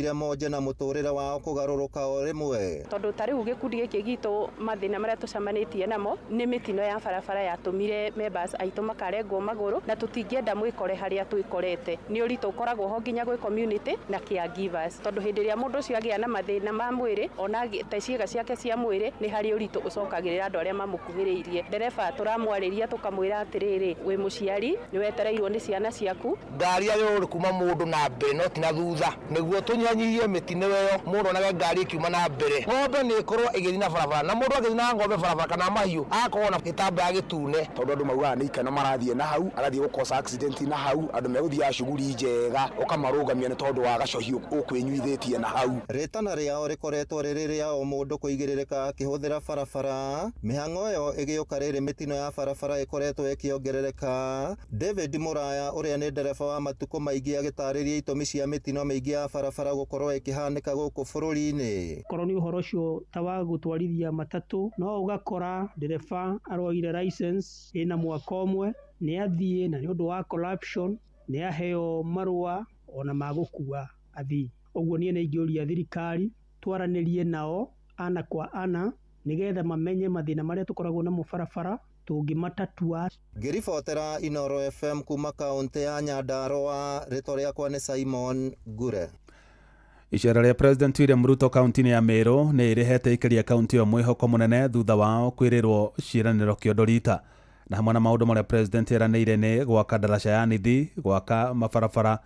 Monje na mũtũrĩre wao kũgarũrũka o rĩmwe. Tondũ ta rĩu gĩkundi gĩkĩ gitũ mathĩna marĩa tũcemanĩtie namo nĩ mĩtino ya barabara yatũmire members aitũ makarengwo magũrũ, na tũtingĩenda mwĩkore harĩa twĩkorete. Nĩ ũritũ ũkoragwo ho nginya gwĩ community na caregivers, tondũ hĩndĩ ĩrĩa mũndũ ũcio agĩa na mathĩna ma mwĩrĩ ona te ciĩga ciake cia mwĩrĩ, nĩ harĩ ũritũ ũcokagĩrĩra andũ arĩa mamũkuhĩrĩirie. Ndereba tũramwarĩria tũkamwĩra atĩrĩrĩ, wĩ mũciari nĩ wetereirwo nĩ ciana ciaku. Ngari yagĩrĩirwo kuma mũndũ na mbere no ti na thutha, nĩguo tũnyihanyihie mĩtino ĩyo. Mũndũ onage ngari ĩkiuma na mbere, ng'ombe nĩ ĩkorwo ĩgĩthiĩ na barabara, na mũndũ agĩthiĩ na ng'ombe barabara kana mahiũ agakorwo na gĩtambaya gĩtune. Tondũ andũ maugaga nĩ ikeno marathiĩ na hau, agathiĩ gũkosa accident na hau, andũ megũthiaga cuguri njega ũkamarũgamia nĩ tondũ wa gacohi ũkwĩnyuithĩtie na hau. Rĩtana rĩao rĩkoretwo rĩrĩ rĩa o mũndũ kũigĩrĩrĩka akĩhũthĩra barabara. Mĩhang'o ĩyo ĩgĩũka rĩrĩ mĩtino ya barabara ĩkoretwo ĩkĩongerereka. David Mũraya ũrĩa nĩ ndereba wa matukũ maingĩ agĩtarĩria itũmi cia mĩtino mĩingĩ ya barabara gũkorwo ĩkĩhanĩka gũkũ bũrũri-inĩ. Korwo nĩ ũhoro ũcio ta wa gũtwarithia matatũ, no ũgakora ndereba aroire license ĩna mwaka ũmwe, nĩ athiĩ na nĩ ũndũ wa corruption nĩ aheo marũa ona ma gũkua athii. Ũguo niĩ nĩ ingĩũria thirikari twaranĩrie nao ana kwa ana nĩgetha mamenye mathĩna marĩa tũkoragwo namo barabara tũngĩmatatua. Ngĩribotera Inooro FM kuma kaũntĩ ya Nyandarũa, rĩtwa rĩakwa nĩ Simon Ngure. Icera rĩa President William Ruto kaunti-inĩ ya Meru nĩ ĩrehete aikari a kaunti ĩyo mwĩhoko mũnene thutha wao kwĩrĩrwo ciĩranĩro kĩondo rita. Na hamwe na maũndũ marĩa President eranĩire nĩ gwaka ndaraca ya nithi, gwaka mabarabara,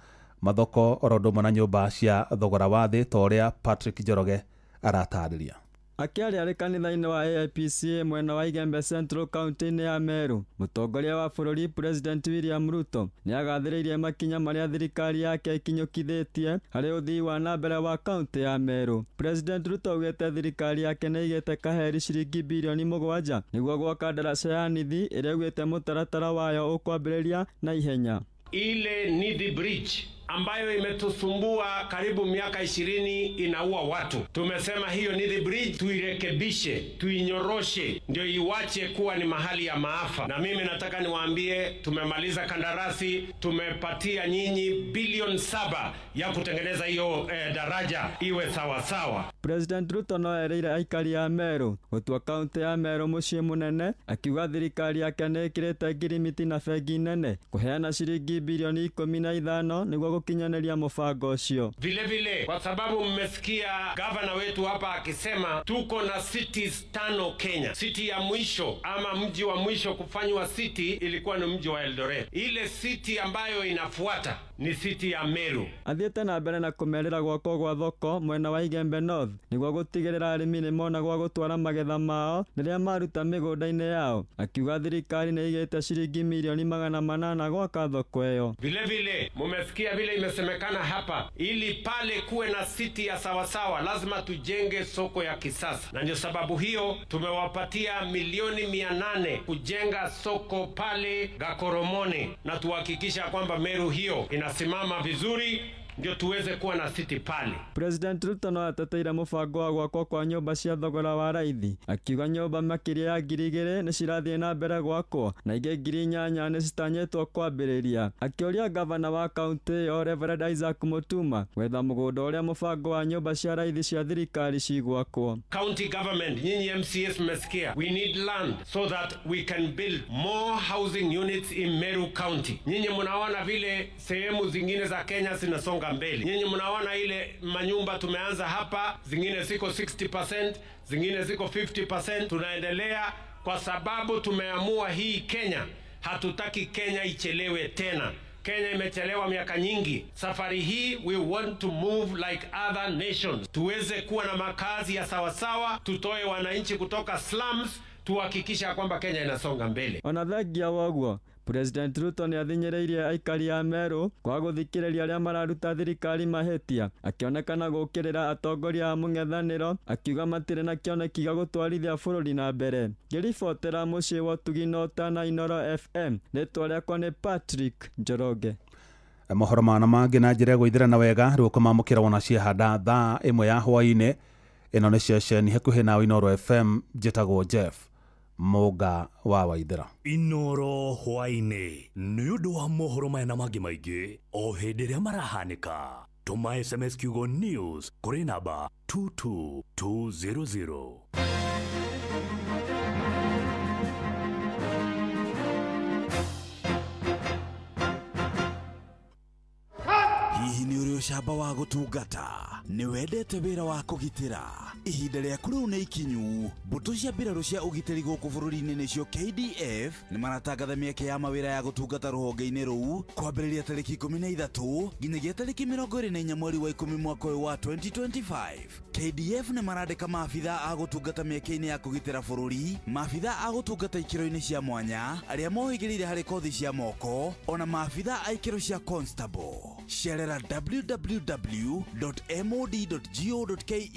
mathoko oro ũndũ ũmwe na nyũmba cia thogora wa thĩ ta ũrĩa Patrick Njoroge aratarĩria. Akĩaria arĩ kanitha-inĩ wa AIPCA mwena wa Igembe Central kaunti-inĩ ya Meru, mũtongoria wa bũrũri President William Ruto nĩ agathĩrĩirie makinya marĩa thirikari yake ĩkinyũkithĩtie harĩ ũthii wa na mbere wa kaunti ya Meru. President Ruto augĩte thirikari yake nĩ ĩigĩte kaheri ciringi birioni 7 nĩguo gwaka ndaraca ya nithi ĩrĩa augĩte mũtaratara wayo ũkwambĩrĩria na ihenya. Ile Nithi Bridge ambayo imetusumbua karibu miaka 20 inaua watu, tumesema hiyo Nithi Bridge tuirekebishe, tuinyoroshe, ndio iwache kuwa ni mahali ya maafa. Na mimi nataka niwaambie tumemaliza kandarasi, tumepatia nyinyi bilioni 7 ya kutengeneza hiyo daraja iwe sawa sawa. President Ruto no erĩire aikari a Meru gũtua kaunti ya Meru mũciĩ mũnene, akiuga thirikari yake nĩ ĩkĩrĩte ngirimiti na bengi nene kũheana ciringi bilioni 15 nĩguo gũkinyanĩria mũbango ũcio. Vile vile kwa sababu mmesikia gavana wetu hapa akisema tuko na cities 5 Kenya. City ya mwisho ama mji wa mwisho kufanywa city ilikuwa ni mji wa Eldoret. Ile city ambayo inafuata ni city ya Meru. Athiĩte na mbere na kũmerĩra gwakwo gwa thoko mwena wa Igembe North nĩguo gũtigĩrĩra arĩmi nĩ mona gwa gũtwara magetha mao rĩrĩa maruta mĩgũnda-inĩ yao, akiuga thirikari nĩ ĩigĩte ciringi milioni 800 gwaka thoko ĩyo. Vile vile mumesikia vile imesemekana hapa, ili pale kuwe na city ya sawasawa lazima tujenge soko ya kisasa, na ndio sababu hiyo tumewapatia milioni 800 kujenga soko pale Gakoromone, na tuhakikisha kwamba Meru hiyo inasimama vizuri ndio tuweze kuwa na city pale. President Ruto no ateteire mũbango wa gwakwo kwa nyũmba cia thogora wa raithi, akiuga nyũmba makĩria ya 2,000 nĩ cirathiĩ na mbere gwakwo na ingĩ 8,000 nĩ citanyĩtwo kwambĩrĩria. Akĩũria gavana wa kaunti ĩyo Reverend Isaac Mutuma gwetha mũgũnda ũrĩa mũbango wa nyũmba cia raithi cia thirikari cigwakwo. County government, nyinyi MCS mmesikia, we need land so that we can build more housing units in Meru County. Nyinyi mnaona vile sehemu zingine za Kenya zinasonga mbele. Nyinyi mnaona ile manyumba tumeanza hapa, zingine ziko 60%, zingine ziko 50%. Tunaendelea kwa sababu tumeamua hii Kenya, hatutaki Kenya ichelewe tena. Kenya imechelewa miaka nyingi. Safari hii we want to move like other nations. Tuweze kuwa na makazi ya sawasawa, tutoe wananchi kutoka slums, tuhakikisha kwamba Kenya inasonga mbele. Ona thengia woguo, President Ruto nĩ athinyĩrĩirie aikari a Meru kwa gũthikĩrĩria arĩa mararuta thirikari mahĩtia, akĩonekana gũũkĩrĩra atongoria a mũng'ethanĩro, akiuga matirĩ na kĩoneki gĩa gũtwarithia bũrũri na mbere. Ngĩribotera mũciĩ wa Ũtugi na Ũtana Inooro FM, rĩtwa rĩakwa nĩ Patrick Njoroge. Mohoro mana mangĩ na njĩra ya gũithĩrana wega rĩu ũkũmamũkĩra wona ciahanda thaa 1 ya hwaĩ-inĩ. Ĩno nĩ ceceni hakuhĩ nawe Inooro FM, njĩtagwo Jeff Mũnga wa Waithera. Inooro hwaĩ-inĩ nĩ ũndũ wa mohoro maya na mangĩ maingĩ o hĩndĩ ĩrĩa marahanĩka. Tũma SMS kiugo news kũrĩ namba 22200. Hihi nĩ ũrĩ ũcamba wa gũtungata? Nĩ wendete wĩra wa kũgitĩra? Ihinda rĩaku rĩu nĩ ikinyu. Mbũtũ cia mbirarũ cia ũgitĩri gũkũ bũrũri-inĩ nĩcio KDF nĩ maratangatha mĩeke ya mawĩra ya gũtungata rũhonge-inĩ rũu kwambĩrĩria tarĩki 13 nginyagia tarĩki 24 mweri wa 10 mwaka ũyũ wa 2025. KDF nĩ marandĩka maabitha a gũtungata mĩeke-inĩ ya kũgitĩra bũrũri, maabitha a gũtungata ikĩro-inĩ cia mwanya arĩa mohĩgĩrĩire harĩ kothi cia moko, ona maabitha a ikĩro cia constable. Cerera www.mod.go.ke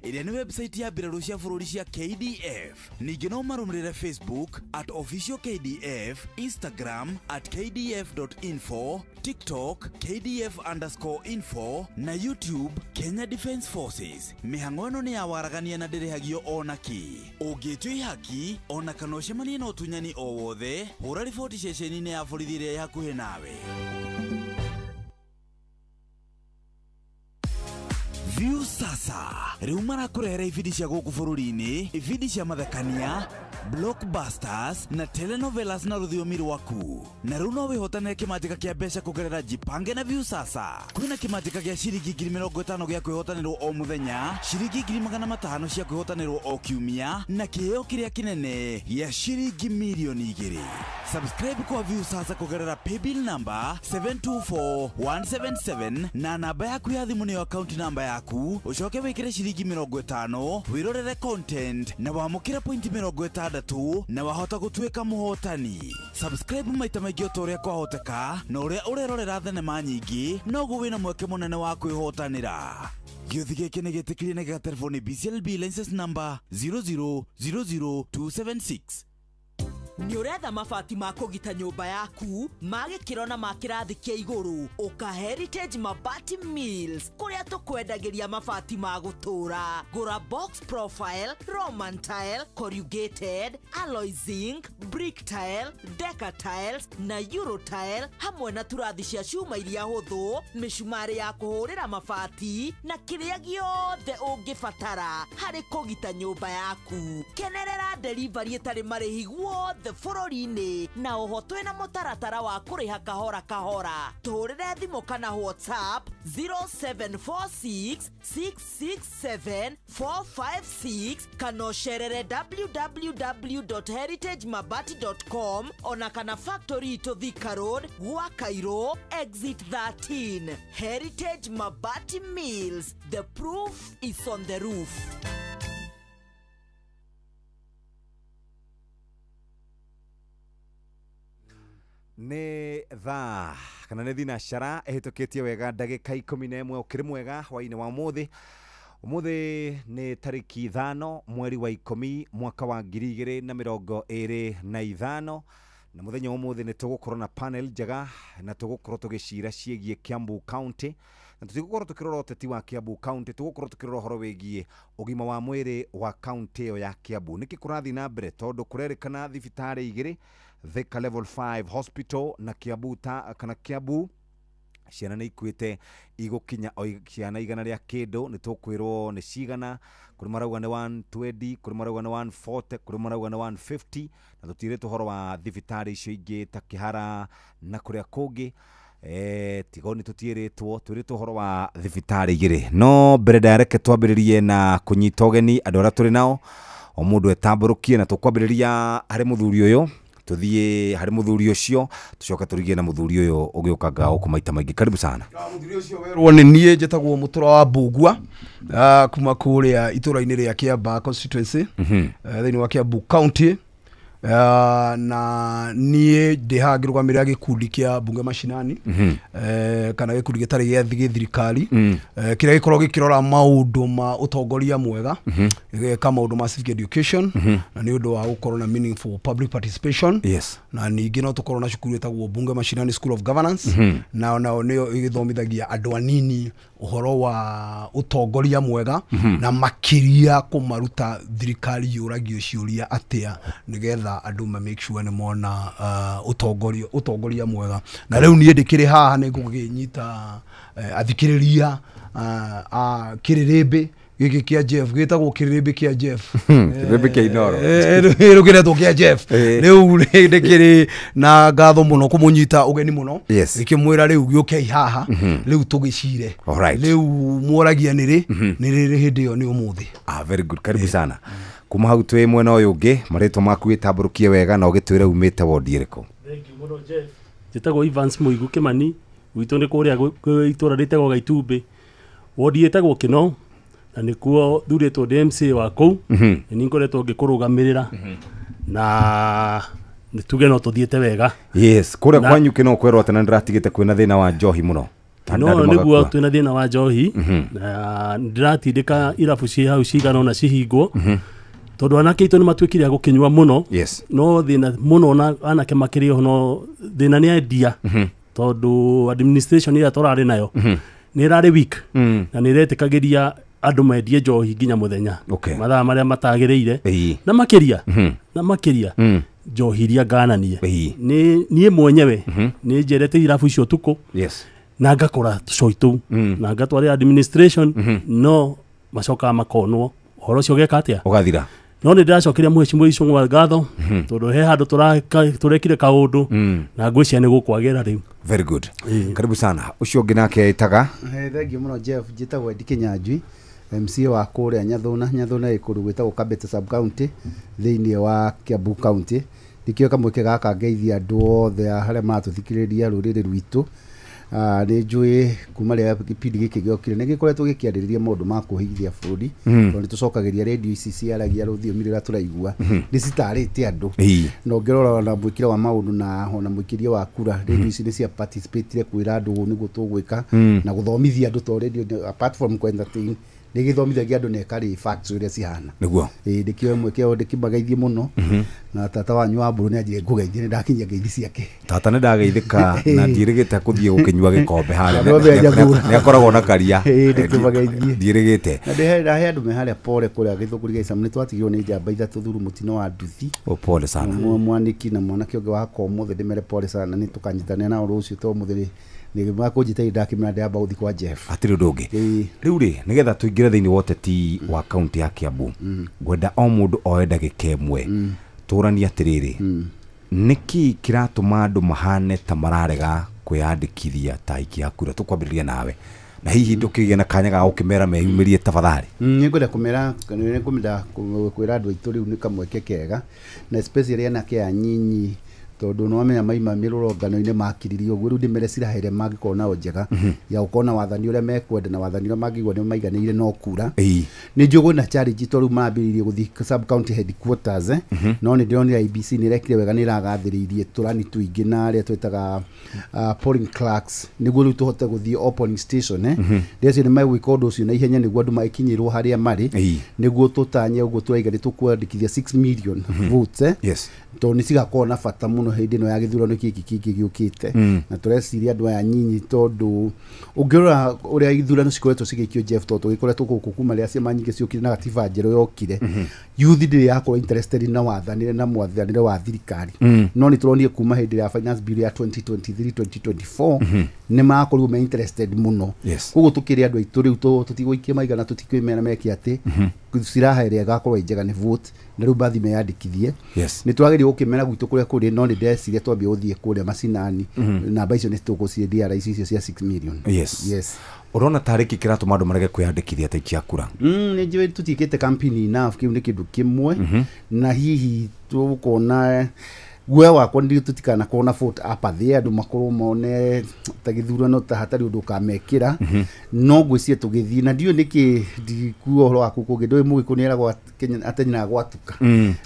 ĩrĩa nĩ website ya mbirarũ cia bũrũri cia KDF. Ningĩ no marũmĩrĩre Facebook at official KDF, Instagram at kdf.info, TikTok kdf_info na YouTube Kenya Defence Forces. Mĩhang'o ĩno nĩ ya waragania na ndĩrĩhagio ona kĩ. Ũngĩtio ihaki ona kana ũcemanie na ũtunyani o wothe, hũra riboti ceceni-inĩ ya borithi ĩrĩa ĩ hakuhĩ nawe. View sasa rĩu marakũrehera ibindi cia gũkũ bũrũri-inĩ, ibindi cia mathekania, blockbusters na telenovelas na rũthiomi rwaku. Na rĩu no wĩhotanĩre kĩmanjĩka kĩa mbeca kũgerera Jipange na View sasa. Kwĩna kĩmanjĩka gĩa ciringi 50,000 gĩa kwĩhotanĩrwo o mũthenya, ciringi 500 cia kwĩhotanĩrwo o kiumia, na kĩheo kĩrĩa kĩnene gĩa ciringi mirioni 2. Subscribe kwa View sasa kũgerera paybill number 724177 na namba yaku ya thimũ nĩyo account number yaku, ũcoke wĩkĩre ciringi 50 wĩrorere content na wamũkĩre pointi 60 na wahota gũtuĩka mũhotani. Subscribe maita maingĩ o ta ũrĩa kwahoteka, na ũrĩa ũrerorera thenema nyingĩ noguo wĩna mweke mũnene wa kwĩhotanĩra. Gĩũthi gĩkĩ nĩ gĩtĩkĩrie na gĩgaterefoni BCLB license number 0000276. Nĩ ũretha mabati ma kũgita nyũmba yaku ma gĩkĩro na ma kĩrathi kĩa igũrũ, ũka Heritage Mabati Mills kũrĩa tũkwendagĩria mabati ma gũtũũra. Gũra box profile, Roman tile, corrugated, alloy zinc, brick tile, deca tiles na euro tile, hamwe na turathi cia cuma iria hũthũ, mĩcumarĩ ya kũhũrĩra mabati na kĩrĩa gĩothe ũngĩbatara harĩ kũgita nyũmba yaku. Kenerera delivery ĩtarĩ marĩhi guothe bũrũri-inĩ, na oho twĩna mũtaratara wa kũrĩha kahora kahora. Tũhũrĩre thimũ kana WhatsApp 0746 667 456 kana ũcerere www.heritagemabati.com ona kana factory itũ Thika Road, gwa Cairo, exit 13. Heritage Mabati Mills, the proof is on the roof. Nĩ thaa kana nĩ thinacara ĩhĩtũkĩtie wega ndagĩka 11 ũkĩrĩ mwega hwaĩ-inĩ wa ũmũthĩ. Ũmũthĩ nĩ tarĩki 5 mweri wa 10 mwaka wa 2025, na mũthenya wa ũmũthĩ nĩ tũgũkorwo na panel njega na tũgũkorwo tũgĩcira ciĩgiĩ Kiambu County, na tũtigũkorwo tũkĩrora ũteti wa Kiambu County, tũgũkorwo tũkĩrora ũhoro wĩgiĩ ũgima wa mwĩrĩ wa county ĩyo ya Kiambu. Nĩkĩ kũrathiĩ na mbere tondũ kũrerĩkana thibitarĩ igĩrĩ, Thika Level 5 Hospital na Kiambu kana Kiambu, ciana nĩ ikuĩte igũkinya o ciana 100 rĩa kĩndũ. Nĩ tũkwĩrwo nĩ cigana, kũrĩ marauga nĩ 120, kũrĩ marauga nĩ 140, kũrĩ marauga nĩ 150, na tũtirĩtwo ũhoro wa thibitarĩ icio ingĩ ta Kĩhara na kũrĩa kũngĩ. Tigoni tũtiĩrĩtwo, twĩrĩtwo ũhoro wa thibitarĩ igĩrĩ. No mbere ndareke twambĩrĩrie na kũnyita ũgeni andũ arĩa tũrĩ nao, o mũndũ etambũrũkie, na tũkwambĩrĩria harĩ mũthuri ũyũ, tuthiĩ harĩ mũthuri ũcio, tũcoke tũrigie na mũthuri ũyũ ũgĩũkaga gũkũ maita maingĩ. Karibu sana. Mũthuri ũcio werwo nĩ niĩ njĩtagwo Mũtũra wa Mbugua, kuma kũrĩa itũra-inĩ rĩa Kiambaa constituency, thĩinĩ wa Kiambu County. Na niĩ ndĩ haha ngĩrũgamĩrĩra gĩkundi kĩa mbunge mashinani, kana gĩkundi gĩtarĩ gĩa gĩthirikari, kĩrĩa gĩkoragwo gĩkĩrora maũndũ ma ũtongoria mwega, gĩgeka maũndũ ma civic education, na nĩ ũndũ wa gũkorwo na meaningful public participation. Yes. Na ningĩ no tũkorwo na cukuru ĩtagwo Bunge Mashinani School of Governance, nao nĩyo ĩgĩthomithagia andũ anini ũhoro wa ũtongoria mwega, na makĩria kũmaruta thirikari yũragio ciũria atĩa nĩgetha andũ ma make sure nĩ mona ũtongoria mwega. Na rĩu niĩ ndĩkĩrĩ haha nĩ ngũkĩnyita athikĩrĩria a kĩrĩrĩmbĩ gĩkĩ kĩa Jeff gĩtagwo kĩrĩrĩmbĩ kĩa Jeff kĩrĩrĩmbĩ kĩa Inoro rũkĩretwo kĩa Jeff rĩu ndĩkĩrĩ na ngatho mũno kũmũnyita ũgeni mũno gĩkĩmwĩra rĩu gĩũkei haha rĩu tũgĩcire rĩu mworagia nĩrĩ nĩrĩ hĩndĩ ĩyo nĩ ũmũthĩ. Very good, karibu sana. Kuma hau twĩ mwena ũyũ ũngĩ marĩtwa maku wĩtambũrũkie wega na ũgĩtwĩre umĩte wondi ĩrĩkũ? Thank you mũno Jeff. Njĩtagwo Evans Mũigu Kĩmani, gwitũ nĩ kũrĩa itũra rĩtagwo Gaitumbĩ, wondi ĩtagwo Kĩno, na nĩkuo thurĩtwo ndĩ MCA wa kũu. Nĩ ngoretwo ngĩkũrũgamĩrĩra na nĩ tuge no tũthiĩte wega. Yes, kũrĩa kwanyu Kĩno kwĩrwo atĩ na ndĩratigĩte kwĩna thĩna wa njohi mũno. No nĩguo twĩna thĩna wa njohi na ndĩratindĩka irabu ciĩ hau cigana ũna cihingwo tondũ anake aitũ nĩ matuĩkire a gũkĩnyua mũno. No thĩna mũno na anake makĩrĩ oho, no thĩna nĩ endia tondũ administration ĩrĩa tũrarĩ nayo nĩ ĩrarĩ weak na nĩ ĩretĩkagĩria andũ mendie njohi nginya mũthenya mathaa marĩa matagĩrĩire na makĩria na makĩria njohi iria ngananie. Niĩ mwenyewe nĩ njerete irabu icio ũtukũ na ngakora tũcoi tũu na ngatwarĩra administration no macokaga makonwo ũhoro ũcio ũgeka atĩa ũgathira. No nĩ ndĩracokeria mũhecimũ Icũng'wa ngatho tondũ he handũ tũrekire kaũndũ na ngwĩciria nĩ gũkwagĩra rĩu. Very good. Karibu sana. Ũcio ũngĩ nake ĩtaga? Thank you mũno Jeff. Njĩtagwo Eddie Kĩnyanjui, MCA wa kũrĩa Nyathũna. Nyathũna ĩ kũndũ gwĩtagwo Kabete sub county thĩinĩ wa Kiambu county. Ndikĩoĩ kamweke gaka ngeithia andũ othe harĩa maratũthikĩrĩria rũrĩrĩ rwitũ. Nĩ njũĩ kuma rĩrĩa gĩbindi gĩkĩ gĩokire nĩ gĩkoretwo gĩkĩarĩrĩria maũndũ ma kũhithia bũrũri tondũ nĩ tũcokagĩria redio ici ciaragia rũthiomi rũrĩa tũraigua nĩ citarĩte andũ na ũngĩrora ona mwĩkĩre wa maũndũ na ona mũikĩrie wa kura redio ici nĩ cia participatire kwĩra andũ ũũ nĩguo tũgwĩka na gũthomithia andũ tondũ redio apart from entertain nĩ gĩthomithagia andũ na ĩkarĩ facts ũrĩa cihana. Nĩguo. Ndĩkĩoe mweke ũyũ ndĩkĩmageithie mũno na tata wanyu wa mbũrũ nĩ anjire ngũgeithie nĩ ndakinyia ngeithi ciake. Tata nĩ ndageithĩka na ndiĩrĩgĩte kũthiĩ gũkĩnyua gĩkombe harĩa. Nĩ akoragwo na karia. Ndĩkĩmageithie. Ndiĩrĩgĩte. Na ndahe andũ me harĩa pole kũrĩa Gĩthũngũri gĩa Icamu nĩ twatigirwo nĩ njamba ithatũ thuru mũtino wa nduthi. Pole sana. Mwaniki na mwanake ũngĩ wakwa ũmũthĩ ndĩmere pole sana nĩ tũkanyitanĩra nao rũciũ tondũ ũmũthĩ nĩ makũnjĩta ndakĩmera ndĩamba gũthiĩ kwa Jeff. Hatirĩ ũndũ ũngĩ. Rĩu rĩ nĩgetha tũingĩre thĩinĩ wa ũteti wa kaunti ya Kiambu ngwenda o mũndũ oe ndagĩka ĩmwe tũranie atĩrĩrĩ nĩkĩ kĩratũma andũ mahane ta mararega kwĩyandĩkithia ta aikia a kura? Tũkwambĩrĩria nawe na hihi ndũkĩgĩa na kanya ga gũkĩmera meyumĩrie tafadhali. Nĩngwenda kũmera nĩngwenda kwĩra andũ aitũ rĩu nĩ kamweke kega na especially anake anyinyi tondũ nĩwamenya maima mĩrũrũngano-inĩ makiririe ũguo rĩu ndĩmere ciraha ĩrĩa mangĩkorwo nayo njega ya gũkorwo na wathani ũrĩa mekwenda na wathani ũrĩa mangĩigua nĩ maiganĩire no kura. Nĩ njũĩ kwĩna challenge tondũ rĩu mambĩrĩirie gũthiĩ sub county headquarters no nĩ ndĩronire IEBC nĩ ĩrekire wega nĩ ĩragathĩrĩirie tũrani tũingĩ na arĩa twĩtaga polling clerks nĩguo rĩu tũhote gũthiĩ o polling station. Ndĩreciria nĩ megwĩka ũndũ ũcio na ihenya nĩguo andũ magĩkinyĩrwo harĩa marĩ nĩguo tũtanye ũguo tũraiga nĩ tũkwandĩkithia 6 million votes tondũ nĩ cigakorwo na bata mũno hĩndĩ ĩno ya gĩthurano gĩkĩ kĩngĩ gĩũkĩte na tũreciria andũ aya nyinyi tondũ ũngĩrora ũrĩa ithurano cikoretwo cigĩikio Jeff tondũ tũgĩkoretwo gũkũ kuma rĩrĩa ciama nyingĩ ciũkire na gatiba njerũ yokire youth ndĩrĩ yakorwo interested na wathanĩre na mwathanĩre wa thirikari no nĩ tũronire kuma hĩndĩ ya finance bill ya 2023 2024 nĩ marakorirwo me interested mũno. Koguo tũkĩrĩ andũ aitũ rĩu tũtigũikia maigana tũtikwĩmera meke atĩ ciraha ĩrĩa ĩgakorwo ĩ njega nĩ vote na rĩu bathi meyandĩkithie. Nĩ twagĩrĩirwo gũkĩmera gwitũ kũrĩa kũrĩ no nĩ ndĩreciria twambie gũthiĩ kũrĩa macinani namba icio nĩ tũgũciendia raici icio cia 6 million. Yes. Ũrona tarĩ kĩ kĩratũma andũ marege kwĩyandĩkithia ta aikia a kura? Nĩ njũĩ tũtiĩkĩte campaign enough kĩu nĩ kĩndũ kĩmwe na hihi tũkona guoya wakwa nĩ tũtikanakorwo na vote apathy andũ makorwo mone ta gĩthurano ta hatarĩ ũndũ ũkamekĩra no ngwĩciria tũgĩthiĩ na ndiũĩ nĩkĩ ndikuo ũhoro waku kũngĩ ndũĩ mũgĩkũyũ nĩeragwo atenyeraga gwatuka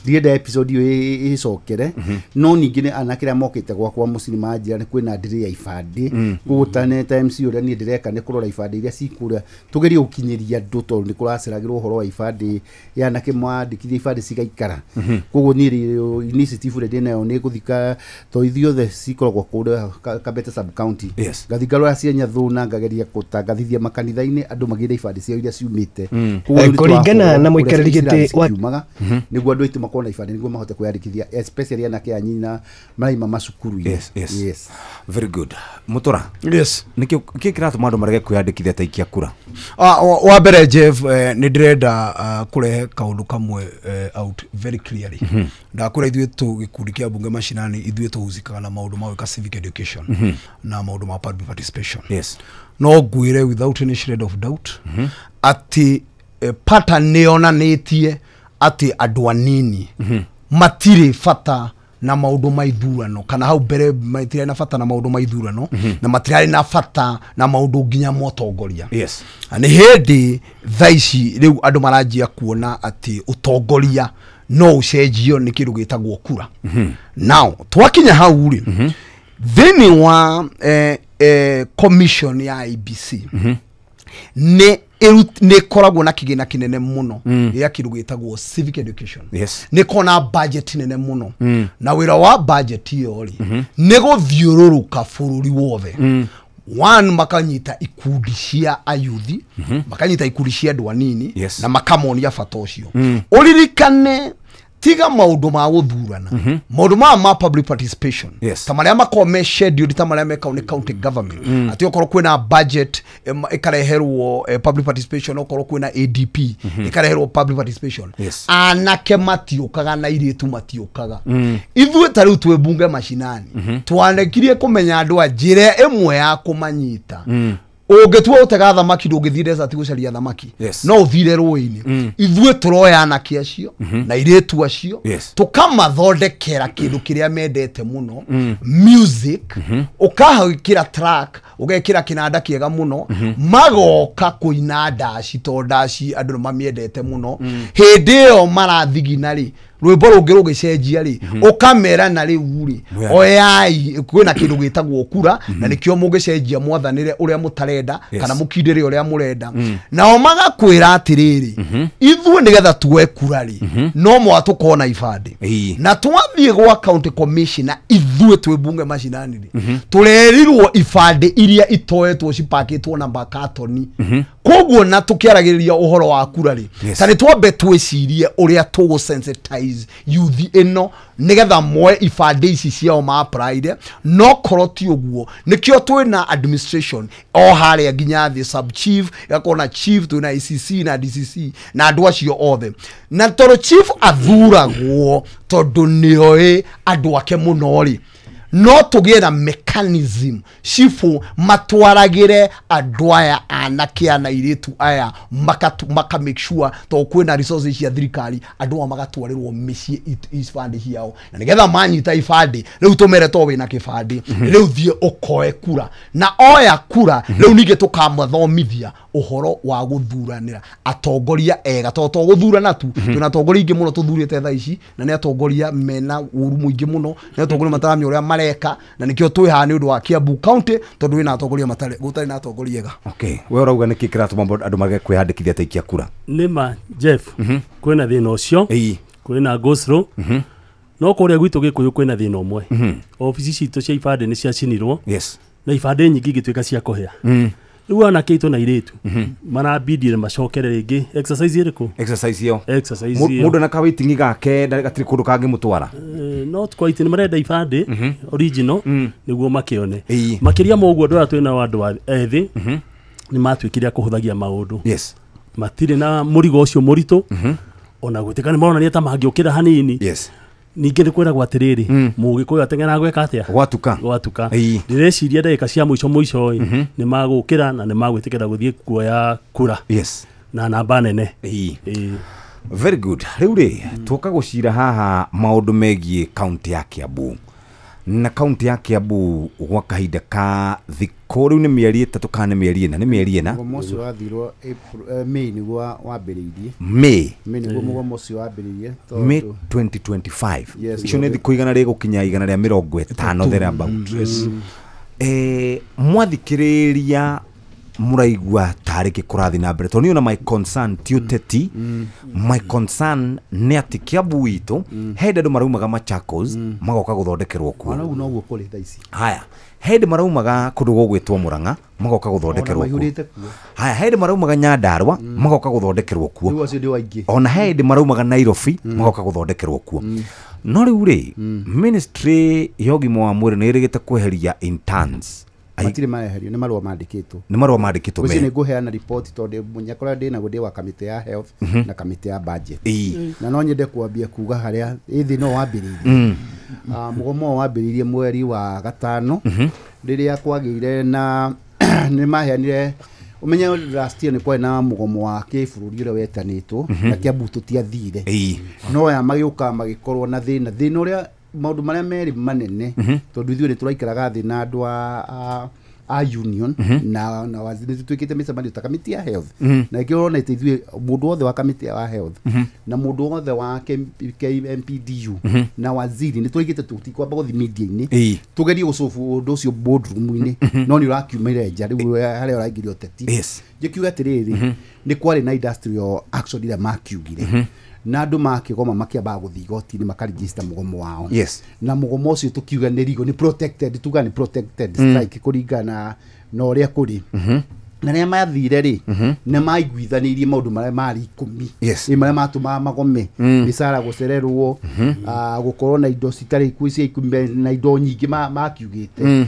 ndienda episode ĩyo ĩcokere no ningĩ nĩ anake arĩa mokĩte gwakwa mũciĩ nĩmanjĩra nĩ kwĩna ndĩrĩ ya ibandĩ koguo ta MC ũrĩa niĩ ndĩreka nĩ kũrora ibandĩ iria cikũrĩa tũgerie gũkinyĩria andũ tondũ nĩ kũraceragĩrwo ũhoro wa ibandĩ ya anake mwandĩkithia ibandĩ cigaikara koguo niĩ initiative ĩrĩa ndĩnayo Nĩ ngũthika to ithuothe cikoragwo kũrĩa Kabete sub county. Ngathi ngarora cia Nyathuna, ngageria gũtangathithia makanitha-inĩ andũ magĩre ibandĩ ciao iria ciumĩte. Koguo rĩu Kũringana na nĩtũrakorwo mũikarĩri kũrĩa gĩtĩ wa cikiumaga nĩguo andũ aitũ makorwo na ibandĩ nĩguo mahote kwĩyandĩkithia, especially anake a nyina maraima macukuru-inĩ. Yes. Very good. Mutura. Yes. Nĩkĩ kĩ kĩratũma andũ marege kwĩyandĩkithia ta ikia kura? Wa mbere Jeff, nĩ ndĩrenda kũrehe kaũndũ kamwe out very clearly. Ndakwĩra ithuĩ tũ gĩkundi kĩa bunge mashinani, ithuĩ tũhusikaga na maũndũ ma gwĩka civic education na maũndũ ma public participation. No ngwĩre without any shred of doubt atĩ pattern nĩ yonanĩtie atĩ andũ anini matirĩ bata na maũndũ ma ithurano, kana hau mbere matirarĩ na bata na maũndũ ma ithurano, na matirarĩ na bata na maũndũ nginya ma ũtongoria. Na nĩ hĩndĩ thaa ici rĩu andũ maranjia kuona atĩ ũtongoria no ũcenjio nĩ kĩndũ gĩtagwo kura. Now twakinya hau rĩ, thĩinĩ wa commission ya IEBC nĩ ĩkoragwo na kĩgĩna kĩnene mũno gĩa kĩndũ gĩtagwo civic education. Nĩ ĩkoragwo na budget nene mũno, na wĩra wa budget ĩyo rĩ nĩ gũthiũrũrũka bũrũri wothe. One, makanyita ikundi cia ayuthi, makanyita ikundi cia andũ anini, na makamonia bata ũcio. Ũririkane tiga maũndũ ma gũthurana, maũndũ maya ma public participation, ta marĩa makoragwo me scheduled, ta marĩa mekagwo nĩ county government, atĩ okorwo kwĩna budget ĩkareherwo public participation, okorwo kwĩna ADP ĩkareherwo public participation. Anake matiũkaga na airĩtu matiũkaga. Ithuĩ ta rĩu twĩ bunge mashinani, twanekirie kũmenya andũ a njĩra ĩmwe ya kũmanyita. Ũngĩtua ũtega thamaki, ndũngĩthiĩ desert gũcaria thamaki, no ũthire rũĩ-inĩ. Ithuĩ tũroya anake acio na airĩtu acio, tũkamathondekera kĩndũ kĩrĩa mendete mũno, music, ũkahĩkĩra track, ũgekĩra kĩnanda kĩega mũno, magoka kũina ndaci, to ndaci andũ nĩ mamĩendete mũno. Hĩndĩ ĩyo marathigina rĩ, rwĩmbo rũngĩ rũgĩcenjia rĩ, ũkamera na rĩu rĩ, oyai kwĩna kĩndũ gĩtagwo kura, na nĩkĩo mũngĩcenjia mwathanĩre ũrĩa mũtarenda kana mũkindĩre ũrĩa mũrenda. Nao magakwĩra atĩrĩrĩ, ithuĩ nĩgetha tuoe kura rĩ, no mũhaka tũkorwo na ibandĩ. Na twathiĩ gwa county commissioner, ithuĩ twĩ bunge mashinani rĩ, tũrerirwo ibandĩ iria itoetwo cipakĩtwo na makatoni. Koguo na tũkĩaragĩrĩria ũhoro wa kura rĩ, ta nĩ twambe twĩcirie ũrĩa tũgũ sensitize youth ĩno nĩgetha moe ibandĩ ici ciao ma apply. No korwo ti ũguo, nĩkĩo twĩna administration o harĩa nginya thĩ, sub chief, ĩgakorwo na chief, twĩna ACC na DCC na andũ acio othe. Na tondũ chief athuragwo tondũ nĩoĩ andũ ake mũno rĩ, no tũgĩe na mechanism cibu matwaragĩre andũ aya anake na airĩtu aya, maka make sure to kwĩna resources cia thirikari, andũ aya magatwarĩrwo mĩciĩ ibandĩ ciao, na nĩgetha manyita ibandĩ rĩu tũmere to wĩna kĩbandĩ, rĩu thiĩ ũkoe kura, na oya kura rĩu ningĩ tũkamathomithia ũhoro wa gũthuranĩra atongoria ega, to gũthurana tu. Twĩna atongoria aingĩ mũno tũthurĩte thaa ici, na nĩ atongoria mena ũru mũingĩ mũno, nĩ atongoria mataramenya ũrĩa mareka, na nĩkĩo twĩ haha nĩ ũndũ wa Kiambu County, tondũ wĩna atongoria matarĩ, gũtarĩ na atongoria ega. Okay, we ũrauga nĩkĩ kĩratũma andũ marege kwĩyandĩkithia ta ikia kura? Nĩma Jeff, kwĩna thĩna ũcio, kwĩna go slow. No kũrĩa gwitũ Gĩkũyũ kwĩna thĩna ũmwe. Obici citũ cia ibandĩ nĩ ciacinirwo, na ibandĩ nyingĩ igĩtuĩka cia kũhĩa. Rĩu anake aitũ na airĩtu marambindire macokere rĩngĩ exercise ĩrĩkũ? Exercise ĩyo. Exercise ĩyo. Mũndũ na kawaitingi gake gatirĩ kũndũ kangĩmũtwara. Not quite, nĩ marenda ibandĩ original nĩguo makĩone. Makĩria ma ũguo, andũ aya twĩnao, andũ ethĩ nĩ matuĩkire a kũhũthagia maũndũ. Matirĩ na mũrigo ũcio mũritũ, ona gũtuĩka nĩ maronania ta mangĩũkĩra hanini. Ningĩ nĩ kwĩragwo atĩrĩrĩ, mũgĩkũyũ ateng'eraga gwĩka atĩa? Gwatuka. Gwatuka. Ndĩreciria ndagĩka cia mũico mũico ĩ, nĩ magũkĩra na nĩ magwĩtĩkĩra gũthiĩ kuoya kura na namba nene. Very good. Rĩu rĩ, tũka gũcira haha maũndũ megiĩ kaunti ya Kiambu. Na kaunti ya Kiambu gwa kahinda ka thikũ rĩu nĩ mĩeri 3 kana nĩ mĩeri 4? Nĩ mĩeri 4. Mũgomo ũcio wathirwo April, May nĩguo wambĩrĩirie. May. May nĩguo mũgomo ũcio wambĩrĩirie, May 2025. Yes, Icio nĩ thikũ 150 thereabout. Mwathikĩrĩria Mũraigua tarĩ kĩ kũrathiĩ na mbere tondũ niĩ ona my concern ti ũteti, my concern nĩ atĩ Kiambu witũ he hĩndĩ andũ maraumaga Machakos magoka gũthondekerwo kuo. Ona ũguo noguo kũrĩ thaa ici. Haya, he hĩndĩ maraumaga kũndũ gũgwĩtwo Murang'a magoka gũthondekerwo kuo. Maihũrĩte kuo. Haya, he hĩndĩ maraumaga Nyandarua magoka gũthondekerwo kuo. Rĩu acio nĩo aingĩ. Ona he hĩndĩ maraumaga Nairobi magoka gũthondekerwo kuo. No rĩu rĩ, ministry ya ũgima wa mwĩrĩ nĩ ĩrĩgĩte kweheria interns. Matirĩ mareherio, nĩ marũa mandĩkĩtwo. Nĩ marũa mandĩkĩtwo. Ngwĩciria nĩ ngũheana riboti tondũ mũnyakora ndĩ naguo, ndĩ wa kamĩtĩ ya health na kamĩtĩ ya budget. Na no nyende kwambia kuga harĩa ĩ thĩna ũyũ wambĩrĩirie. Mũgomo ũyũ wambĩrĩirie mweri wa gatano rĩrĩa kwagĩire na nĩ maheanire, ũmenye last year nĩ kwarĩ na mũgomo wa kĩbũrũri ũrĩa wetanĩtwo na Kiambu tũtiathire. No aya magĩũka magĩkorwo na thĩna ũrĩa maũndũ marĩa merĩ manene, tondũ ithuĩ nĩ tũraikaraga thĩ na andũ a union na waziri, nĩ twĩkĩte mĩcemanio ta kamĩtĩ ya health, na ĩkĩo ũrona atĩ ithuĩ mũndũ wothe wa kamĩtĩ ya health na mũndũ wothe wa KMPDU na waziri nĩ tũraigĩte tũtikwamba gũthiĩ media-inĩ, tũgerie gũcobu ũndũ ũcio boardroom-inĩ, no nĩ ũrakiumĩra nja rĩu harĩa ũraingĩria ũteti. Njĩkiuga atĩrĩrĩ, nĩ kwarĩ na industrial action ĩrĩa makiugire na andũ makĩgoma makĩambaga gũthiĩ igoti-inĩ makarejista mũgomo wao. Na mũgomo ũcio tũkiuga nĩ legal, nĩ protected, tuga nĩ protected strike kũringana na ũrĩa kũrĩ. Na rĩrĩa mathire rĩ, nĩ maiguithanĩirie maũndũ marĩa marĩ 10 marĩa matũmaga magome, mĩcara gũcererwo, gũkorwo na indo citarĩ kuo cia 10 na indo nyingĩ makiugĩte,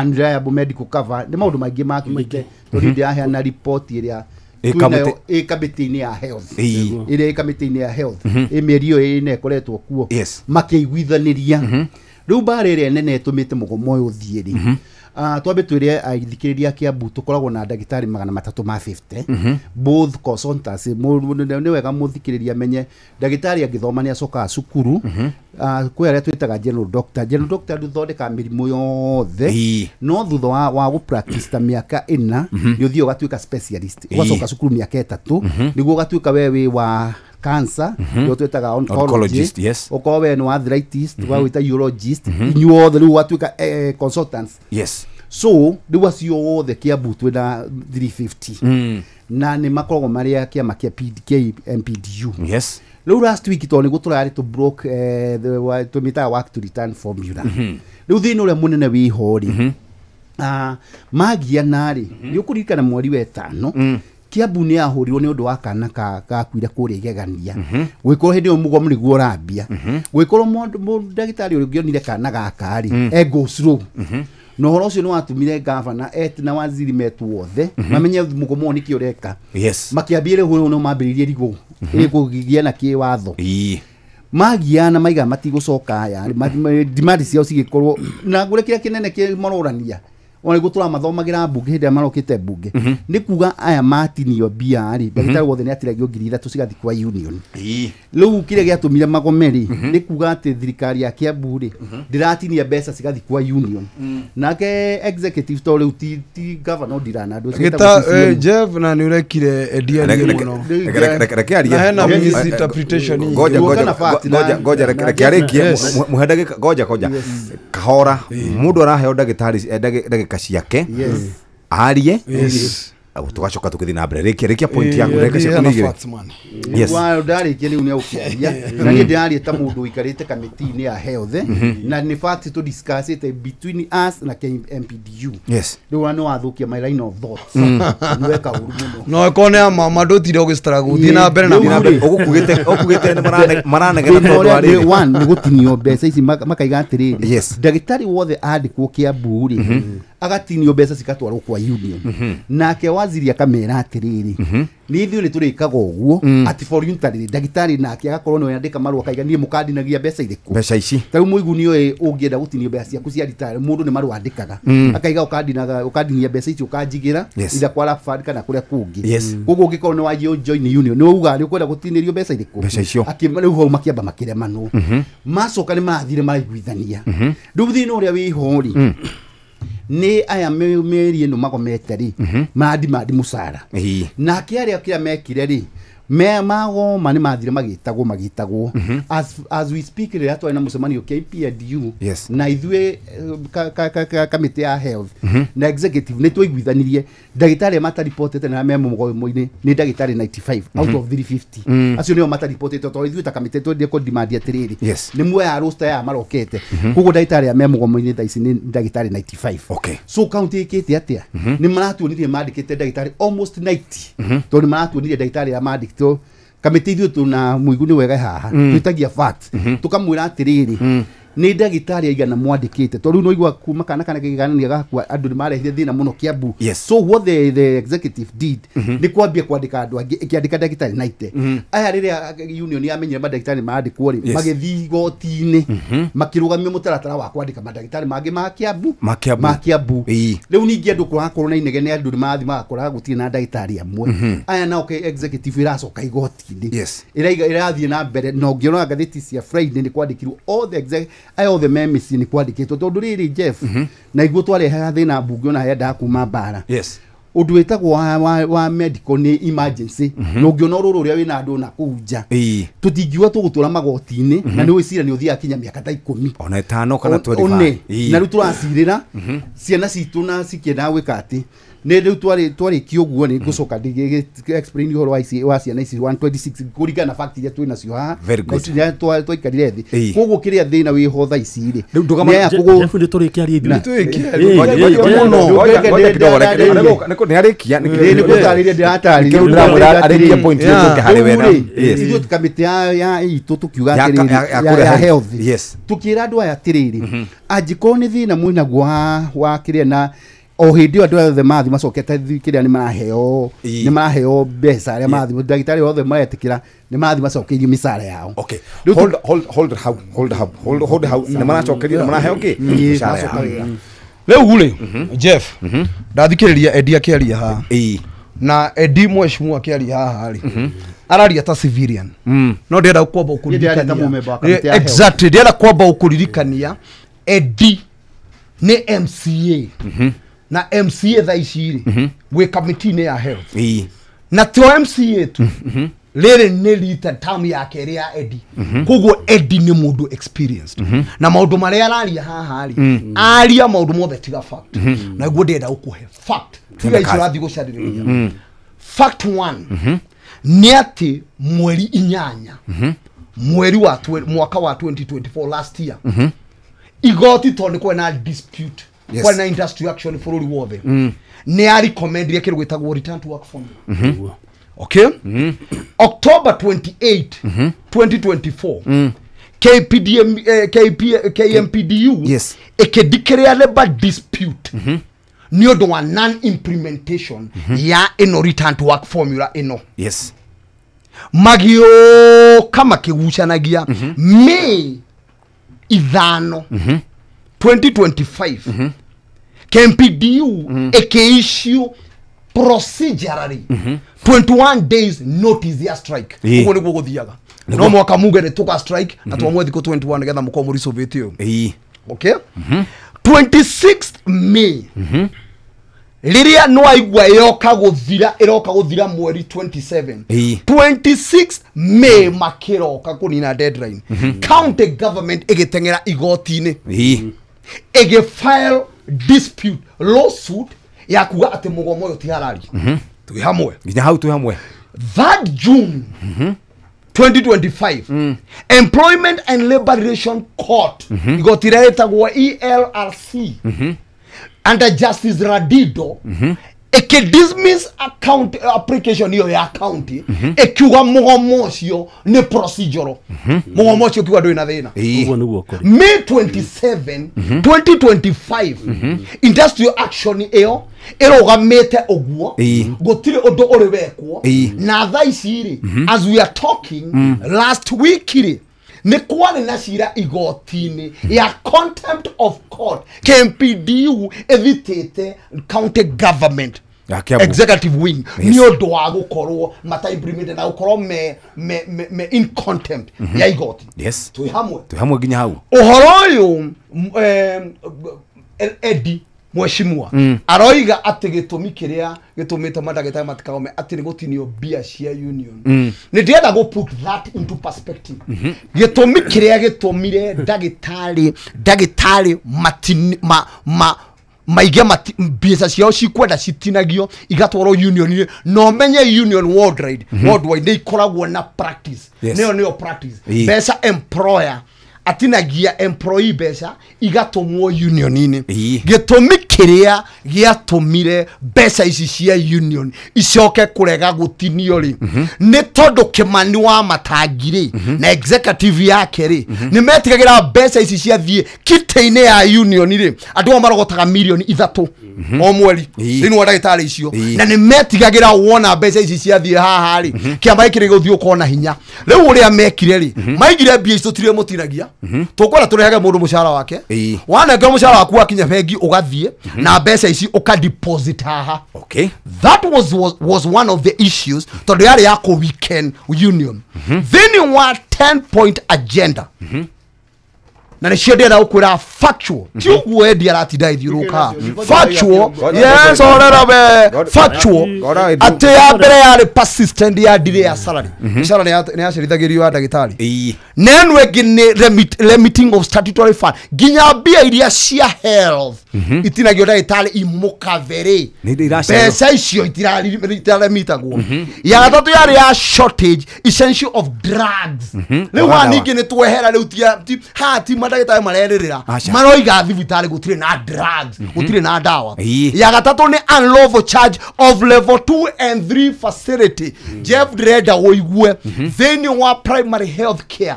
unreliable medical cover, nĩ maũndũ maingĩ makiugĩte tondũ ndĩraheana riboti ĩrĩa twĩnayo ĩ kamĩtĩ-inĩ ya health, ĩrĩa ĩ kamĩtĩ-inĩ ya health ĩ mĩeri ĩyo ĩna ĩkoretwo kuo makĩiguithanĩria. Rĩu mbara ĩrĩa nene ĩtũmĩte mũgomo ũyũ ũthiĩ rĩ, twambe twĩre athikĩrĩria a Kiambu tũkoragwo na ndagĩtarĩ 350, both consultants. Nĩ wega mũthikĩrĩria amenye ndagĩtarĩ angĩthoma nĩ acokaga cukuru. Kwĩ arĩa twĩtaga general doctor. General doctor ndũthondekaga mĩrimũ yothe, no thutha wa gũ practice ta mĩaka 4 nĩ ũthiĩ ũgatuĩka specialist, ũgacoka cukuru mĩaka 3 nĩguo ũgatuĩka we wĩ wa cancer, nĩo twĩtaga oncologist, ũkorwo we nĩ wa arthritis tũgagwĩta urologist, inyuothe rĩu ũgatuĩka consultants. So rĩu acio othe Kiambu twĩna 350 na nĩ makoragwo marĩ a kĩama kĩa KMPDU. Rĩu last week tondũ nĩguo tũrarĩ tũ broke tũmĩtaga work to return formula. Rĩu thĩna ũrĩa mũnene wĩho rĩ, magiana rĩ, nĩ ũkũririkana mweri wa 5 Kiambu nĩ yahũrirwo nĩ ũndũ wa kana gakuire kũrĩa Igegania. Gwĩkorwo hĩndĩ ĩyo mũgomo nĩguo ũrambia, gwĩkorwo ndagĩtarĩ ũrĩa ũngĩonire kana gaka rĩ e go slow, na ũhoro ũcio nĩ watũmire gavana et na waziri metwo othe mamenye mũgomo ũyũ nĩkĩ ũreka. Makĩambia rĩu no mambĩrĩirie rigũ ĩkũgĩa na kĩwatho magiana maiga matigũcoka aya demand ciao cigĩkorwo na ngũrĩ kĩrĩa kĩnene kĩ marorania ona nĩguo tũramathomagĩra mbunge hĩndĩ ĩrĩa marokĩte mbunge, nĩ kuga aya matinio mbia rĩ, ndagĩtarĩ wothe nĩ atiragio 3,000 cigathiĩ kwa union. Rĩu kĩrĩa gĩatũmire magome rĩ, nĩ kuga atĩ thirikari ya Kiambu rĩ ndĩratinia mbeca cigathiĩ kwa union. Nake executive to rĩu ti governor ndirana andũ acio Gĩta etagwo CCM. Jeff na nĩ ũrekire endia mũno. Reke arie. Na hena misinterpretation nyingĩ. Ngoja ngoja Kana fact ngoja ngoja reke arĩkie. Muhe ndagĩka, ngoja ngoja kahora, mũndũ araheo ndagĩtarĩ ndagĩka ciake arie, tugacoka tũgĩthiĩ na mbere. Rĩkia point yaku, ndagĩka ciaku nĩ 2. Yes. Wa ndarĩkia rĩu nĩ ũkĩaria na niĩ ndĩraria ta mũndũ ũikarĩte kamĩtĩ-inĩ ya health, na nĩ fact tũ discussĩte between us na KMPDU. Rĩu nĩ wathũkia my line of thoughts, nĩ weka ũru mũno. No ĩkorwo nĩ ama ma ndũtire ũgĩstruggle, thiĩ na mbere na Rĩu maũndũ. rĩ, Ũkugĩte nĩ maranegena thĩna tondũ ũrĩa wa rĩrĩ. one nĩ gũtinio mbeca ici makaiga atĩrĩrĩ, ndagĩtarĩ wothe andĩkwo Kiambu rĩ agatinio mbeca cigatwarwo kwa union. Nake waziri akamera atĩrĩrĩ, nĩ ithuĩ nĩ tũrĩkaga ũguo atĩ voluntarily ndagĩtarĩ nake agakorwo nĩwe andĩka marũa akaiga niĩ mũkandinagia mbeca irĩkũ, mbeca ici. Ta rĩu mũigu nĩũĩ ũngĩenda gũtinio mbeca ciaku cia retire mũndũ nĩ marũa andĩkaga akaiga ũkandinia mbeca ici ũkanjigĩra either kwa Lafad kana kũrĩa kũngĩ. Koguo ũngĩkorwo nĩ wanjia join union nĩ uga nĩ ũkwenda gũtinĩrio mbeca irĩkũ, Mbeca icio. Rĩu hau makĩamba makĩremanwo, macoka nĩ mathire maraiguithania. Rĩu thĩna ũrĩa wĩho rĩ, Nĩ aya mĩeri ĩno magomete rĩ mandi mũcara nake arĩa kĩrĩa mekire rĩ me magoma nĩ mathire magĩtagwo as we speak rĩrĩa twarĩ na mũcemanio KPDU na ithuĩ kamĩtĩ ya health na executive nĩ twaiguithanirie ndagĩtarĩ mataripotete na me mũgomo-inĩ nĩ ndagĩtarĩ 95 out of 350 acio nĩo mataripotete tondũ ithuĩ ta kamĩtĩ twendire kũ-demand atĩrĩrĩ nĩ muoya roster ya marokete koguo ndagĩtarĩ arĩa me mũgomo-inĩ thaa ici nĩ ndagĩtarĩ 95. So county ĩkĩte atĩa? Nĩ maratuonirie mandĩkĩte ndagĩtarĩ almost 90 tondũ nĩ maratuonirie ndagĩtarĩ arĩa mandĩkĩtwo kamĩtĩ ithuĩ tuna mũigu nĩ wega haha twĩtagia fact tũkamwĩra atĩrĩrĩ nĩ ndagĩtarĩ aigana mwandĩkĩte tondũ rĩu no igua kuma kana kĩganania gakua andũ nĩ marehire thĩna mũno Kiambu. So what the executive did nĩ kwambia kwandĩka andũ angĩ ĩkĩandĩka ndagĩtarĩ 90 aya rĩrĩa union yamenyire mandagĩtarĩ marandĩkwo rĩ magĩthiĩ igoti-inĩ makĩrũgamia mũtaratara wa kwandĩka mandagĩtarĩ mangĩ ma Kiambu ma Kiambu. Rĩu ningĩ andũ kũrakorwo na inegene andũ nĩ marathiĩ magakora gũtirĩ na ndagĩtarĩ amwe aya nao executive ĩracoka igoti-inĩ ĩrathiĩ na mbere na ũngĩona ngathĩti cia Friday nĩ kwandĩkirwo all the aya othe me mĩciĩ nĩ kwandĩkĩtwo tondũ rĩrĩ Jeff na iguo twarehaga thĩna mbunge ona yendaga kuma mbara ũndũ wĩtagwo wa medical nĩ emergency na ũngĩona ũrũrũ ũrĩa wĩna andũ na kũu nja tũtingiuga tũgũtũra magoti-inĩ na nĩ ũgwĩciria nĩ ũthiaga kinya mĩaka ta 10 ona 5 kana 25 na rĩu tũracirĩra ciana citũ na cikĩendaga gwĩka atĩ nĩ rĩu twarĩkia ũguo nĩ ngũcoka explain ũhoro wa ciana ici 126 kũringana na fact iria twĩ nacio haha na twaikarire thĩ koguo kĩrĩa thĩna wĩho thaa ici rĩ nĩ tũrĩkĩaria ithuĩ nĩ arĩkia nĩ gũtarĩria ndĩratarĩria arĩkia point ĩyo tũke harĩ we na ithuĩ kamĩtĩ ya itũ tũkiuga atĩrĩrĩ ya health tũkĩra andũ aya atĩrĩrĩ angĩkorwo nĩ thĩna mwĩnaguo wa kĩrĩa na o hĩndĩ ĩyo andũ othe mathi macokete kĩrĩa nĩ maraheo mbeca arĩa mathi ndagĩtarĩ othe maretĩkĩra nĩ mathi macokeirio mĩcara yao. Okay, hold how nĩ maracokerio nĩ maraheo kĩ mĩcara yao rĩu rĩ Jeff ndathikĩrĩria Eddie akĩaria haha na Eddie mheshimiwa akĩaria haha rĩ araria ta civilian no ndĩrenda kwamba ũkũririkania exactly ndĩrenda kwamba ũkũririkania Eddie nĩ MCA na MCA thaa ici rĩ wĩ kamĩtĩ-inĩ ya health na to MCA tu rĩrĩ nĩ rita term ya kerĩ ya Eddie koguo Eddie nĩ mũndũ experienced na maũndũ marĩa araria haha rĩ aria maũndũ mothe tiga fact na guo ndĩrenda gũkũhe fact tiga icio ũrathiĩ gũcarĩrĩria. Fact 1 nĩ atĩ mweri 8 mweri wa mwaka wa 2024 last year igoti tondũ nĩ kwena dispute kwena industry action bũrũri wothe nĩ arecommendire kĩndũ gĩtagwo return to work formula. Okay, October 28 2024 KPDM KMPDU ĩkĩdeclare labor dispute nĩ ũndũ wa non implementation ya ĩno return to work formula ĩno. Magĩũka makĩgucanagia May 5 2025 KMPDU ĩkĩ-issue procedurally 21 days notice ya strike ũguo nĩguo gũthiaga no mwaka muge nĩ tũka strike na twamwe thikũ 21 nĩgetha mũkorwo mũrisolvĩte ĩyo. Okay, 26 May rĩrĩa no aigua ĩroka gũthira mweri 27 26 May makĩroka kũnina deadline county government ĩgĩteng'era igoti-inĩ ĩgĩ file dispute lawsuit ya kuga atĩ mũgomo ũyũ ti harari. Twĩ hamwe nginya hau twĩ hamwe. 3 June 2025 Employment and Labor Relation Court igoti rĩrĩa rĩtagwo ELRC under Justice Radido ĩkĩ-dismiss account application ĩyo ya county ĩkiuga mũgomo ũcio nĩ procedural mũgomo ũcio ũkiuga ndũrĩ na thĩna. May 27 2025 industrial action ĩyo ĩrũgamĩte ũguo gũtirĩ ũndũ ũrĩ wekwo na thaa ici rĩ as we are talking last week rĩ nĩ kwarĩ na cira igoti-inĩ ya contempt of court KMPDU ĩthitĩte county government executive wing nĩ ũndũ wa gũkorwo mata-implement na gũkorwo me in contempt ya igoti. Twĩ hamwe nginya hau ũhoro ũyũ Eddie Mheshimiwa aroiga atĩ gĩtũmi kĩrĩa gĩtũmĩte mandagĩtarĩ matikagome atĩ nĩ gũtinio mbia cia union. Nĩ ndĩrenda gũ put that into perspective. Gĩtũmi kĩrĩa gĩtũmire ndagĩtarĩ matini ma maige mbeca ciao cikwenda citinagio igatwarwo union-inĩ. No menye union worldwide nĩ ikoragwo na practice. Nĩyo nĩyo practice. Mbeca employer atinagia employee mbeca igatũmwo union-inĩ. Gĩtũmi kĩrĩa gĩatũmire mbeca ici cia union icoke kũrega gũtinio rĩ, nĩ tondũ Kimani wa Matangi rĩ na executive yake rĩ nĩ metigagĩra mbeca ici ciathiĩ kitĩ-inĩ ya union rĩ, andũ ao marogotaga mirioni 3 o mweri thĩinĩ wa ndagĩtarĩ icio, na nĩ metigagĩra wona mbeca ici ciathiĩ haha rĩ, kĩama gĩkĩ gĩgũthiĩ ũkorwo na hinya. Rĩu ũrĩa mekire rĩ, maigire mbia ici tũtirĩ mũtinagia, tũkwenda tũrehage mũndũ mũcara wake, wanengera mũcara waku wakinya bengi ũgathiĩ na mbeca ici ũka deposit haha. Okay. That was one of the issues tondũ yarĩ ya kũ weaken union. Thĩinĩ wa 10 point agenda na nĩcio ndĩrenda gũkwĩra factual, ti ũguo Eddie aratinda ĩthiũrũrũka factual. Yes, orera we factual atĩ ya mbere yarĩ persistent ya delay ya salary, mĩcara nĩ yacerithagĩrio ya ndagĩtarĩ, na ĩno ĩngĩ nĩ remitting of statutory fund, nginya mbia iria cia health itinagio ndagĩtarĩ imũkavere, mbeca icio itiraremitagwo. Ya gatatũ yarĩ ya shortage essential of drugs. Rĩu haha ningĩ nĩ twehera rĩu haha ti mandagĩtarĩ marerĩrĩra, maroiga thibitarĩ gũtirĩ na drugs, gũtirĩ na ndawa. Ya gatatũ nĩ unlawful charge of level 2 and 3 facility. Jeff, ndĩrenda ũigue thĩinĩ wa primary health care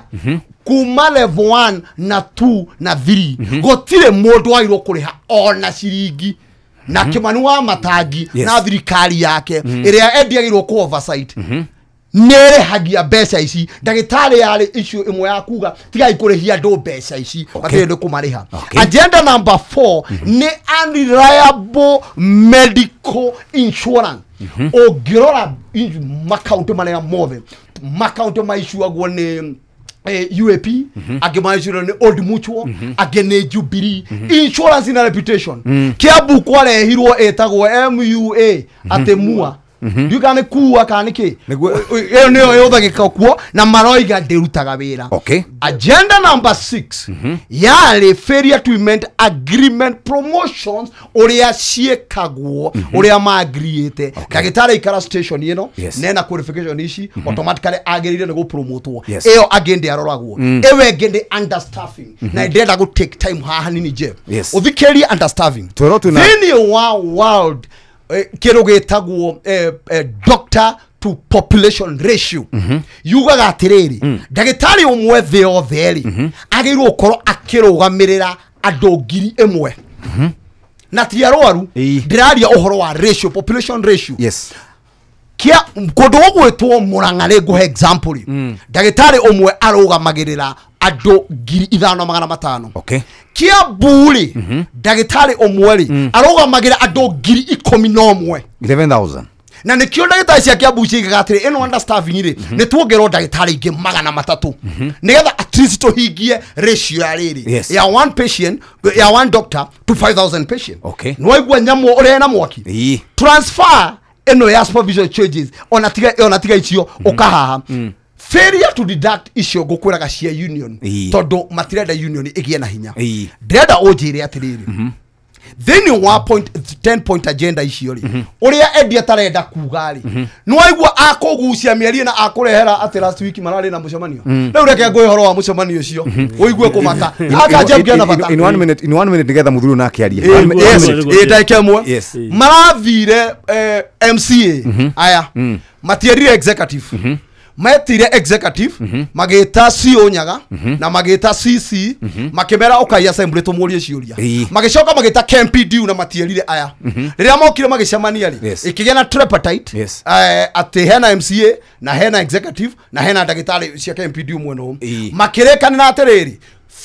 kuma level 1 na 2 na 3 gũtirĩ mũndũ wagĩrĩirwo kũrĩha ona ciringi. Na Kimani wa Matangi na thirikari yake ĩrĩa endiagĩrwo kũ oversight nĩrĩhagia mbeca ici. Ndagĩtarĩ yarĩ issue ĩmwe ya kuga tigai kũrĩhia andũ mbeca ici, matirĩ ndũ kũmarĩha. Agenda number 4 nĩ unreliable medical insurance. Ũngĩrora makaunti marĩa mothe, makaunti maicuagwo nĩ UAP, angĩ maicurwo nĩ Old Mutual, angĩ nĩ Jubilee. Insurance na reputation. Kiambu kwarehirwo ĩtagwo MUA atĩ mua ndiũ kana nĩ kuua kana nĩ kĩ, ĩyo nĩyo ĩhũthagĩka kuo na maroiga ndĩrutaga wĩra. Agenda number 6 yarĩ failure to implement agreement promotions ũrĩa ciĩkagwo, ũrĩa maagriĩte. Ndagĩtarĩ aikara station ĩno nena qualification ici automatically agĩrĩire nĩ gũpromotwo. Ĩyo angĩ ndĩaroragwo, ĩyo ĩngĩ nĩ understaffing, na ndĩrenda gũ take time haha nini Jeff ũthikĩrĩrie understaffing thĩinĩ wa world kĩndũ gĩtagwo doctor to population ratio. Yugaga atĩrĩrĩ, ndagĩtarĩ ũmwe thĩ yothe rĩ agĩrĩirwo gũkorwo akĩrũgamĩrĩra andũ 1,000 na ti arwaru. Ndĩraria ũhoro wa ratio, population ratio. Kia kũndũ gũgwĩtwo Murang'a rĩ, ngũhe example rĩ, ndagĩtarĩ ũmwe arũgamagĩrĩra andũ 5,500. Kiambu rĩ, ndagĩtarĩ ũmwe rĩ arũgamagĩrĩra andũ 11,000. 11,000. Na nĩkĩo ndagĩtarĩ cia Kiambu ciigaga atĩrĩ, ĩno understaffing rĩ, nĩ tuongerwo ndagĩtarĩ ingĩ 300 nĩgetha at least tũhingie ratio ya rĩrĩ ya one patient, ya one doctor to 5,000 patient. Nĩwaigua nyamũ ũrĩa ĩna mwaki. Transfer ĩno ya supervision charges ona tiga icio ũkahaha. Failure to deduct icio ngũkwĩraga cia union tondũ matirenda union ĩgĩe na hinya. Ndĩrenda ũnjĩre atĩrĩrĩ, thĩinĩ wa point 10 point agenda icio rĩ, ũrĩa Eddie atarenda kuga rĩ, nĩwaigua akũgucia mĩario na akũrehera atĩ last week mararĩ na mũcemanio. Rĩu reke ngũhe ũhoro wa mũcemanio ũcio ũigue kũmaka. Aka Jeff kĩana bata. In 1 minute, in 1 minute nĩgetha mũthuri ũyũ nake arie. Yes, ndagĩka ĩmwe. Marathire MCA aya matierire executive, metire executive magĩta CO Nyaga na magĩta CC makĩmera ũkai assembly tũmũrie ciũria, magĩcoka magĩta KMPDU na matierire aya. Rĩrĩa mokire magĩcemania rĩ, ĩkĩgĩa na tripartite atĩ hena MCA na hena executive na hena ndagĩtarĩ cia KMPDU mwena ũmwe, makĩrĩkanĩra atĩrĩrĩ,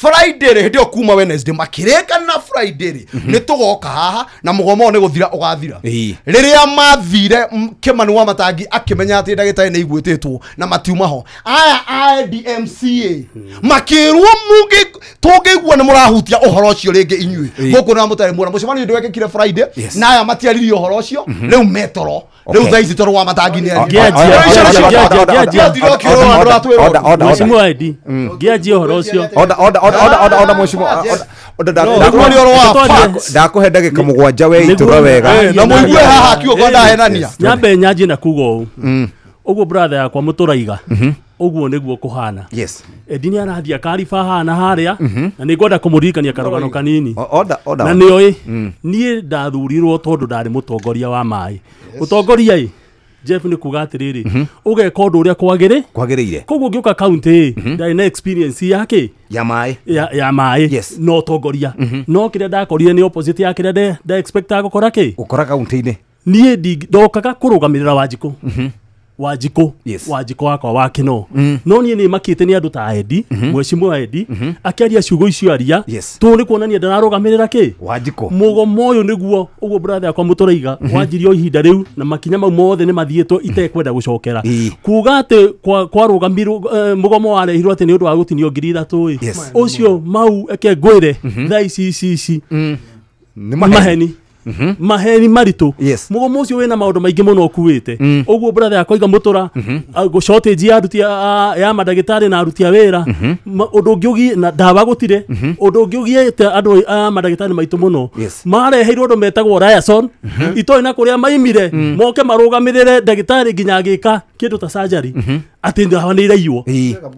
Friday rĩ hĩndĩ ĩyo kuma Wednesday makĩrĩkana Friday rĩ nĩ tũgoka haha na mũgomo nĩ gũthira ũgathira. Rĩrĩa mathire Kimani wa Matangi akĩmenya atĩ ndagĩtarĩ nĩ iguĩtĩtwo na matiuma ho, aya a DMCA makĩrwo tũngĩigua nĩ mũrahutia ũhoro ũcio rĩngĩ inyuĩ gũkũ na mũtarĩ muona mũcemanio ndwekĩkire Friday na aya matiaririe ũhoro ũcio rĩu metoro rĩu thaa ici toro wa Matangi nĩ Mheshimiwa Edi ngĩanjia ũhoro ũcio. Order mheshimiwa, ndakuhe ndagĩka 7 we itũra wega na mũigue haha kiugo ndahenania. Nyambe nyanjie na kuga ũũ ũguo brother yakwa mũtũraiga ũguo nĩguo kũhana. Edi nĩ arathiĩ akariba hana harĩa na nĩ ngwenda kũmũririkania karũgano kanini na nĩoĩ niĩ ndathurirwo tondũ ndarĩ mũtongoria wa maĩ. Ũtongoria ĩ Jeff nĩ kuga atĩrĩrĩ ũgeka ũndũ ũrĩa kwagĩrĩire. Koguo ngĩũka county ndarĩ na experience yake ya maĩ ya maĩ no ũtongoria no kĩrĩa ndakorire nĩ opposite ya kĩrĩa nda expectaga gũkora kĩ gũkora county-inĩ. Niĩ ndokaga kũrũgamĩrĩra Wanjikũ Wanjikũ Wanjikũ wakwa wa Kĩno no niĩ nĩ makĩte nĩ andũ ta Edi mheshimiwa Edi akĩaria ciugo icio aria tũ nĩ kuonania ndararũgamĩrĩra kĩ Wanjikũ. Mũgomo ũyũ nĩguo ũguo brother yakwa mũtũraiga wanjirie ihinda rĩu na makinya mau mothe nĩ mathiĩtwo itekwenda gũcokera kuga atĩ kwarũgamirwo mũgomo warehirwo atĩ nĩ ũndũ wa gũtinio 3,000 ĩ ũcio mau eke ngwĩre thaa ici ici ici nĩ maheni maheni maritũ. Mũgomo ũcio wĩna maũndũ maingĩ mũno ũkuĩte ũguo brother yakwa iga mũtũra shortage ya aruti ya mandagĩtarĩ na aruti a wĩra ũndũ ũngĩ ũgiĩ na ndawa gũtirĩ ũndũ ũngĩ ũgiĩte andũ a mandagĩtarĩ maitũ mũno mareheirwo ũndũ metagwo liaison itoĩ na kũrĩa maimire moke marũgamĩrĩre ndagĩtarĩ nginya agĩka kĩndũ ta surgery atĩ ndawa nĩ iraiywo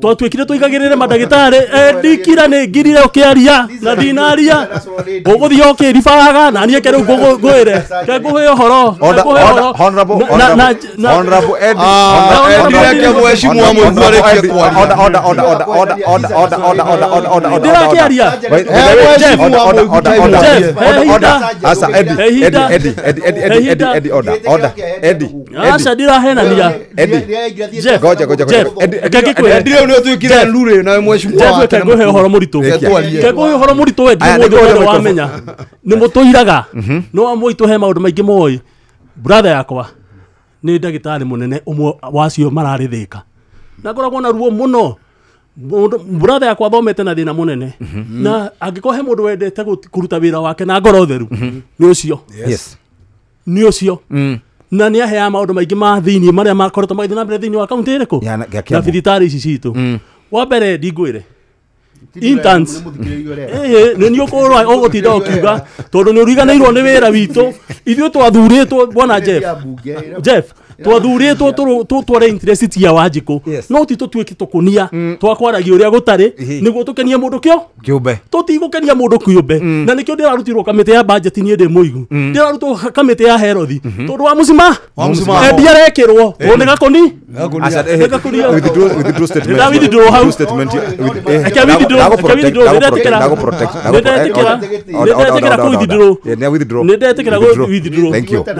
twatuĩkire tũigagĩrĩre mandagĩtarĩ ndikira nĩ ngirire ũkĩaria na ndinaria ũgũthiĩ ũkĩribaraga na niĩ ke rĩu ngwĩre ke ngũhe ũhoro. Honorable Edi Aca ndirahenania ngũhe ũhoro mũritũ ke ngũhe ũhoro mũritũ Edi mũndũ wamenya nĩ mũtũiraga no amwe aitũ he maũndũ maingĩ moĩ. Brother yakwa nĩ ndagĩtarĩ mũnene ũmwe wacio mararĩ Thĩka na ngoragwo na ruo mũno. Brother yakwa athomete na thĩna mũnene na angĩkorwo he mũndũ wendete kũruta wĩra wake na ngoro theru nĩ ũcio nĩ ũcio na nĩ aheaga maũndũ maingĩ ma thĩinĩ marĩa makoretwo magĩthiĩ na mbere thĩinĩ wa kaunti ĩrĩkũ na thibitarĩ ici citũ. Wa mbere ndingwĩre interns nĩ nĩ ũkũrwo ũgũtinda ũkiuga tondũ nĩ ũriganĩirwo nĩ wĩra witũ ithuĩ twathurĩtwo bwana Jeff twathurĩtwo tũtware interest ya Wanjikũ no ti tũtuĩke tũkũnia twakwaragia ũrĩa gũtarĩ nĩguo tũkenie mũndũ kĩũmbe tũtigũkenia mũndũ kĩũmbe na nĩkĩo ndĩrarutirwo kamĩtĩ ya budget niĩ ndĩ mũigu ndĩrarutwo kamĩtĩ ya health tondũ wa mũcima Edi arekĩrwo tondũ nĩ gakũni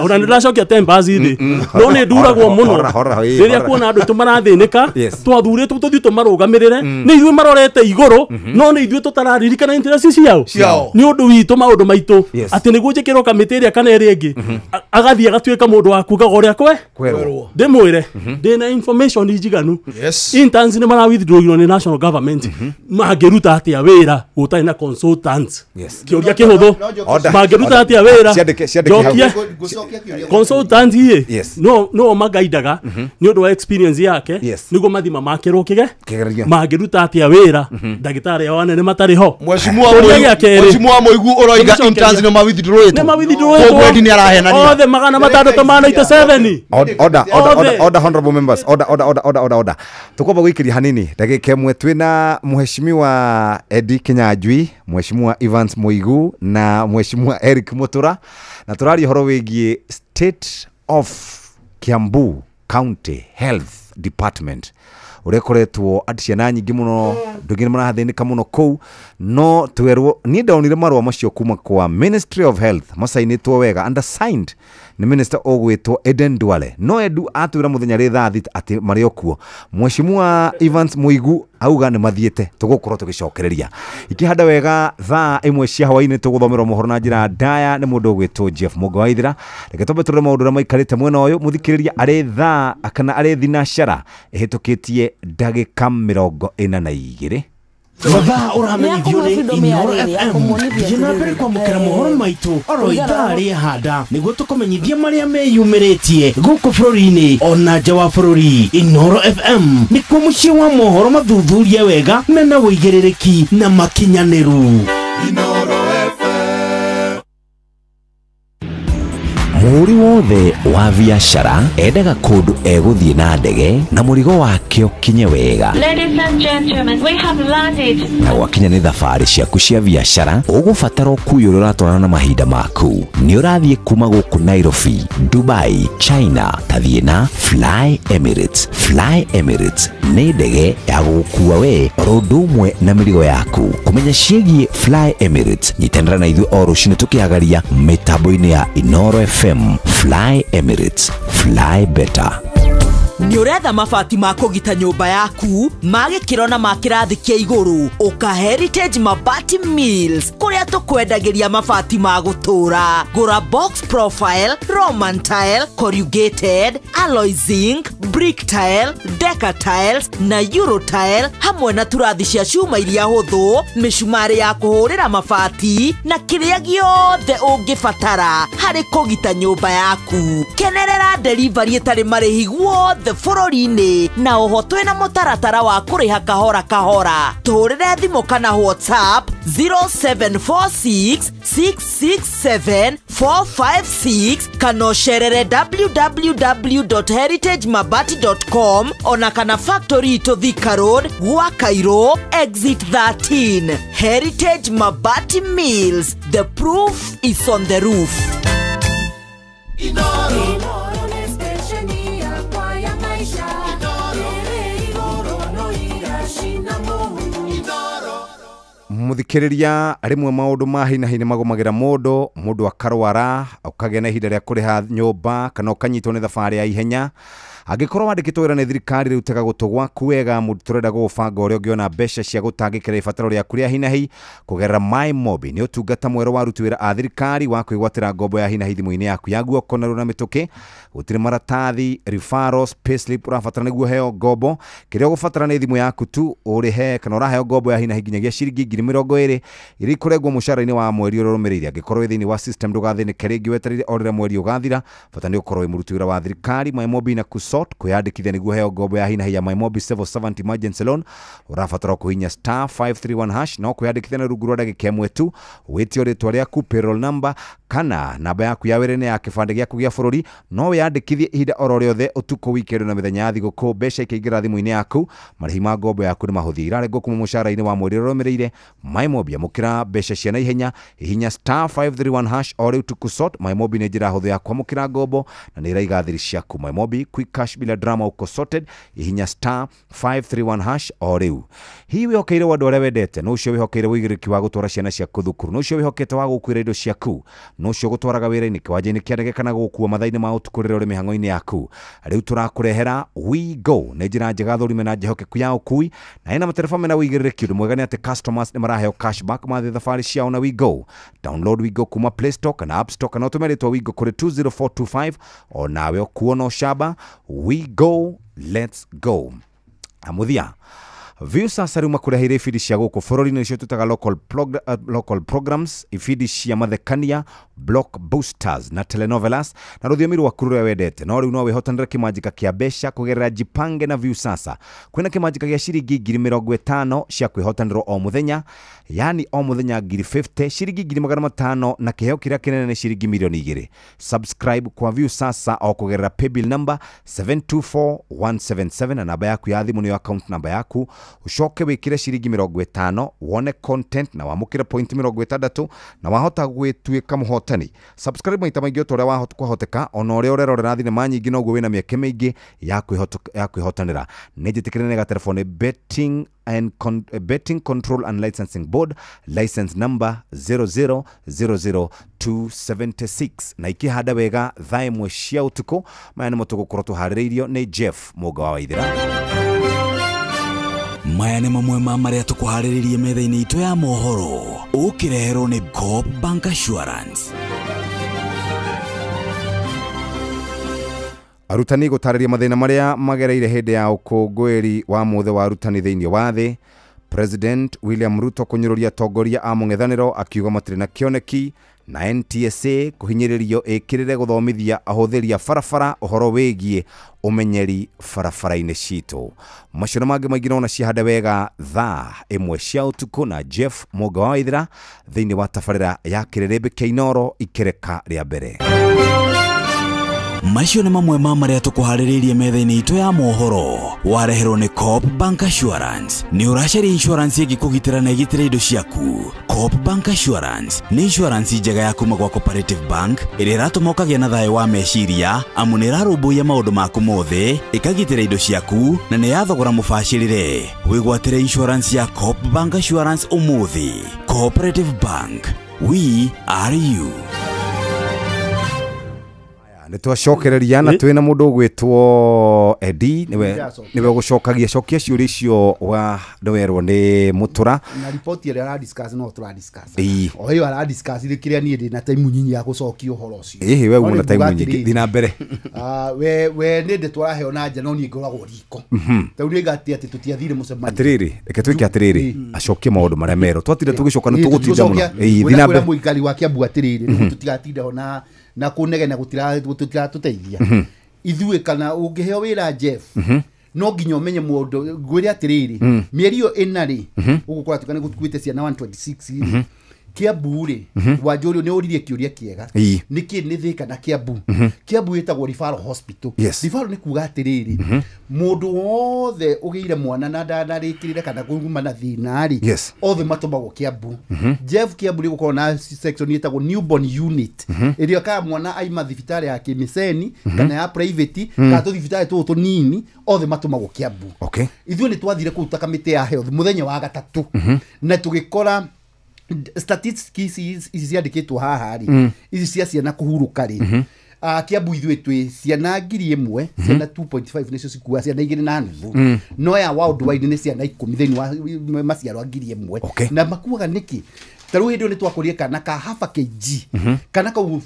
nĩ ndĩracokia tempers thĩ no nĩ nduragwo mũno rĩrĩa kuona andũ aitũ marathĩnĩka twathurĩtwo tũthiĩ tũmarũgamĩrĩre nĩ ithuĩ marorete igũrũ no nĩ ithuĩ tũtararirikana interest ciao nĩ ũndũ witũ maũndũ maitũ atĩ nĩguo njĩkĩrwo kamĩtĩ ĩrĩa kana ĩrĩa ĩngĩ agathiĩ agatuĩka mũndũ wa kugaga ũrĩa kwerwo ndĩmwĩre ndĩna information njiganu interns nĩ mara withdrawirwo nĩ national government mangĩruta atĩa wĩra gũtarĩ na consultants kĩũria kĩhũthũ mangĩruta atĩa wĩra njokie consultant iĩ no magaidaga nĩ ũndũ wa experience yake nĩguo mathima makĩrwo kĩge mangĩruta atĩa wĩra ndagĩtarĩ ao anene matarĩ ho. Mheshimiwa Mũigu ũroiga interns nĩ ma withdrawĩtwo koguo Edi nĩ arahenania othe 697. Order honorable members, order order order order order order. Tukwamba gwikiri hanini ndagĩka ĩmwe twĩna Mheshimiwa Edi Kinyanjui, Mheshimiwa Evans Mũigu na Mheshimiwa Eric Mutura na tũraria ũhoro wĩgiĩ state of Kiambu County Health Department ũrĩa ĩkoretwo atĩ ciana nyingĩ mũno andũ aingĩ nĩ marathĩnĩka mũno kũu no twerwo niĩ ndonire marũa macio kuma kwa Ministry of Health macainĩtwo wega undersigned nĩ minister ũgwĩtwo Eden Duale no Edu atwĩra mũthenya rĩ thaa thita atĩ marĩ o kuo Mheshimiwa Evans Muigu auga nĩ mathiĩte tũgũkorwo tũgĩcokereria ikĩhanda wega thaa ĩmwe cia hwaĩ-inĩ tũgũthomerwo mohoro na njĩra ndaya nĩ mũndũ ũgwĩtwo Jeff Mũgo wa Ithira reke twambe tũrore maũndũ ũrĩa maikarĩte mwena ũyũ mũthikĩrĩria arĩ thaa kana arĩ thinacara ĩhĩtũkĩtie ndagĩka 42. Mathaa ũramenyithio nĩ Inooro FM. Thiĩ na mbere kwamũkĩra mohoro maitũ oro ithaa rĩa handa nĩguo tũkũmenyithia marĩa meyumĩrĩtie gũkũ bũrũri-inĩ ona nja wa bũrũri. Inooro FM nĩkuo mũciĩ wa mohoro mathuthurie wega mena ũigĩrĩrĩki na makinyanĩru. Mũhũri wothe wa biacara endaga kũndũ egũthiĩ na ndege na mũrigo wake ũkinye wega. Ladies and gentlemen, we have landed. Na gwakinya nĩ thabarĩ ciaku cia biacara ũgũbatara ũkui ũrĩa ũratwarana na mahinda maku. Nĩ ũrathiĩ kuma gũkũ Nairobi, Dubai, China, tathiĩ na Fly Emirates. Fly Emirates nĩ ndege ya gũgũkua we oro ũndũ ũmwe na mĩrigo yaku. Kũmenya ciĩgiĩ Fly Emirates, nyitanĩra na ithuĩ o rũcinĩ tũkĩhagaria mĩtambo-inĩ ya Inooro FM. Fly Emirates, fly better. Nĩ ũretha mabati ma kũgita nyũmba yaku ma gĩkĩro na ma kĩrathi kĩa igũrũ ũka Heritage Mabati Mills kũrĩa tũkwendagĩria mabati ma gũtũũra. Gũra box profile, Roman tile, corrugated, alloy zinc, brick tile, deca tiles na euro tile hamwe na turathi cia cuma iria hũthũ, mĩcumarĩ ya kũhũrĩra mabati na kĩrĩa gĩothe ũngĩbatara harĩ kũgita nyũmba yaku. Kenerera delivery ĩtarĩ marĩhi guothe bũrũri-inĩ na oho twĩna mũtaratara wa kũrĩha kahora kahora. Tũhũrĩre thimũ kana WhatsApp 0746 667 456 kana ũcerere www.heritagemabati.com ona kana factory itũ Thika Road, gwa Cairo, exit 13. Heritage Mabati Mills, the proof is on the roof. Muthikiriria rimwe maundu ma hi na hi nimagumagira mundu mundu akarwara ukagĩa na ihinda rĩa kũrĩha nyũmba kana ũkanyitwo nĩ thabarĩ ya ihenya. Angĩkorwo wandĩkĩtwo wĩra nĩ thirikari rĩu tega gũtũ gwaku wega mũndũ tũrenda gũgũbanga ũrĩa ũngĩona mbeca cia gũtangĩkĩra ibataro rĩaku rĩa hi na hi kũgerera MyMobi. Nĩ ũtungata mwerũ wa aruti wĩra a thirikari wa kwĩgwatĩra ngombo ya hi na hi thimũ-inĩ yaku ya guoko narua na mĩtũkĩ. Gũtirĩ maratathi, referrals, payslip ũrabatara nĩguo ũheo ngombo. Kĩrĩa ũgũbatara nĩ thimũ yaku tu ũrĩhe kana ũraheo ngombo ya hi na hi nginyagia ciringi 20,000 iria ikũrengwo mũcara-inĩ wa mweri ũrĩa ũrũmĩrĩire. Angĩkorwo wĩ thĩinĩ wa system ndũgathĩnĩke rĩngĩ wetereire o rĩrĩa mweri ũgathira, bata nĩ ũkorwo wĩ mũruti wĩra wa thirikari. MyMobi na kusort kwĩyandĩkithia nĩguo heo ngombo ya hi na hi ya MyMobi Civil Servant Emergency Loan ũrabatara kũhihinya star 531 hash no kwĩyandĩkithia na rungu rwa ndagĩka ĩmwe tu. Wĩtio rĩtwa rĩaku, payroll number kana namba yaku ya wĩra-inĩ ya kĩbandĩ gĩaku gĩa bũrũri. No wĩyandĩkithie ihinda oro rĩothe ũtukũ, weekend na mĩthenya ya thigũkũ. Mbeca ikaingĩra thimũ-inĩ yaku, marĩhi ma ngombo yaku nĩ mahũthie, irarengwo kuma mũcara-inĩ wa mweri ũrĩa ũrũmĩrĩire. MyMobi, amũkĩra mbeca cia naihenya, hihinya star 531 hash o rĩu tukusort. MyMobi nĩ njĩra hũthũ ya kwamũkĩra ngombo na nĩ ĩraiga thiri ciaku. MyMobi, quick cash bila drama, uko sorted. Hihinya star 531 hash o rĩu. Hihi wĩhokeire andũ arĩa wendete, no ũcio wĩhokeire ũigĩrĩrĩki wa gũtwara ciana ciaku thukuru, no ũcio wĩhokete wa gũkuĩra indo ciaku, no ũcio ũgũtwaraga wĩra-inĩ, kĩwanja-inĩ kĩa ndege kana gũgũkua mathaa-inĩ ma ũtukũ rĩrĩa ũrĩ mĩhang'o-inĩ yaku. Rĩu tũrakũrehera WeGo, nĩ njĩra njega thũrime na njĩhokeku ya ũkui na ĩna matereba mena ũigĩrĩrĩki. Ũndũ mwega nĩ atĩ customers nĩ maraheo cashback mathiĩ thabarĩ ciao na WeGo. Download WeGo kuma Play Store kana App Store kana ũtũme rĩtwa WeGo kũrĩ 20425 o nawe ũkuo na ũcamba. WeGo, let's go. Amuthia Viusasa rĩu makũreheire ibindi cia gũkũ bũrũri-inĩ nĩcio tũtaga local programs, ibindi cia mathekania, blockbusters na telenovelas na rũthiomi rwaku rũrĩa wendete. No rĩu no wĩhotanĩre kĩmanjĩka kĩa mbeca kũgerera Jipange na Viusasa. Kwĩna kĩmanjĩka gĩa ciringi 50,000 cia kwĩhotanĩrwo o mũthenya, yani o mũthenya 50,000, ciringi 500,000 na kĩheo kĩrĩa kĩnene nĩ ciringi 2,000,000. Subscribe kwa Viusasa o kũgerera paybill number 724177 na namba yaku ya thimũ nĩyo account number yaku. Ũcoke wĩkĩre ciringi 50 wone content na wamũkĩre point 60 na wahota gwĩtuĩka mũhotani. Subscribe maita maingĩ o ta ũrĩa wahota kwahoteka, ona ũrĩa ũrerorera thinema nyingĩ noguo wĩna mĩeke mĩingĩ ya kwĩhotanĩra. Nĩ njĩtĩkĩre nĩ gatelefoni Betting and Betting Control and Licensing Board, license number 0000276. Na ikĩhanda wega thaa 1 cia ũtukũ. Maya nĩmo tũgũkorwo tũharĩrĩirio nĩ Jeff Mũga wa Waithĩra. Maya nĩ mamwe ma marĩa tũkũharĩrĩirie metha-inĩ itũ ya mohoro, ũkĩreherwo nĩ Coop Bank Assurance. Arutani gũtarĩria mathĩna marĩa magereire hĩndĩ ya ũkũngũĩri wa mũthĩ wa arutani thĩinĩ wa thĩ. President William Ruto kũnyũrũria atongoria a mũng'ethanĩro akiuga matirĩ na kĩoneki, na NTSA kũhinyĩrĩrio ĩkĩrĩre gũthomithia ahũthĩri a barabara ũhoro wĩgiĩ ũmenyeri barabara-inĩ citũ. Macio na mangĩ maingĩ nona ciahande wega thaa 1 cia ũtukũ na Jeff Mũga wa Waithĩra thĩinĩ wa tabarĩra ya kĩrĩrĩmbĩ kĩa Inooro ikĩreka rĩa mbere. Macio nĩ mamwe ma marĩa tũkũharĩrĩirie metha-inĩ itũ ya mohoro, wareherwo nĩ Coop Bank Assurance. Nĩ ũracaria insurance ĩngĩkũgitĩra na ĩgitĩre indo ciaku? Coop Bank Assurance nĩ insurance njega ya kuma gwa Cooperative Bank ĩrĩa ĩratũma ũkagĩa na thayũ wa meciria, amu nĩ ĩrarũmbũiya maũndũ maku mothe, ĩkagitĩra indo ciaku na nĩ ya thogora mũbacĩrĩre. Wĩgwatĩre insurance ya Coop Bank Assurance ũmũthĩ. Cooperative Bank, we are you. Nĩ twacokereria na twĩna mũndũ ũgwĩtwo Edi, nĩwe ũgũcokagia cokia ciũria icio wa nĩwerwo nĩ Mũtũra. Na riboti ĩrĩa ara discuss no tũra discuss. O ĩyo ara discuss rĩ kĩrĩa niĩ ndĩ na time nyinyi ya gũcokia ũhoro ũcio. Ĩhĩ we una time nyingĩ, thiĩ na mbere. We nĩ ndĩ tũraheo na nja no niĩ ngoragwo riko. Tondũ nĩ ngati atĩ tũtiathire mũcemanio. Atĩrĩrĩ, reke twĩke atĩrĩrĩ, acokie maũndũ marĩa merwo. Twatinda tũgĩcoka nĩ tũgũtinda mũno. Thiĩ na mbere. Mũikari wa Kiambu atĩrĩrĩ, nĩguo tũtigatinda ho na kũnegena gũtiratũteithia. Ithuĩ kana ũngĩheo wĩra Jeff, no nginya ũmenye mũndũ. Ngwĩre atĩrĩrĩ, mĩeri ĩyo ĩna rĩ, ũgũkora tuka nĩ gũkuĩte ciana 126 rĩ, Kiambu rĩ, Wanjũriũ nĩ ũririe kĩũria kĩega. Nĩkĩ nĩ Thĩka na Kiambu? Kiambu ĩtagwo referral hospital. Referral nĩ kuga atĩrĩrĩ, mũndũ wothe ũgĩire mwana na ndarĩkĩrĩre kana kuma na thĩna rĩ, othe matũmagwo Kiambu. Jeff, Kiambu nĩ gũkorwo na section ĩtagwo newborn unit, ĩrĩa kana mwana aima thibitarĩ ya kĩmĩceni kana ya private kana tũthibitarĩ tũtũ tũnini, othe matũmagwo Kiambu. Ithuĩ nĩ twathire kũu ta kamĩtĩ ya health mũthenya wa gatatũ, na tũgĩkora statistics ici ciandĩkĩtwo haha rĩ, ici cia ciana kũhurũka rĩ, Kiambu ithuĩ twĩ ciana 1,000, ciana 2.5 nĩcio cikuaga ciana 2.5, no ya worldwide nĩ ciana 10 thĩinĩ wa maciaro 1,000. Na makuaga nĩkĩ? Ta rĩu hĩndĩ ĩyo nĩ twakũrire kana ka half a kg, kana kau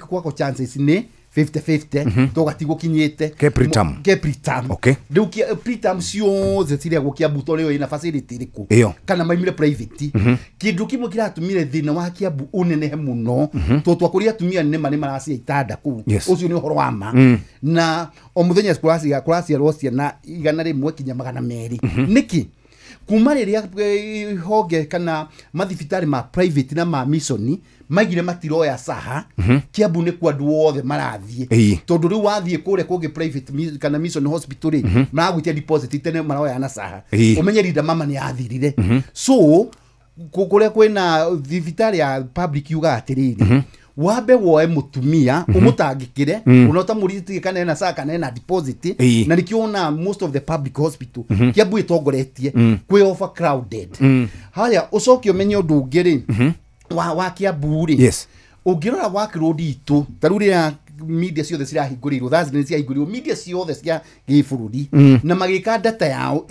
kwako chances nĩ 50-50, tũgatigwo kinyĩte ke preterm. Ke preterm. Rĩu preterm ciothe cirĩagwo Kiambu tondũ ĩyo ĩna facility ĩrĩkũ, kana maimire private. Kĩndũ kĩmwe kĩratũmire thĩna wa Kiambu ũnenehe mũno, tondũ twakũrire atumia nĩ maracia itanda kũu. Ũcio nĩ ũhoro wa ma. Na o mũthenya kũraciarwo ciana 100 kinya 200. Nĩkĩ? Kuma rĩrĩa honge kana mathibitarĩ ma private na ma mission maigire matiroya saha, Kiambu nĩ kwa andũ othe marathiĩ. Tondũ rĩu wathiĩ kũrĩa kũngĩ private kana mission hospital rĩ, maragwĩtia deposit tene maroya na saha. Ũmenye rinda mama nĩ athirire. So kũrĩa kwĩna thibitarĩ ya public yugaga atĩrĩrĩ, wambe woe mũtumia ũmũtangĩkĩre, ona ũtamũrigitĩte kana ena saha kana ena deposit. Na nĩkĩo ona most of the public hospital Kiambu ĩtongoretie kwĩ overcrowded. Haya, ũcoke ũmenye ũndũ ũngĩ rĩ, wa Kiambu rĩ, ũngĩrora workload itũ ta rĩu rĩrĩa media ciothe cirahingũrĩirwo, Thursday nĩ ciahingũrĩirwo media ciothe cia gĩbũrũri, na magĩka data yao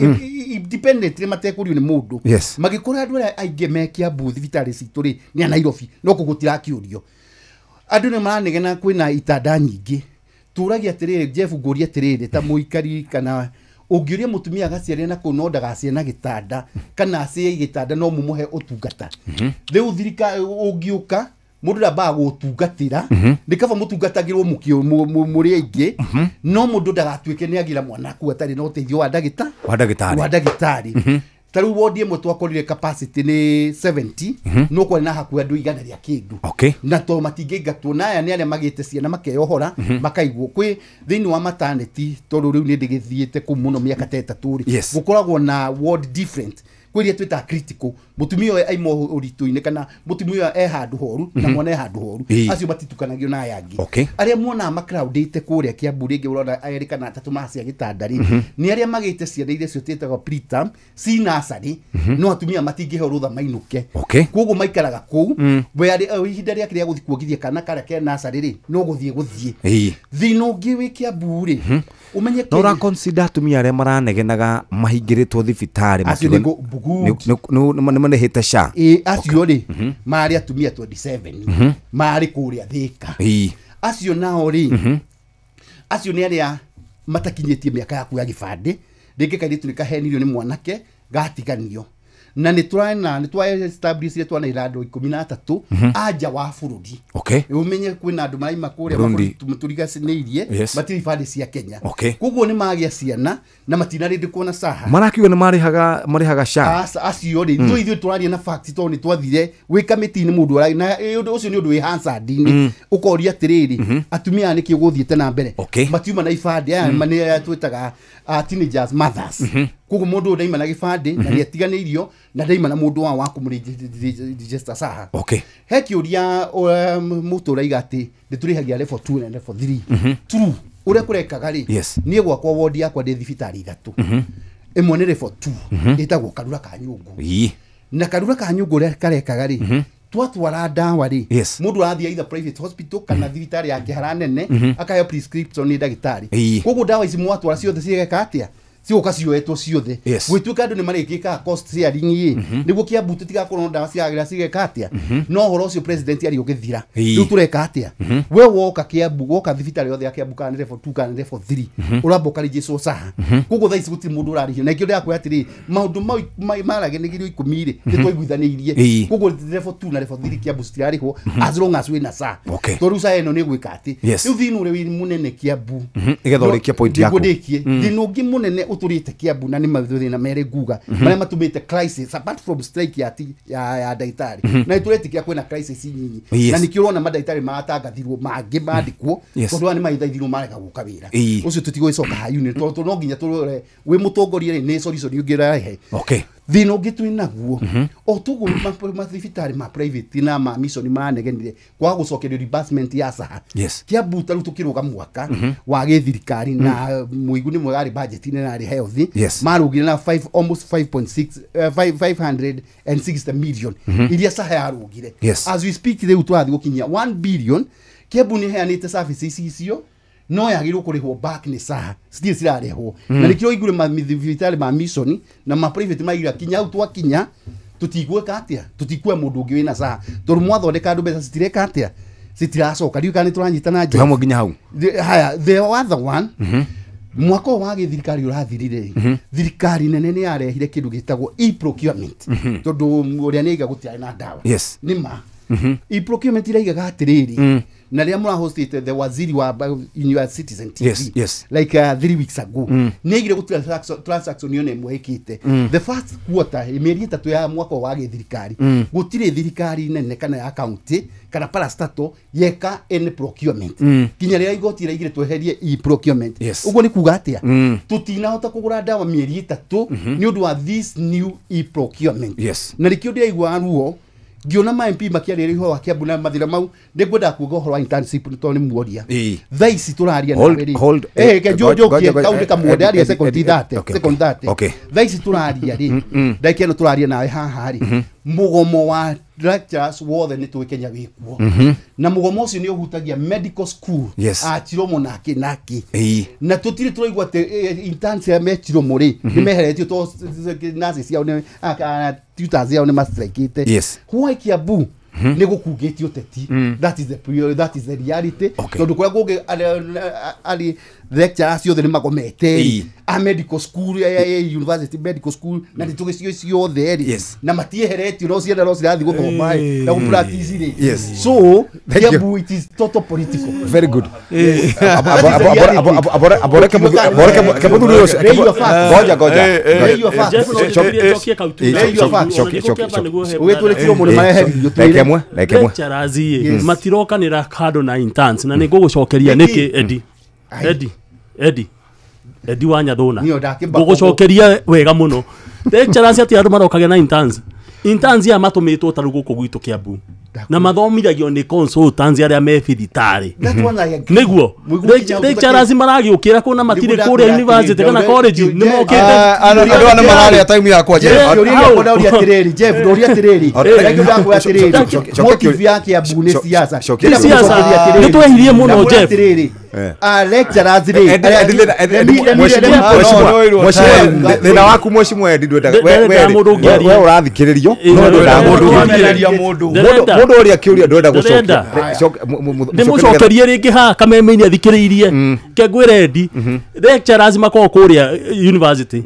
independently matekũrio nĩ mũndũ. Magĩkora andũ arĩa aingĩ me Kiambu thibitarĩ citũ rĩ nĩ a Nairobi, no kũu gũtirakĩũrio. Andũ nĩ maranegena kwĩna itanda nyingĩ. Tũragia atĩrĩrĩ, Jeff, ngũrie atĩrĩrĩ, ta mũikari kana ũngĩũria mũtumia agaciarĩre na kũu no ndagaciare na gĩtanda, kana aciare gĩtanda no mũmũhe ũtungata. Rĩu thirikari ũngĩũka mũndũ ndambaga gũtungatĩra, nĩ kaba mũtungatagĩrwo mũrĩ aingĩ, no mũndũ ndagatuĩke nĩ agĩra mwana kũu atarĩ na ũteithio wa ndagĩtarĩ. Ta rĩu wodi ĩmwe twakorire capacity nĩ 70, no kwarĩ na hakuhĩ andũ 100 rĩa kĩndũ. Na to matingĩingatwo, na aya nĩ arĩa magĩte ciana makeyohora, makaigwo kwĩ thĩinĩ wa maternity, tondũ rĩu nĩ ndĩgĩthiĩte kũu mũno mĩaka ta 3 rĩ, gũkoragwo na ward different, kwĩ iria twĩtaga critical, mũtumia ũyũ aima ũritũ-inĩ kana mũtumia ũyũ e handũ horu na mwana e handũ horu, acio matitukanagio na aya angĩ. Arĩa muonaga macrowdĩte kũrĩa Kiambu, rĩngĩ ũrona 2 kana 3 macia gĩtanda rĩ, nĩ arĩa magĩte ciana iria cio twĩtaga preterm ci nursery, no atumia matingĩheo rũtha mainũke. Koguo maikaraga kũu. We arĩ ihinda rĩake rĩa gũthiĩ kuongithia kana karĩa ke nursery rĩ, no gũthiĩ gũthiĩ. Thĩna ũngĩ wĩ Kiambu rĩ, ũmenye No ũra consider atumia arĩa maranegenaga mahingĩrĩtwo thibitarĩ Acio makiuga nĩ nĩ manĩhĩte SHA? Ĩ, acio rĩ, marĩ atumia 27 marĩ kũrĩa Thĩka. Acio nao rĩ, acio nĩ arĩa matakinyĩtie mĩaka yaku ya gĩbandĩ, rĩngĩ kairĩtu nĩ kahenirio nĩ mwanake gatiganio, na nĩ tũrana nĩ twa establish twana irando 13 anja wa bũrũri. Ũmenye kwĩna andũ maraima kũrĩa Burundi. mabũrũri tũriganĩirie, matirĩ ibandĩ cia Kenya. Koguo nĩ magĩa ciana na matinarĩndĩkwo na SHA. Marakiuga nĩ marĩhaga SHA. Aca, acio rĩ, ithuĩ tũraria na facts, tondũ nĩ twathire wĩ kamĩtĩ-inĩ, mũndũ na ũndũ ũcio nĩ ũndũ wĩ Hansard-inĩ, ũkoria atĩrĩrĩ, atumia aya nĩkĩ ũgũthiĩte na mbere matiuma na ibandĩ, aya nĩ aya twĩtaga teenagers mothers. Koguo mũndũ ũyũ ndaima na gĩbandĩ na nĩatiganĩirio na ndaima na mũndũ wao wa kũmũregister SHA. He kĩũria mũtũ ũraiga atĩ nĩtũrĩhagia level 2 na level 3. True, ũrĩa kũrekaga rĩ, niĩ gwakwa wodi yakwa ndĩ thibitarĩ 3. Ĩmwe nĩ level 2, ĩtagwo Karura ka Nyũngũ. Na Karura ka Nyũngũ ũrĩa karekaga rĩ, twatwara ndawa rĩ, mũndũ arathiĩ either private hospital kana thibitarĩ ya kĩhara nene, akaheo prescription nĩ ndagĩtarĩ. Koguo ndawa ici mwatwara ciothe cigeka atĩa? Cigũka cioetwo ciothe. Gwĩtuĩka andũ nĩ marĩkĩkaga cost sharing ĩ, nĩguo Kiambu tũtigakorwo na ndawa ciagĩra cigeka atĩa. No ũhoro ũcio president arĩ ũgĩthira. Rĩu tũreka atĩa? We woka Kiambu, woka thibitarĩ yothe ya Kiambu, kana nĩ level 2 kana nĩ level 3, ũramba ũkarĩnjĩcwo SHA. Koguo thaa ici gũtirĩ mũndũ ũrarĩhio, na ikĩo ndĩrakwĩra atĩrĩ, maũndũ mau maragenĩgĩrio 10 rĩ, nĩ twaiguithanĩirie. Koguo level 2 na level 3 Kiambu citirarĩhwo as long as wĩna SHA. Tondũ rĩu SHA ĩno nĩ ĩgwĩka atĩ, rĩu thĩna ũrĩa wĩ mũnene Kiambu, Nĩgetha ũrĩkie point yaku. Nĩguo ndĩkie, thĩna ũngĩ mũnene ũtũrĩte Kiambu, na nĩ mathĩna merĩ nguga marĩa matũmĩte crisis apart from strike ya ndagĩtarĩ, na nĩtũretĩkĩra kwĩna crisis nyinyi, na nĩkĩo ũrona mandagĩtarĩ maratangathirwo mangĩ mandĩkwo, tondũ aya nĩ magĩthaithirwo marega gũka wĩra. Ũcio tũtigũgĩcoka hayuni, tondũ no nginya tũrore wĩ mũtongoria rĩ, nĩ solution ũngĩ ũrarehe. Thĩna ũngĩ twĩ naguo, o toguo mathibitarĩ ma private na ma mission maranegenire kwaga gũcokerio reimbursement ya SHA, Kiambu ta rĩu tũkĩrũga mwaka wa gĩthirikari, na mũigu nĩ mwega arĩ budget-inĩ na arĩ health, marũgire na 5 almost 5.6 560 million iria SHA yarũgire. As we speak rĩu tũrathiĩ gũkinyia 1 billion. Kiambu nĩ ĩheanĩte services icio, no yagĩrĩirwo kũrĩhwo back nĩ SHA, citirĩ cirarĩhwo. Na nĩkĩo ũiguire mathibitarĩ ma mission na ma private maigira kinya hau twakinya tũtigwĩka atĩa, tũtikuoya mũndũ ũngĩ wĩna SHA, tondũ mwathondeka andũ mbeca citireka atĩa, citiracoka. Ndiũĩ kana nĩ tũranyitana. Twĩ hamwe nginya hau. Haya, the other one, mwaka ũyũ wa gĩthirikari ũrathirire, thirikari nene nĩ yarehire kĩndũ gĩtagwo e-procurement, tondũ ũrĩa nĩ aiga gũtiarĩ na ndawa. Nĩ ma e-procurement iraigaga atĩrĩrĩ, na rĩrĩa mũrahostĩte the waziri wa in your Citizen TV like 3 weeks ago, nĩ aigire gũtirĩ transaction yone ĩmwe ĩkĩte the first quarter, mĩeri 3 ya mwaka ũyũ wa gĩthirikari. Gũtirĩ thirikari nene kana ya county kana parastatal yeka any procurement kinya rĩrĩa igoti iraigire tweherie e-procurement. Ũguo nĩ kuga atĩa? Tũtinahota kũgũra ndawa mĩeri 3 nĩ ũndũ wa this new e-procurement. Na nĩkĩo ndĩraigua ruo ngĩona ma MP makĩarĩrĩria ũhoro wa Kiambu na mathĩna mau. Nĩngwendaga kuuga ũhoro wa internship nĩ tondũ nĩ muoria. Thaa ici tũraria Hold, nawe rĩ, hold, reke njokie kaũndũ kamwe, ndaria second 30, second 30. Thaa ici tũraria rĩ, ndagĩka ĩno tũraria nawe haha rĩ, mũgomo wa lecturers wothe nĩ tũĩ Kenya wĩkuo, na mũgomo ũcio nĩ ũhutagia medical school, a Chiromo nake nake, na tũtirĩ tũraigua atĩ interns arĩa me Chiromo rĩ, nĩ meheretio tondũ nurses ciao nĩ tutors ciao nĩ mastrikĩte. Why Kiambu Nĩ gũkungĩtie ũteti. That is the that is the reality. Tondũ kũrĩa kũngĩ arĩ lecturers ciothe nĩ magomete a medical school ya university medical school na nĩ tũgĩcio ciothe rĩ na matieheretio no ciana no cirathiĩ gũthoma na gũ practice rĩ. So Kiambu, it is total political. Very good. Goja goja. Lecturers matirokanĩra kando na interns na nĩ ngũgũcokeria nĩkĩ Eddie Eddie wa Nyathuna ngũgũcokeria wega mũno. Lecturers ati andũ marokaga na interns ya matũmĩtwo ta rĩu gũkũ gwitũ Kiambu na mathomithagio nĩ consultants arĩa me thibitarĩ nĩguo lecturers maragĩũkĩra kũna matirĩ kũrĩa university kana college nĩ mokĩte andũ aya nĩ mararĩa time yakwa Jeff. Ndoria atĩrĩrĩ Jeff, ndoria atĩrĩrĩ reke ndakwĩra atĩrĩrĩ motive ya Kiambu nĩ siasa. Nĩ twehirie mũno Jeff. Lecturers rĩ thĩna waku mheshimiwa Eddie ndwendaga we ũrathikĩrĩrio no ndwendaga mũndũ mũndũ ũrĩa kĩũria ndwenda gũcokia ndĩmũcokerie rĩngĩ haha kameme-inĩ athikĩrĩirie ke ngwĩre Eddie lecturers makoragwo kũrĩa university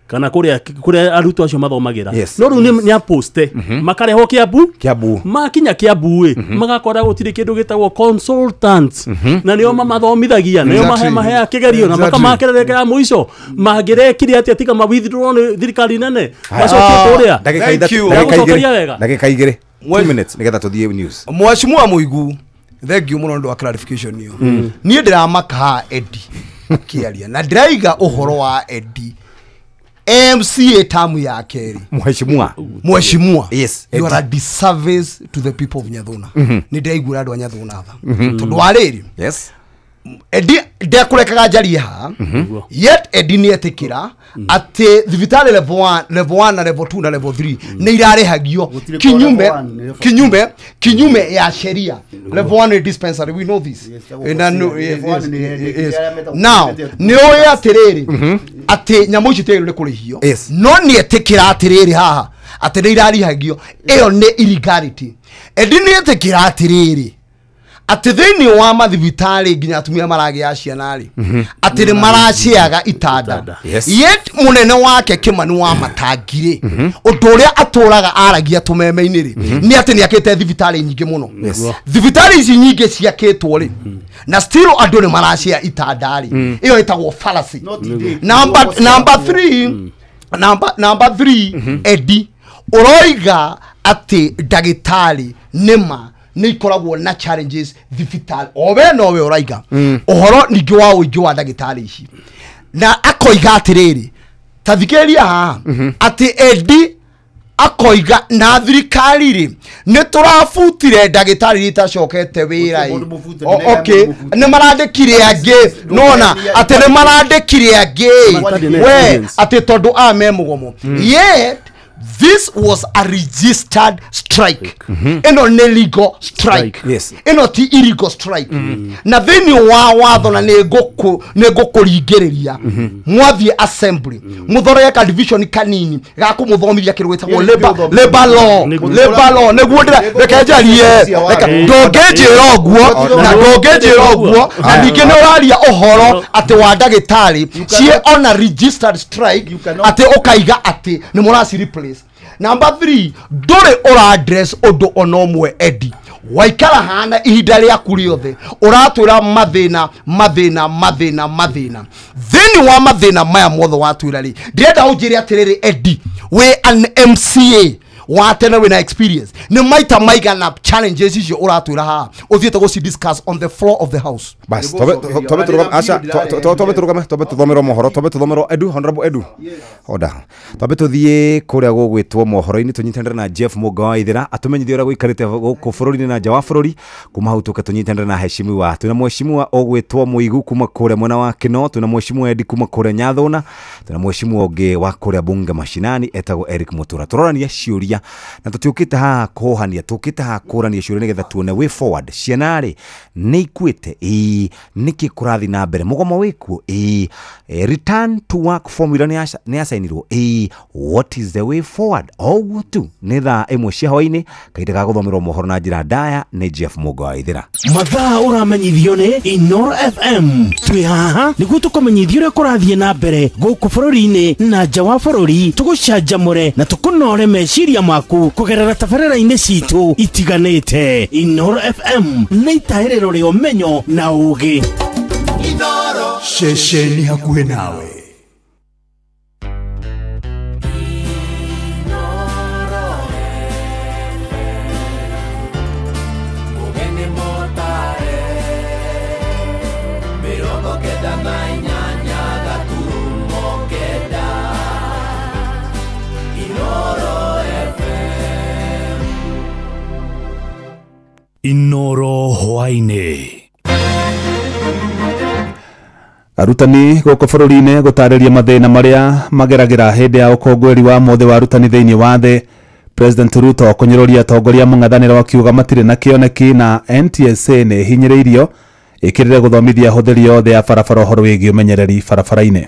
kana kũrĩa arutwo acio mathomagĩra no rĩu nĩ aposte makarehwo Kiambu makinya Kiambu ĩ magakora gũtirĩ kĩndũ gĩtagwo consultants na nĩo mamathomithagia nĩo maheaga kĩgerio na makamakerereka ya mũico mangĩrekire atĩa tiga ma withdraw nĩ thirikari nene macokie kũrĩa ndagĩka igĩrĩ 2 minutes nigetha tuthiĩ news. Mheshimiwa Muigu, thank you mũno nĩ ũndũ wa clarification iyo. Niĩ ndĩramaka Eddie akĩaria na ndĩraiga ũhoro wa Eddie MCA tamu ya kerĩ. Mheshimiwa, yes, you are a disservice to the people of Nyathuna. Nĩ ndĩraiguĩra andũ a Nyathuna tha tondũ wa rĩrĩ yes Eddie ndekũrekaga njarie haha yet Eddie nĩ etĩkĩra atĩ thibitarĩ level 1 level 1 na level 2 na level 3 nĩ irarĩhagio kinyume ya sheria. Level 1 nĩ dispensary, we know this. Now nĩ ũĩ atĩrĩrĩ atĩ nyamũ ici itiagĩrĩirwo nĩ kũrĩhio no nĩ etĩkĩra atĩrĩrĩ haha atĩ nĩ irarĩhagio ĩyo nĩ illegality. Eddie nĩ etĩkĩra atĩrĩrĩ atĩ thĩinĩ wa mathibitarĩ nginya atumia maragĩa ciana rĩ atĩ nĩ maraciaga itanda yet mũnene wake Kimani wa Matangi rĩ ũndũ ũrĩa atũraga aragia tũmeme-inĩ rĩ nĩ atĩ nĩ akĩte thibitarĩ nyingĩ mũno. Thibitarĩ ici nyingĩ ciakĩtwo rĩ na still andũ nĩ maracia itanda rĩ ĩyo ĩtagwo fallacy. Number 3 Eddie ũroiga atĩ ndagĩtarĩ nĩma nĩ ikoragwo na challenges thibitarĩ o we nowe ũraiga ũhoro ningĩ wa ũingĩ wa ndagĩtarĩ ici na akoiga atĩrĩrĩ ta thikĩrĩria haha atĩ Eddie akoiga na thirikari rĩ nĩ tũrabutire ndagĩtarĩ iria itacokete wĩra ĩ okay nĩ marandĩkire angĩ nona atĩ nĩ marandĩkire angĩ we atĩ tondũ aya me mũgomo yet this was a registered strike. Eno ne legal strike. Yes. Eno ti illegal strike. Na thĩinĩ wa watho na nĩ ngũkũringĩrĩria mwathiĩ assembly mũthoreke ka division kanini ga kũmũthomithia kĩndũ gĩtagwo labor law. Labor law nĩguo reke njarie ndũngĩnjĩra ũguo na ndũngĩnjĩra ũguo na ningĩ nĩ ũraria ũhoro atĩ wa ndagĩtarĩ ciĩ on a registered strike atĩ ũkaiga atĩ nĩ mũraci replace. Number 3 ndũrĩ ũra address ũndũ ona ũmwe Eddie waikara hana ihinda rĩaku rĩothe ũratwĩra mathĩna mathĩna mathĩna mathĩna thĩinĩ wa mathĩna maya mothe watwĩra rĩ ndĩrenda ũnjĩre atĩrĩrĩ Eddie wĩ an MCA wa tene wĩna experience nĩ maita maigana challenges icio ũratwĩra haha ũthiĩte gũci discuss on the floor of the house. Bas tobe tũrũgame aca tobe tũrũgame tobe tũthomerwo mohoro tobe tũthomerwo Edu honorable Edu oda tobe tũthiĩ kũrĩa gũgwĩtwo mohoro-inĩ tũnyitanĩre na Jeff Mũnga wa Ithĩra atũmenyithie ũrĩa gũikarĩte gũkũ bũrũri-inĩ na nja wa bũrũri kuma hau tũke tũnyitanĩre na heshimiwa twĩna mheshimiwa ũgwĩtwo Mũigu kuma kũrĩa mwena wa Kino twĩna mheshimiwa Eddie kuma kũrĩa Nyathũna twĩna mheshimiwa ũngĩ wa kũrĩa Bunge mashinani etagwo Eric Mutura tũrorania ciũria ciũria, na tũtiũkĩte haha kũhohania, tũkĩte haha kũrania ciũria nĩgetha tuone way forward. Ciana rĩ nĩ ikuĩte? Ĩĩ. Nĩkĩ kũrathiĩ na mbere? Mũgomo wĩkuo? Ĩĩ. Return to work formula nĩ yacainirwo? Ĩĩ. What is the way forward? O ũguo tu. Nĩ thaa 1 cia hwaĩ-inĩ, kahinda ga gũthomerwo mohoro na njĩra ndaya nĩ Jeff Mũgo wa Ithĩra. Mathaa ũramenyithio nĩ Inoro FM. Twĩ haha nĩguo tũkũmenyithie ũrĩa kũrathiĩ na mbere gũkũ bũrũri-inĩ na nja wa bũrũri, tũgũcanjamũre na tũkũnore meciria maku kũgerera tabarĩra-inĩ citũ itiganĩte. Inoro FM nĩ itahĩrĩro rĩa ũmenyo na ũũgĩ. Ceceni hakuhĩ nawe. Inoro hwaĩ-inĩ. Arutani gũkũ bũrũri-inĩ gũtarĩria mathĩna marĩa mageragĩra hĩndĩ ya ũkũngũĩri wa mũthĩ wa arutani thĩinĩ wa thĩ. President Ruto kũnyũrũria atongoria mũng'ethanĩro akiuga matirĩ na kĩoneki na NTSA nĩ ĩhinyĩrĩirio ĩkĩrĩre gũthomithia ahũthĩri othe a barabara ũhoro wĩgiĩ ũmenyereri barabara-inĩ.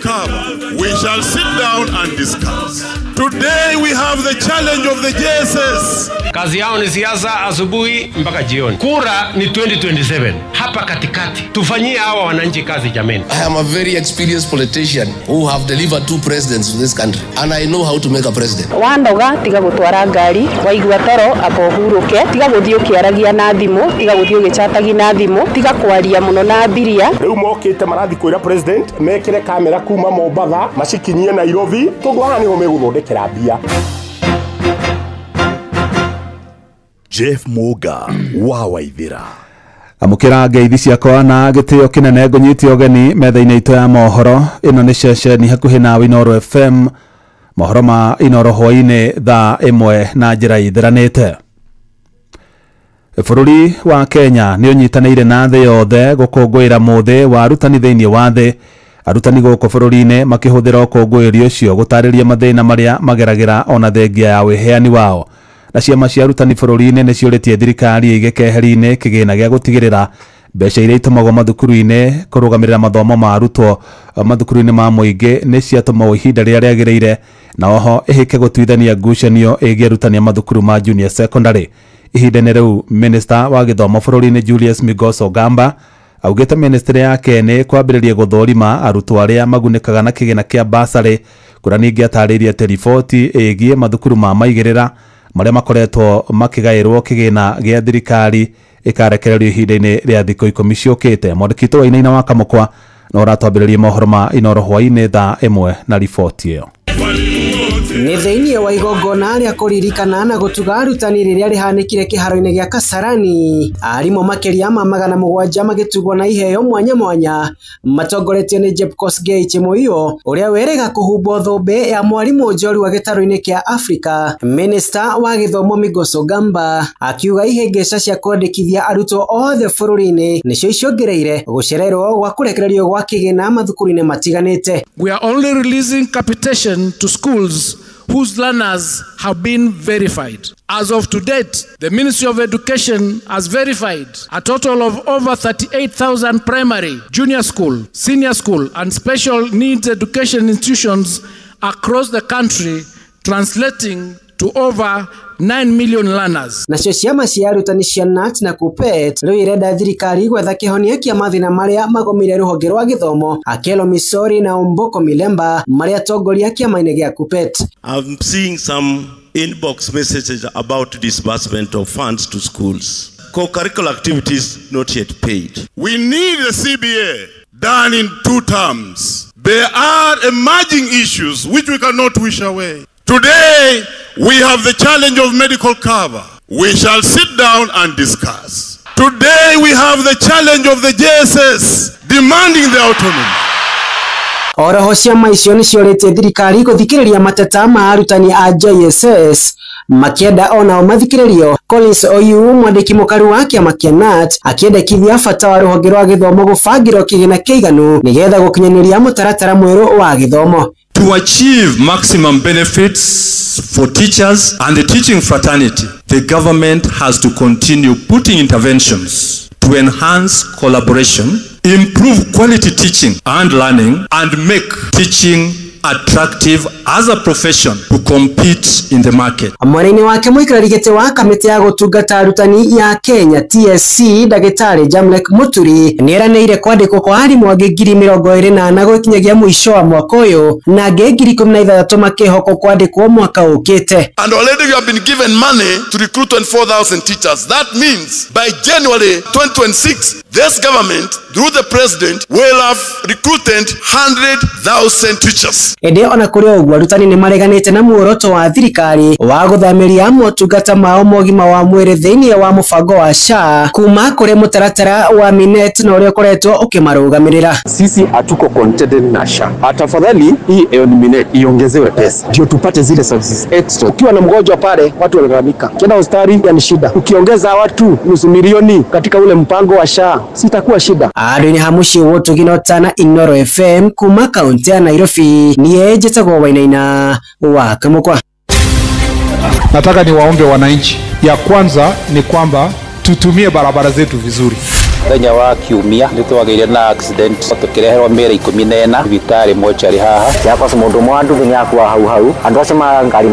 Cover. We shall sit down and discuss. Today we have the challenge of the JSS. Kazi yao ni siasa asubuhi mpaka jioni. Kura ni 2027. Hapa katikati. Tufanyie hawa wananchi kazi jameni. I am a very experienced politician who have delivered 2 presidents to this country, and I know how to make a president. Wanoga tiga gutwara ngari, waigua toro amba ũhurũke, tiga gũthiĩ ũkĩaragia na thimũ, tiga gũthiĩ ũgĩchatagia na thimũ, tiga kwaria mũno na abiria. Rĩu mokĩte marathi kwĩra president mekĩre kamera kuma Mombatha macikinyie Nairobi, tondũ haha nĩho megũthondekera mbia. Jeff Muga wa Waithira. Amũkĩra ngeithi ciakwa na gĩtĩo kĩnene ngũnyite ũgeni metha-inĩ itũ ya mohoro. Ĩno nĩ ceceni hakuhĩ nawe Inoro FM. Mohoro ma Inoro hwaĩ-inĩ thaa 1 na njĩra ithiranĩte. Bũrũri wa Kenya nĩ ũnyitanĩire na thĩ yothe gũkũngũĩra mũthĩ wa arutani thĩinĩ wa thĩ. Arutani gũkũ bũrũri-inĩ makĩhũthĩra ũkũngũĩri ũcio gũtarĩria mathĩna marĩa mageragĩra ona thengia ya wĩheani wao. Na ciama cia arutani bũrũri-inĩ nĩ ciũrĩtie thirikari ĩige keheri-inĩ kĩgĩna gĩa gũtigĩrĩra mbeca iria itũmagwo mathukuru-inĩ kũrũgamĩrĩra mathomo ma arutwo mathukuru-inĩ ma mũingĩ nĩ ciatũmagwo ihinda rĩrĩa rĩagĩrĩire, na oho ĩhĩke gũtuithania ngucanio ĩgiĩ arutani a mathukuru ma junior secondary. Ihinda-inĩ rĩu Minister wa gĩthomo bũrũri-inĩ Julius Migos Ogamba augĩte ministry yake nĩ kwambĩrĩria gũthũrima arutwo arĩa magunĩkaga na kĩgĩna kĩa basarĩ, kũrĩa ningĩ atarĩirie atĩ riboti ĩgiĩ mathukuru ma maigĩrĩra marĩa makoretwo makĩgaĩrwo kĩgĩna gĩa thirikari ĩkarekererio ihinda-inĩ rĩa thikũ 10 ciũkĩte. Mwandĩki witũ Wainaina wa Kamũkwa no ũratwambĩrĩria mohoro ma Inoro hwaĩ-inĩ thaa 1 na riboti ĩyo. Nĩ thĩinĩ wa igongona rĩa kũririkana na gũtuga arutani rĩrĩa rĩhanĩkire kĩharo-inĩ gĩa Kasarani, arimũ makĩria ma 700 magĩtugwo na iheo mwanya mwanya matongoretio nĩ Jepkosgei Chemoio ũrĩa werega kũhumbwo thũmbĩ ya mwarimũ njorua gĩtarũ-inĩ kĩa Afrika. Minister wa gĩthomo Migos Ogamba akiuga ihĩngĩca cia kwandĩkithia arutwo othe bũrũri-inĩ nĩcio iciongereire gũcererwo gwa kũrekererio gwa kĩgĩna mathukuru-inĩ matiganĩte. We are only releasing capitation to schools whose learners have been verified. As of to date, the Ministry of Education has verified a total of over 38,000 primary, junior school, senior school, and special needs education institutions across the country, translating to over 9 million learners. Nacio ciama cia arutani cia KNUT na KUPPET rĩu irenda thirikari gwetha kĩhonia kĩa mathĩna marĩa magũmĩire rũhonge rwa gĩthomo. Akelo Misori na Omboko Milemba marĩa atongoria kĩama-inĩ gĩa KUPPET. I'm seeing some inbox messages about disbursement of funds to schools. Co-curricular activities not yet paid. We need the CBA done in 2 terms. There are emerging issues which we cannot wish away. Today, we have the challenge of medical cover. We shall sit down and discuss. Today, we have the challenge of the JSS demanding the autonomy. Oroho ciama icio nĩciorĩtie thirikari gũthikĩrĩria mateta ma arutani a JSS makĩenda onao mathikĩrĩrio. Collins Oyu, mwandĩki mũkaru wa kĩama kĩa KNUT, akĩendekithia bata wa rũhonge rwa gĩthomo gũbangĩrwo kĩgĩna kĩiganu nĩgetha gũkinyanĩria mũtaratara mwerũ wa gĩthomo. To achieve maximum benefits for teachers and the teaching fraternity, the government has to continue putting interventions to enhance collaboration, improve quality teaching and learning, and make teaching attractive as a profession to compete in the market. Mwena-inĩ wake mũikarĩri gĩtĩ wa kamĩtĩ ya gũtungata arutani ya Kenya TSC Ndagĩtarĩ Jamlek Muturi nĩeranĩire kwandĩkwo kwa arimũ angĩ 24,000 gũkinyagia mũico wa mwaka ũyũ na angĩ 16,000 makĩhokwo kwandĩkwo mwaka ũkĩte. And already we have been given money to recruit 24,000 teachers. That means by January 2026, this government, through the president, will have recruited 100,000 teachers. Ĩndĩ ona kũrĩ ũguo arutani nĩ mareganĩte na muoroto wa thirikari wa gũthamĩria motungata mao ma ũgima wa mwĩrĩ thĩinĩ wa mũbango wa SHA kuma kũrĩ mũtaratara wa Minet na ũrĩa ũkoretwo ũkĩmarũgamĩrĩra. Sisi hatuko contented na SHA. Tafadhali hii Minet iongezewe pesa ndio tupate zile services extra. Ukiwa na mgonjwa pale watu wanalalamika, ukienda hospitali ni shida, ukiongeza watu 500,000 katika ule mpango wa SHA sitakuwa shida. Andũ-inĩ ha mũciĩ wa Ũtugi na Ũtana, Inooro FM kuma kaunti ya Nairobi, niĩ njĩtagwo Wainaina wa Kamũkwa. Nataka niwaombe wananchi, ya kwanza ni kwamba tutumie barabara zetu vizuri. Mũthenya wa kiumia nĩ twagĩire na accident tũkĩreherwo mĩĩrĩ 14 thibitarĩ mochari haha. Yakwa mũndũ ũmwe wa nduthi nĩ akua hau hau, andũ acio ma ngari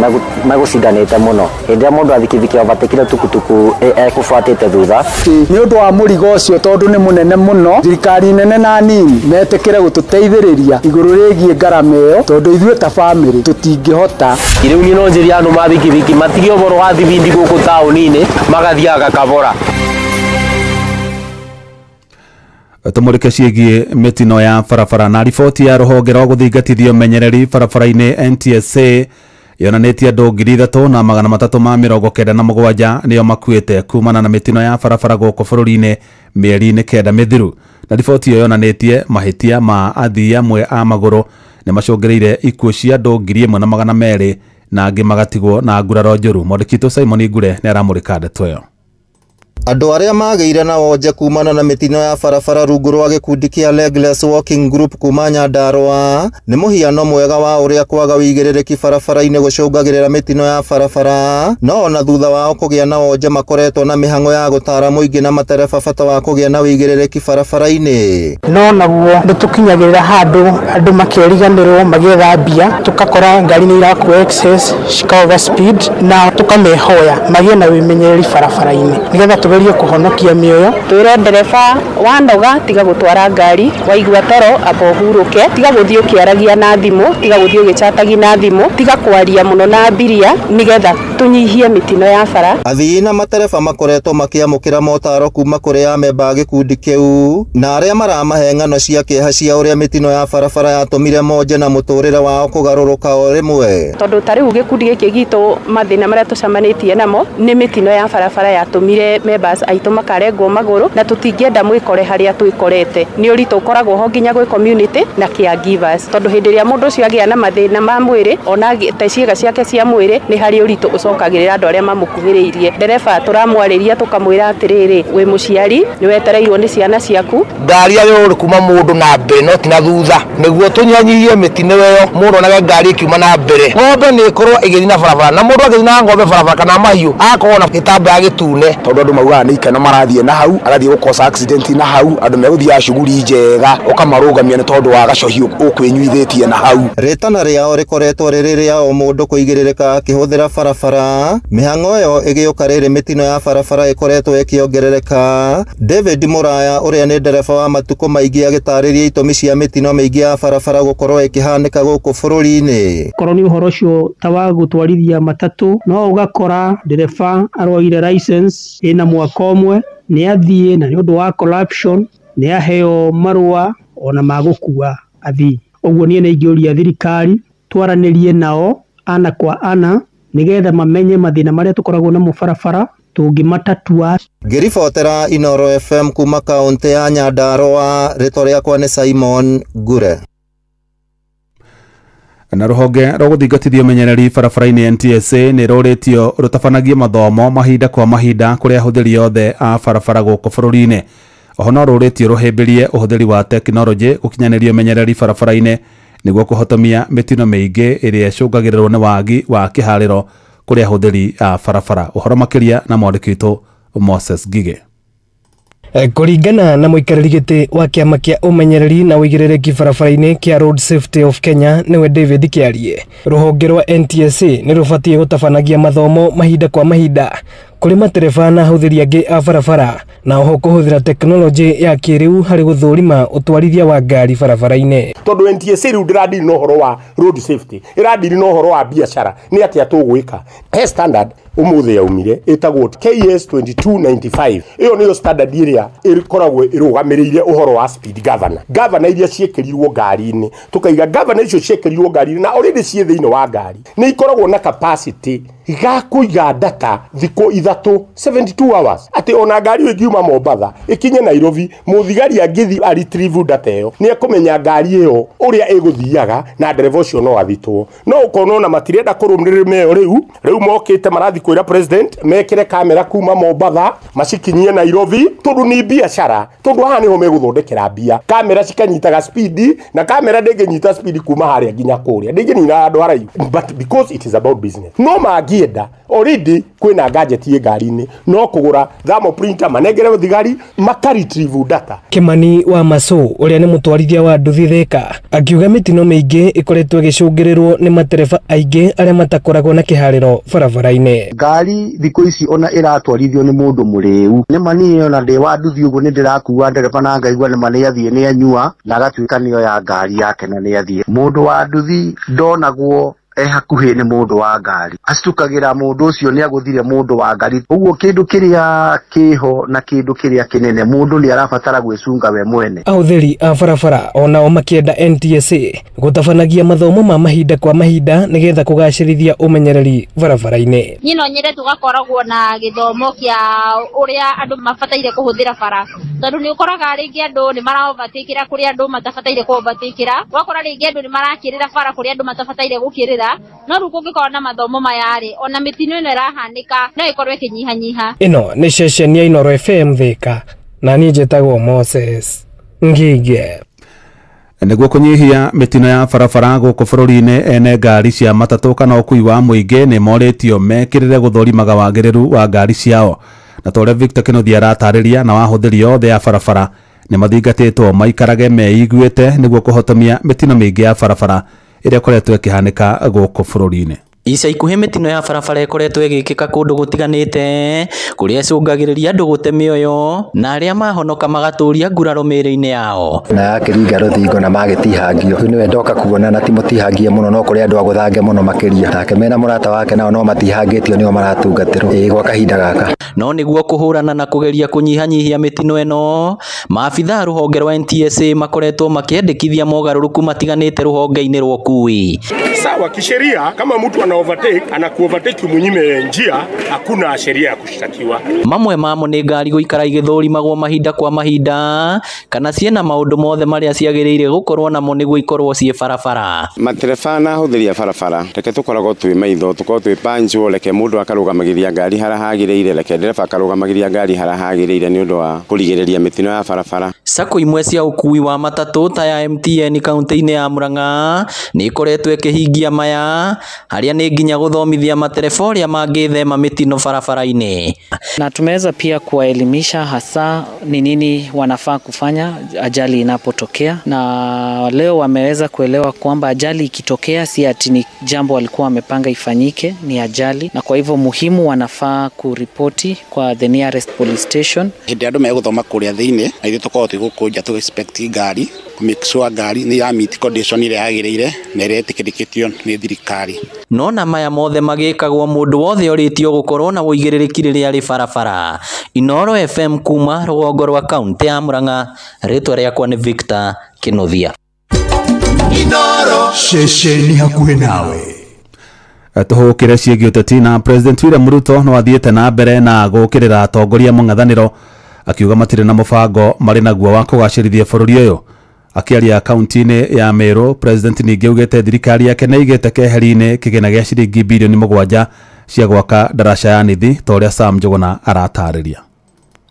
megũcindanĩte mũno, hĩndĩ ĩrĩa mũndũ athikithiki overtakire tukutuku ekũbuatĩte thutha. Nĩ ũndũ wa mũrigo ũcio tondũ nĩ mũnene mũno, thirikari nene na nini metĩkĩre gũtũteithĩrĩria igũrũ rĩgiĩ ngarama ĩyo, tondũ ithuĩ ta bamĩrĩ tũtingĩhota. Rĩu niĩ no njĩre andũ ma bikibiki matige ũhoro wa thibindi gũkũ taũni-inĩ, magathiaga kabora. Tumurike ciĩgiĩ mĩtino ya barabara na riboti ya rũhonge rwa gũthingatithia ũmenyereri barabara-inĩ NTSA yonanĩtie andũ 3,397 nĩo makuĩte kumana na mĩtino ya barabara gũkũ bũrũri-inĩ mĩeri-inĩ 9 mĩthiru. Na riboti ĩyo yonanĩtie mahĩtia ma athii amwe a magũrũ nĩ macũngĩrĩire ikuũ cia andũ 1,200 na angĩ magatigwo na nguraro njũru. Mwandĩki witũ Simon Ngure nĩ aramũrĩka ndeto ĩyo. Andũ arĩa magĩire na wonje kumana na mĩtino ya barabara rungu rwa gĩkundi kĩa Legless Walking Group kuma Nyandarua nĩ mũhiano mwega wa ũrĩa kwaga wĩigĩrĩrĩki barabara-inĩ gũcũngagĩrĩra mĩtino ya barabara, no ona thutha wao kũgĩa na wonje makoretwo na mĩhang'o ya gũtara mũingĩ na matereba bata wa kũgĩa na wĩigĩrĩrĩki barabara-inĩ. No naguo nĩ tũkinyagĩrĩra handũ andũ makĩriganĩrwo magĩetha mbia, tũgakora ngari nĩ irakua excess cika over speed, na tũkamehoya magĩe na wĩmenyereri barabara-inĩ nĩgetha tugerie kũhonokia mĩoyo. Twĩre ndereba wanoga tiga gũtwara ngari, waigua toro amba ũhurũke, tiga gũthiĩ ũkĩaragia na thimũ, tiga gũthiĩ ũgĩchatagia na thimũ, tiga kwaria mũno na abiria nĩgetha tũnyihie mĩtino ya bara. Athii na matereba makoretwo makĩamũkĩra motaro kuma kũrĩ amemba a gĩkundi kĩu na arĩa maramahe ng'ano cia kĩeha cia ũrĩa mĩtino ya barabara yatũmire monje na mũtũrĩre wao kũgarũrũka o rĩmwe. Tondũ ta rĩu gĩkundi gĩkĩ gitũ mathĩna marĩa tũcemanĩtie namo nĩ mĩtino ya barabara yatũmire members aitũ makarengwo magũrũ, na tũtingĩenda mwĩkore harĩa twĩkorete. Nĩ ũritũ ũkoragwo ho nginya gwĩ community na caregivers, tondũ hĩndĩ ĩrĩa mũndũ ũcio agĩa na mathĩna ma mwĩrĩ ona ta ciĩga ciake cia mwĩrĩ nĩ harĩ ũritũ ũcokagĩrĩra andũ arĩa mamũkuhĩrĩirie. Ndereba tũramwarĩria tũkamwĩra atĩrĩrĩ, wĩ mũciari nĩ wetereirwo nĩ ciana ciaku, ngari yagĩrĩirwo kuma mũndũ na mbere no ti na thutha, nĩguo tũnyihanyihie mĩtino ĩyo mũndũ onage ngari ĩkiuma na mbere. Ng'ombe nĩ ĩkorwo ĩgĩthiĩ na barabara, na mũndũ agĩthiĩ na ng'ombe barabara kana mahiũ agakorwo na gĩtambaya gĩtune, tondũ andũ maugaga nĩ ikeno marathiĩ na hau, agathiĩ gũkosa accident na hau, andũ megũthiaga shughuli njega ũkamarũgamia nĩ tondũ wa gacohi ũkwĩnyuithĩtie na hau. Rĩtana rĩao rĩkoretwo rĩrĩ rĩa o mũndũ kũigĩrĩrĩka akĩhũthĩra barabara, mĩhang'o ĩyo ĩgĩũka rĩrĩ mĩtino ya barabara ĩkoretwo ĩkĩongerereka. David Muraya ũrĩa nĩ ndereba wa matukũ maingĩ agĩtarĩria itũmi cia mĩtino mĩingĩ ya barabara gũkorwo ĩkĩhanĩka gũkũ bũrũri-inĩ. Korwo nĩ ũhoro ũcio ta wa gũtwarithia matatũ, no ũgakora ndereba aroire license ĩna mwaka ũmwe nĩ athiĩ, na nĩ ũndũ wa corruption nĩ aheo marũa ona ma gũkua athii. Ũguo niĩ nĩ ingĩũria thirikari twaranĩrie nao ana kwa ana nĩgetha mamenye mathĩna marĩa tũkoragwo namo barabara tũngĩmatatua. Ngĩribotera Inooro FM kuma kaũntĩ ya Nyandarua, rĩtwa rĩakwa nĩ Simon Ngure. Na rũhonge rwa gũthingatithia ũmenyereri barabara-inĩ NTSA nĩ rũrĩtio rũtabanagie mathomo mahinda kwa mahinda kũrĩ ahũthĩri othe a barabara gũkũ bũrũri-inĩ. Oho no rũrĩtio rũhĩmbĩrie ũhũthĩri wa tekinoronjĩ gũkinyanĩria ũmenyereri barabara-inĩ nĩguo kũhotomia mĩtino mĩingĩ ĩrĩa ĩcũngagĩrĩrwo nĩ wagi wa kĩharĩro kũrĩ ahũthĩri a barabara. Ũhoro makĩria na mwandĩki witũ Moses Ngige. Kũringana na mũikarĩri gĩtĩ wa kĩama kĩa ũmenyereri na ũigĩrĩrĩki barabara-inĩ kĩa Road Safety of Kenya nĩwe David Kĩarie, rũhonge rwa NTSA nĩ rũbatiĩ gũtabanagia mathomo mahinda kwa mahinda kũrĩ matereba na ahũthĩri angĩ a barabara, na oho kũhũthĩra tekinoronjĩ ya kĩrĩu harĩ gũthũrima ũtwarithia wa ngari barabara-inĩ. Tondũ NTSA rĩu ndĩradiri na ũhoro wa road safety, ĩradiri na ũhoro wa biacara, nĩ atĩa tũgwĩka. He standard ũmũthĩ yaumire ĩtagwo KS 2295. Ĩyo nĩyo standard ĩrĩa ĩkoragwo ĩrũgamĩrĩire ũhoro wa speed governor. Governor iria ciĩkĩrirwo ngari-inĩ, tũkaiga governor icio ciĩkĩrirwo ngari-inĩ na already ciĩ thĩinĩ wa ngari, nĩ ikoragwo na capacity ga kũiga data thikũ 3 72 hours, atĩ ona ngari ĩyo ĩngiuma Mombatha ĩkinye Nairobi, mũthigari angĩthiĩ a retrieve data ĩyo nĩ ekũmenya ngari ĩyo ũrĩa ĩgũthiaga na ndereba ũcio no athitwo. No ũkona ona matirenda kũrũmĩrĩra ĩyo rĩu mokĩte marathiĩ kwĩra president mekĩre kamera kuma Mombatha macikinyie Nairobi, tondũ nĩ biacara, tondũ haha nĩho megũthondekera mbia. Kamera cikanyitaga speed, na kamera ndĩngĩnyita speed kuma harĩa nginya kũrĩa, ndĩngĩnina handũ haraihu, but because it is about business. No mangĩenda already kwĩna gadget ĩ ngari-inĩ, no kũgũra thermal printer manengere thigari maka retrieve data. Kimani wa Masu ũrĩa nĩ mũtwarithia wa nduthi Thika akiuga mĩtino mĩingĩ ĩkoretwo ĩgĩcũngĩrĩrwo nĩ matereba aingĩ arĩa matakoragwo na kĩharĩro barabara-inĩ. Ngari thikũ ici ona ĩratwarithio nĩ mũndũ mũrĩu, nĩ ma niĩ ona ndĩ wa nduthi ũguo nĩ ndĩrakua ndereba na ngaigua nĩ ma nĩ athiĩ nĩ anyua na agatuĩka nĩyo ya ngari yake na nĩ athiĩ. Mũndũ wa nduthi ndonagwo hakuhĩ nĩ mũndũ wa ngari, acukagĩra mũndũ ũcio nĩ agũthire mũndũ wa ngari. Ũguo kĩndũ kĩrĩa kĩho na kĩndũ kĩrĩa kĩnene mũndũ nĩ arabatara gwĩcunga we mwene. Ahũthĩri a barabara onao makĩenda NTSA gũtabanagia mathomo ma mahinda kwa mahinda nĩgetha kũgacĩrithia ũmenyereri barabara-inĩ. Niĩ no nyende tũgakoragwo na gĩthomo kĩa ũrĩa andũ mabataire kũhũthĩra bara, tondũ nĩ ũkoraga rĩngĩ andũ nĩ mara overtakeĩra kũrĩa andũ matabataire kũ overtakeĩra, ũgakora rĩngĩ andũ nĩ marakĩrĩra bara kũrĩa andũ matabataire gũkĩrĩra. No rĩu kũngĩkorwo na mathomo maya rĩ, ona mĩtino ĩno ĩrahanĩka no ĩkorwo ĩkĩnyihanyiha. Ĩno nĩ ceceni ya Inooro FM Thika, na niĩ njĩtagwo Moses Ngige. Nĩguo kũnyihia mĩtino ya barabara gũkũ bũrũri-inĩ, ene ngari cia matatũ kana ũkui wa mũingĩ nĩ morĩtio mekĩrĩre gũthũrimaga wagĩrĩru wa ngari ciao. Na ta ũrĩa Victor Kĩnuthia aratarĩria, na wahũthĩri othe a barabara nĩ mathingatĩtwo maikarage meiguĩte nĩguo kũhotomia mĩtino mĩingĩ ya barabara ĩrĩa ĩkoretwo ĩkĩhanĩka gũkũ bũrũri-inĩ. Ica ikuhĩ mĩtino ya barabara ĩkoretwo ĩgĩkĩka kũndũ gũtiganĩte kũrĩa ĩcũngagĩrĩria andũ gũte mĩoyo na arĩa mahonoka magatũria nguraro mĩĩrĩ-inĩ yao. Na yakĩringa rũthingo na magĩtihangio, rĩu nĩwe ndoka kuona na ti mũtihangie mũno, no kũrĩ andũ agũthange mũno makĩria, nake mena mũrata wake nao no matihangĩtio nĩo maratungatĩrwo ĩĩ gwa kahinda gaka. No nĩguo kũhũrana na kũgeria kũnyihanyihia mĩtino ĩno, maabitha a rũhonge rwa NTSA makoretwo makĩendekithia mogarũrũku matiganĩte rũhonge-inĩ rwa ũkui. Sawa, kisheria kama mtu ana overtake anaku overtake umunyime njia, hakuna sheria ya kushtakiwa. Mamwe mamo nĩ ngari gũikara igĩthũrimagwo mahinda kwa mahinda kana ciĩna maũndũ mothe marĩa ciagĩrĩire gũkorwo namo nĩguo ikorwo ciĩ barabara. Matereba na ahũthĩri a barabara reke tũkoragwo twĩ maitho, tũkorwo twĩ punctual, reke mũndũ akarũgamagĩria ngari harĩa hagĩrĩire, reke ndereba akarũgamagĩria ngari harĩa hagĩrĩire nĩ ũndũ wa kũrigĩrĩria mĩtino ya barabara. Sacco imwe cia ũkui wa matatũ ta ya MTN kaunti-inĩ ya Murang'a nĩ ikoretwo ĩkĩhingia maya, harĩa nĩ nginya gũthomithia matereba ũrĩa mangĩthema mĩtino barabara-inĩ. Na tumeweza pia kuwaelimisha hasa ni nini wanafaa kufanya ajali inapotokea, na leo wameweza kuelewa kwamba ajali ikitokea si ati ni jambo walikuwa wamepanga ifanyike, ni ajali, na kwa hivyo muhimu wanafaa kuripoti kwa the nearest police station. Hĩndĩ andũ megũthoma kũrĩa thĩinĩ na ithuĩ tũkorwo twĩ gũkũ nja tũ expect ngari kũ make sure ngari nĩ ya meet condition ĩrĩa yagĩrĩire na ĩrĩa ĩtĩkĩrĩkĩtio nĩ thirikari. No na maya mothe magĩkagwo mũndũ wothe ũrĩtio gũkorwo na ũigĩrĩrĩki rĩrĩa arĩ barabara. Inooro FM kuma rũgongo rwa kaunti ya Murang'a, rĩtwa rĩakwa nĩ Victor Kĩnuthia. Inooro ceceni hakuhĩ nawe. Tũhũkĩre ciĩgiĩ ũteti na President William Ruto no athiĩte na mbere na gũkĩrĩra atongoria mũng'ethanĩro akiuga matirĩ na mũbango marĩ naguo wa kũgacĩrithia bũrũri ũyũ. Akĩaria kaunti-inĩ ya Meru, President ningĩ augĩte thirikari yake nĩ ĩigĩte keheri-inĩ kĩgĩna gĩa ciringi bilioni 7 cia gwaka ndaraca ya Nithi ta ũrĩa Sam Njuguna aratarĩria.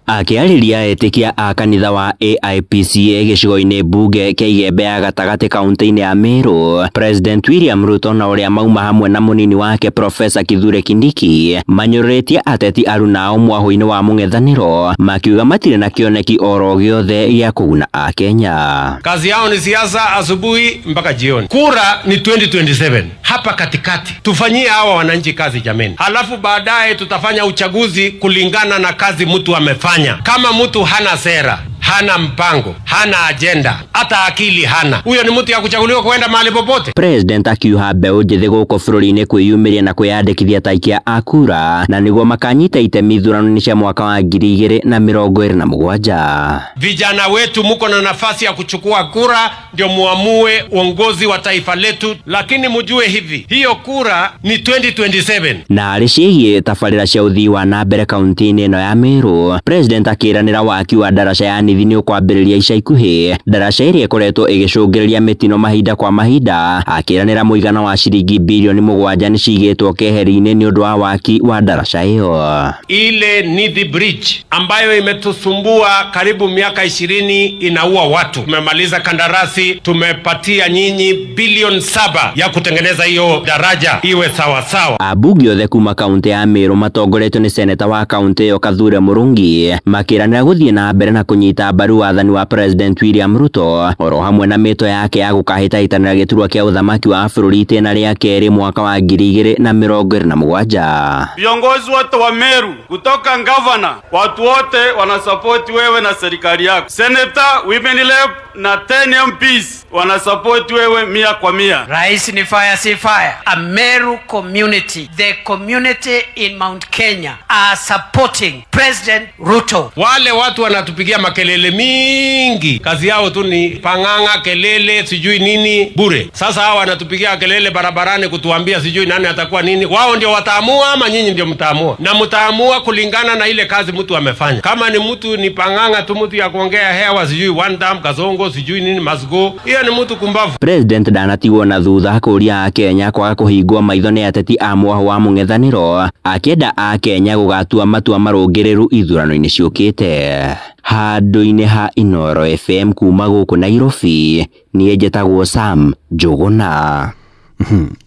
Akĩarĩria etĩkia a kanitha wa AIPCA gĩcigo-inĩ mbunge kĩa Igembe ya gatagatĩ kaunti-inĩ ya Meru, President William Ruto na ũrĩa mauma hamwe na mũnini wake Professor Kithure Kindiki manyũrũrĩtie ateti arunao mwahũ-inĩ wa mũng'ethanĩro makiuga matirĩ na kĩoneki oro gĩothe gĩa kũguna Akenya. Kazi yao ni siasa asubuhi mpaka jioni. Kura ni 2027 hapa katikati. Tufanyie hawa wananchi kazi jameni, halafu baadaye tutafanya uchaguzi kulingana na kazi mtu amefanya. Kama mtu hana sera, hana mpango, hana agenda, hata akili hana, huyo ni mtu ya kuchaguliwa kwenda mahali popote. President akiuha mbeũ njĩthĩ gũkũ bũrũri-inĩ kwĩyumĩria na kwĩyandĩkithia ta aikia a kura na nĩguo makanyita itemi ithurano-inĩ cia mwaka wa 2027. Vijana wetu muko na nafasi ya kuchukua kura ndio muamue uongozi wa taifa letu, lakini mjue hivi, hiyo kura ni 2027. Na harĩ ciĩgiĩ tabarĩra cia ũthii wa na mbere kaunti-inĩ ĩno ya Meru, President akĩranĩra waki wa ndaraca ya Nithi nĩ ũkwambĩrĩria ica ikuhĩ, ndaraca ĩrĩa ĩkoretwo ĩgĩcũngĩrĩria mĩtino mahinda kwa mahinda, akĩranĩra mũigana wa ciringi bilioni 7 nĩ ciigĩtwo keheri-inĩ nĩ ũndũ wa waki wa ndaraca ĩyo. Ile Nithi Bridge ambayo imetusumbua karibu miaka 20 inaua watu. Tumemaliza kandarasi, tumepatia nyinyi bilioni 7 ya kutengeneza hiyo daraja iwe sawa sawa. Abunge othe kuma kaunti ya Meru matongoretio nĩ seneta wa kaunti ĩyo Kathure Murungi makĩranĩra gũthiĩ na mbere na kũnyita mbaru wathani wa President William Ruto oro hamwe na mĩto yake ya gũkahĩtahĩtanĩra gĩturwa kĩa ũthamaki wa bũrũri itĩna rĩa kerĩ mwaka wa 2027. Viongozi wote wa Meru kutoka gavana, watu wote wanasupport wewe na serikali yako. Senator, women rep na 10 MPs wanasupport wewe 100 kwa 100. Rais ni fire si fire. A Meru community, the community in Mount Kenya are supporting President Ruto. Wale watu wanatupigia makelele mingi, kazi yao tu ni panganga, kelele, sijui nini bure. Sasa hawa wanatupigia kelele barabarani kutuambia sijui nani atakuwa nini. Wao ndio wataamua ama nyinyi ndio mtaamua? Na mtaamua kulingana na ile kazi mtu amefanya. Kama ni mtu ni panganga tu, mtu ya kuongea hewa, sijui one dam, Kazongo, sijui nini must go, hiyo ni mtu kumbavu. President ndanatigwo na thutha kũria Akenya kwaga kũhingwo maitho nĩ ateti a mwahũ wa mũng'ethanĩro, akĩenda Akenya gũgatua matua marũngĩrĩru ithurano-inĩ ciũkĩte. Handũ-inĩ ha Inooro FM kuma gũkũ Nairobi, niĩ njĩtagwo Sam Njuguna.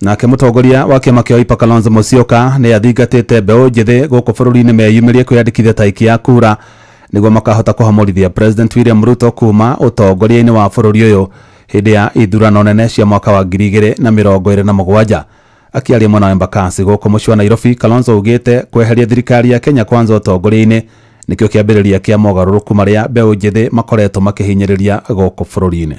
Nake mũtongoria wa kĩama kĩa Wiper Kalonzo Musyoka nĩ athingatĩte mbeũ njĩthĩ gũkũ bũrũri-inĩ meyumĩrie kwĩyandĩkithia ta aikia a kura nĩguo makahota kũhamũrithia President William Ruto kuma ũtongoria-inĩ wa bũrũri ũyũ hĩndĩ ya ithurano nene cia mwaka wa 2027. Akĩaria mwena wa Embakasi gũkũ mũciĩ wa Nairobi, Kalonzo augĩte kweheria thirikari ya Kenya Kwanza ũtongoria-inĩ nĩkĩo kĩambĩrĩria kĩa mogarũrũku marĩa mbeũ njĩthĩ makoretwo makĩhinyĩrĩria gũkũ bũrũri-inĩ.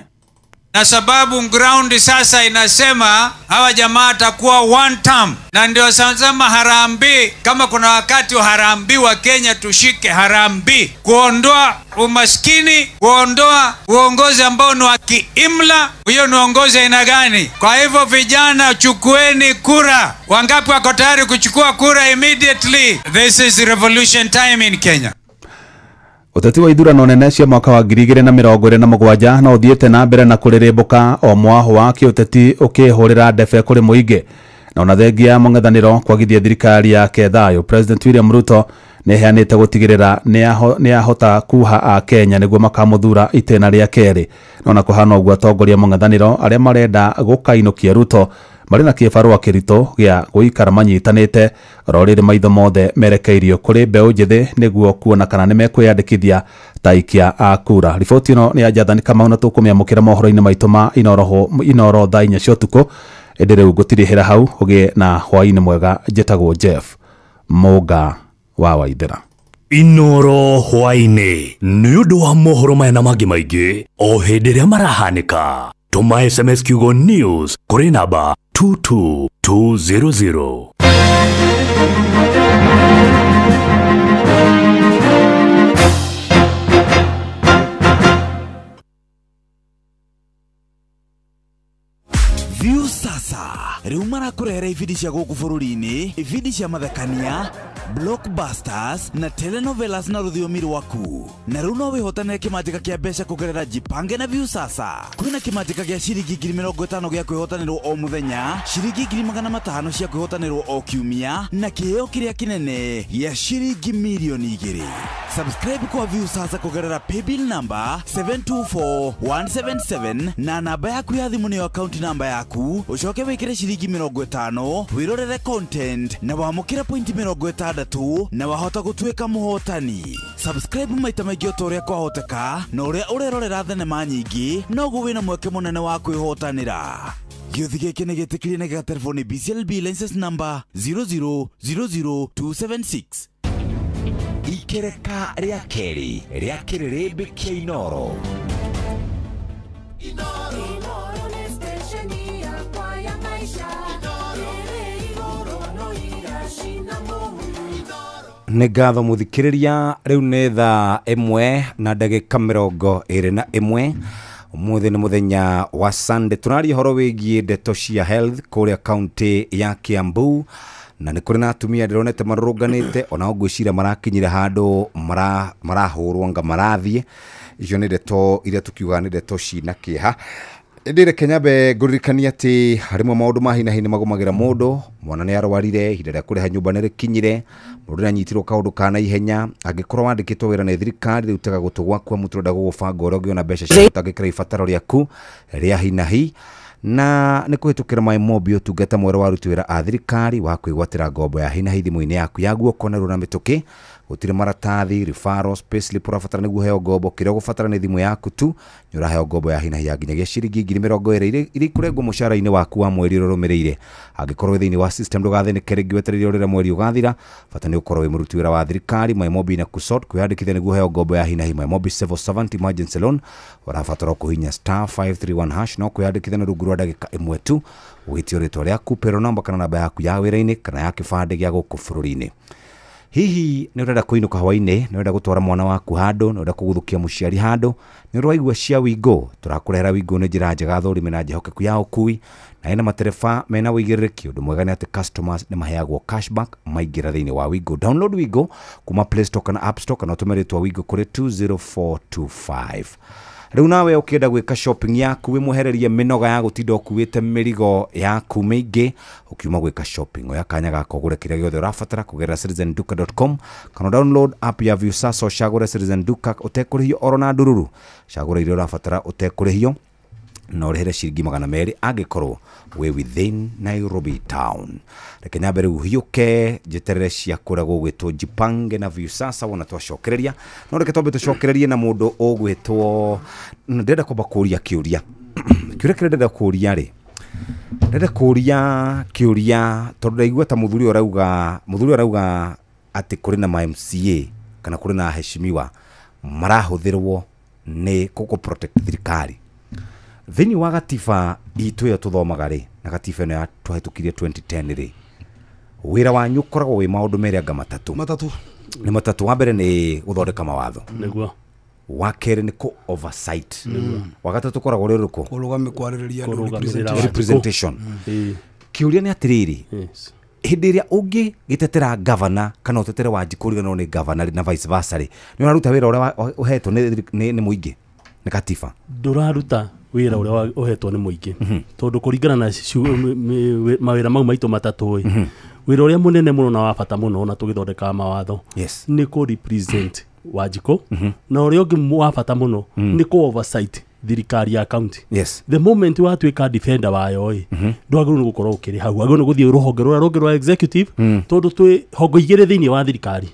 Na sababu ground sasa inasema hawa jamaa atakuwa one term, na ndio sasa harambee, kama kuna wakati harambee wa Kenya tushike harambee kuondoa umaskini, kuondoa uongozi ambao ni wa kiimla. Hiyo ni uongozi aina gani? Kwa hivyo vijana, chukueni kura. Wangapi wako tayari kuchukua kura immediately? This is revolution time in Kenya. Ũteti wa ithurano nene cia mwaka wa 2027 no ũthiĩte na mbere na kũrĩrĩmbũka o mwahũ wa kĩũteti ũkĩhũrĩra ndebe kũrĩ mũingĩ, na ona thengia mũng'ethanĩro kwagithia thirikari yake thayũ, President William Ruto nĩaheanĩte gũtigĩrĩra nĩahota kuha Akenya nĩguo makamũthura itĩna rĩa kerĩ. No ona kũhana ũguo, atongoria mũng'ethanĩro arĩa marenda gũkainũkia Ruto marĩ na kĩbarũa kĩritũ gĩa gũikara manyitanĩte oro rĩrĩ maitho mothe merekeirio kũrĩ mbeũ njĩthĩ nĩguo kuona kana nĩmekwĩyandĩkithia ta aikia a kura. Riboti ĩno nĩ ya Jathani Kamau na tũkũmĩamũkĩra mohoro-inĩ maitũ ma Inooro thaa 4 cia ũtukũ. Ĩndĩ rĩu ngũtirihĩra hau, ũgĩe na hwaĩ-inĩ mwega. Njĩtagwo Jeff Mũnga wa Waithera. Inooro hwaĩ-inĩ nĩ ũndũ wa mohoro maya na mangĩ maingĩ o hĩndĩ ĩrĩa marahanĩka. Tũma SMS kiugo news kũrĩ namba 22200. View sasa riu marakũrehera ibindi cia gũkũ bũrũri-inĩ, ibindi cia mathekania, Blockbusters na telenovelas na rũthiomi rwaku. Na rĩu no wĩhotanĩre kĩmanjĩka kĩa mbeca kũgerera Jipange na Viusasa. Kwĩna kĩmanjĩka gĩa ciringi 50,000 gĩa kwĩhotanĩrwo o mũthenya, ciringi 500,000 cia kwĩhotanĩrwo o kiumia, na kĩheo kĩrĩa kĩnene gĩa ciringi 2,000,000. Subscribe kwa Viusasa kũgerera paybill number 724177 na namba yaku ya thimũ nĩyo account namba yaku, ũcoke wĩkĩre ciringi 50 wĩrorere content na wamũkĩre point 60 na wahota gũtuĩka mũhotani. Subscribe maita maingĩ o ta ũrĩa kwahoteka, na ũrĩa ũrerorera thenema nyingĩ noguo wĩna mweke mũnene wa kwĩhotanĩra. Gĩũthi gĩkĩ nĩ gĩtĩkĩrie na gĩgaterwo nĩ BCLB license number 0000276. Ikereka rĩa kerĩ rĩa kĩrĩrĩmbĩ kĩa Inooro. Nĩ ngatho mũthikĩrĩria, rĩu nĩ thaa 1:21. Ũmũthĩ nĩ mũthenya wa Sunday, tũraria ũhoro wĩgiĩ ndeto cia health kũrĩa kaunti ya Kiambu, na nĩ kũrĩ na atumia ndĩronete marũrũnganĩte, onao ngwĩciria marakinyire handũ marahũrwo anga marathiĩ. Icio nĩ ndeto iria tũkiugaga nĩ ndeto cina kĩeha. Ĩndĩ reke nyambe ngũririkanie atĩ rĩmwe maũndũ ma hi na hi nĩ magũmagĩra mũndũ. Mwana nĩ arwarire, ihinda rĩa kũrĩha nyũmba nĩ rĩkinyire, mũndũ nĩ anyitirwo kaũndũ ka naihenya. Angĩkorwo wandĩkĩtwo wĩra nĩ thirikari, rĩu tega gũtũ gwaku amu tũrenda gũgũbanga ũrĩa ũngĩona mbeca cia gũtangĩkĩra ibataro rĩaku rĩa hi na hi. Na nĩ kũhĩtũkĩra MyMobi, ũtungata mwerũ wa aruti wĩra a thirikari wa kwĩgwatĩra ngombo ya hi na hi thimũ-inĩ yaku ya guoko narua na mĩtũkĩ. Gũtirĩ maratathi, referrals, payslip ũrabatara nĩguo ũheo ngombo. Kĩrĩa ũgũbatara nĩ thimũ yaku tu, nĩ ũraheo ngombo ya hi na hi ya nginyagia ciringi 20,000 iria ikũrengwo mũcara-inĩ waku wa mweri ũrĩa ũrũmĩrĩire. Angĩkorwo wĩ thĩinĩ wa system ndũgathĩnĩke rĩngĩ wetereire ũrĩa mweri ũgathira, bata nĩ ũkorwo wĩ mũruti wĩra wa thirikari. MyMobi na kusort kwĩyandĩkithia nĩguo ũheo ngombo ya hi na hi. MyMobi Civil Servant Emergency Loan, ũrabatara kũhihinya *531# no kwĩyandĩkithia na rungu rwa ndagĩka ĩmwe tu, wĩtio rĩtwa rĩaku, payroll number kana namba yaku ya wĩra-inĩ kana ya kĩbandĩ gĩa gũkũ bũrũri-inĩ. Hihi nĩ ũrenda kũinũka hwaĩ-inĩ, nĩ ũrenda gũtwara mwana waku handũ, nĩ ũrenda kũguthũkia mũciari handũ, nĩ ũraigua cia Wingo? Tũrakũrehera Wingo nĩ njĩra njega thũrime na njĩhokeku ya ũkui, na ĩna matereba mena ũigĩrĩrĩki. Ũndũ mwega nĩ atĩ customers nĩ maheagwo cashback maingĩra thĩinĩ wa Wingo. Download Wingo kuma Play Store kana App Store, kana ũtũme rĩtwa Wingo kũrĩ 20425. Rĩu nawe ũkĩenda gwĩka shopping yaku, wĩmwehererie mĩnoga ya gũtinda ũkuĩte mĩrigo yaku mĩingĩ ũkiuma gwĩka shopping. Oya kanya gaka ũgũre kĩrĩa gĩothe ũrabatara kũgerera citizenduka.com kana download app ya Viusasa ũcagũre Citizen Duka ũtekũrĩhio oro na ndururu. Cagũra iria ũrabatara ũtekũrĩhio na ũrĩhĩre ciringi 200 angĩkorwo wĩ within Nairobi town. Reke nyambe rĩu hiũke njeterere cia kũrĩa gũgwĩtwo Jipange na Viusasa wona twacokereria. No reke twambe tũcokererie na mũndũ ũgwĩtwo, ndĩrenda kwamba kũũria kĩũria. Kĩũria kĩrĩa ndĩrenda kũũria rĩ, ndĩrenda kũũria kĩũria tondũ ndaigua ta mũthuri ũrauga atĩ kũrĩ na ma MCA kana kũrĩ na aheshimiwa marahũthĩrwo nĩ kũ protect thirikari. Thĩinĩ wa gatiba itũ ĩyo tũthomaga rĩ, na gatiba ĩno ya twahĩtũkirie 2010 rĩ, wĩra wanyu ũkoragwo wĩ maũndũ merĩ anga matatũ. Matatũ. Nĩ matatũ. Wa mbere nĩ gũthondeka mawatho. Nĩguo. Wa kerĩ nĩ kũ oversight. Wa gatatũ ũkoragwo ũrĩ ũrĩkũ? Kũrũgamia kwarĩrĩria andũ, representation. Kĩũria nĩ atĩrĩrĩ, hĩndĩ ĩrĩa ũngĩgĩtetera governor kana ũtetere Wanjikũ ũriganĩrwo nĩ governor na vice versa rĩ, nĩ ũraruta wĩra ũrĩa ũhetwo nĩ mũingĩ, nĩ katiba? Ndũraruta wĩra ũrĩa ũhetwo nĩ mũingĩ, tondũ kũringana na mawĩra mau maitũ matatũ ĩ, wĩra ũrĩa mũnene mũno na wa bata mũno na tũgĩthondekaga mawatho nĩ kũ represent Wanjikũ, na ũrĩa ũngĩ wa bata mũno nĩ kũ oversight thirikari ya county. The moment watuĩka defender wayo ĩ, ndwagĩrĩirwo nĩ gũkorwo ũkĩrĩ hau, wagĩrĩirwo nĩ gũthiĩ rũhonge rũrĩa rũngĩ rwa executive, tondũ twĩ hongo igĩrĩ thĩinĩ wa thirikari.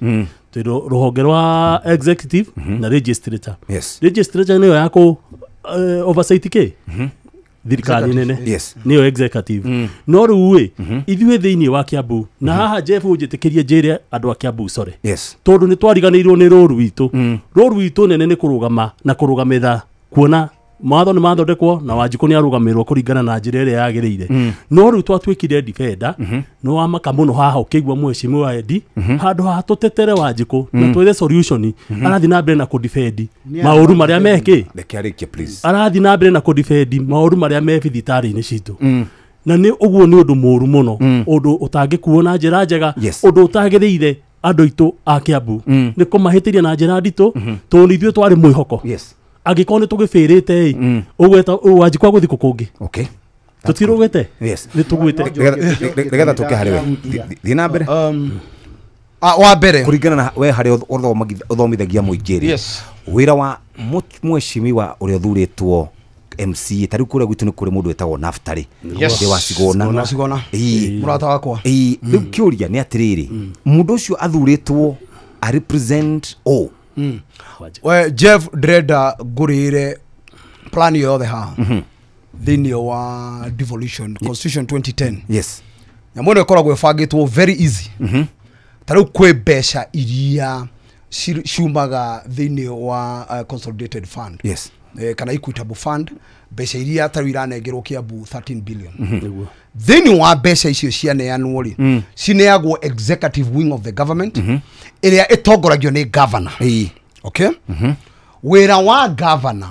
Twĩ rũhonge rwa executive na legislature. Legislature nĩyo ya kũ oversight kĩ thirikari nene, nĩyo executive. No rĩu ĩ, ithuĩ thĩinĩ wa Kiambu, na haha Jeff ũnjĩtĩkĩrie njĩre andũ a Kiambu sorry, tondũ nĩ twariganĩirwo nĩ rũru witũ. Rũru witũ nene nĩ kũrũgama na kũrũgamĩra kuona mawatho nĩ mathondekwo na Wanjikũ nĩ arũgamĩrwo kũringana na njĩra ĩrĩa yagĩrĩire. No rĩu twatuĩkire defender, no wamaka mũno haha ũkĩigua mheshimiwa Eddie, handũ haha tũtetere Wanjikũ na twethe solution, arathiĩ na mbere na kũdefend maũru marĩa mekĩ. Reke arĩkie please. Arathiĩ na mbere na kũdefend maũru marĩa me thibitarĩ-inĩ citũ. Na nĩ ũguo nĩ ũndũ mũũru mũno, ũndũ ũtangĩkuo na njĩra njega, ũndũ ũtagĩrĩire Andũ aitũ a Kiambu nĩ kũmahĩtĩria na njĩra nditũ tondũ ithuĩ twarĩ mwĩhoko. Angĩkorwo nĩ tũgĩbĩrĩte ĩ ũgweta Wanjikũ agũthiĩ kũ kũngĩ. Tũtirũgĩte. Nĩ tũgwĩte. Nĩgetha tũke harĩ we. Thiĩ na mbere. Wa mbere kũringana na we harĩa ũthomithagia mũingĩ rĩ, wĩra wa mweshimiwa ũrĩa ũthurĩtwo MCA ta rĩu kũrĩa gwitũ nĩ kũrĩ mũndũ wĩtagwo Naftali wa Cigona. Cigona. Mũrata wakwa. Rĩu kĩũria nĩ atĩrĩrĩ, mũndũ ũcio athurĩtwo a represent o We Jeff, ndĩrenda ngũrĩre plan yothe haha thĩinĩ wa devolution constitution 2010. Nyamũ ĩno ĩkoragwo ĩbangĩtwo very easy. Ta rĩu kwĩ mbeca iria ciumaga thĩinĩ wa consolidated fund kana equitable fund, mbeca iria ta rĩu iranengerwo Kiambu 13 billion. Thĩinĩ wa mbeca icio cianeanwo rĩ, cineagwo executive wing of the government ĩrĩa ĩtongoragio nĩ governor. Okay? Wĩra wa governor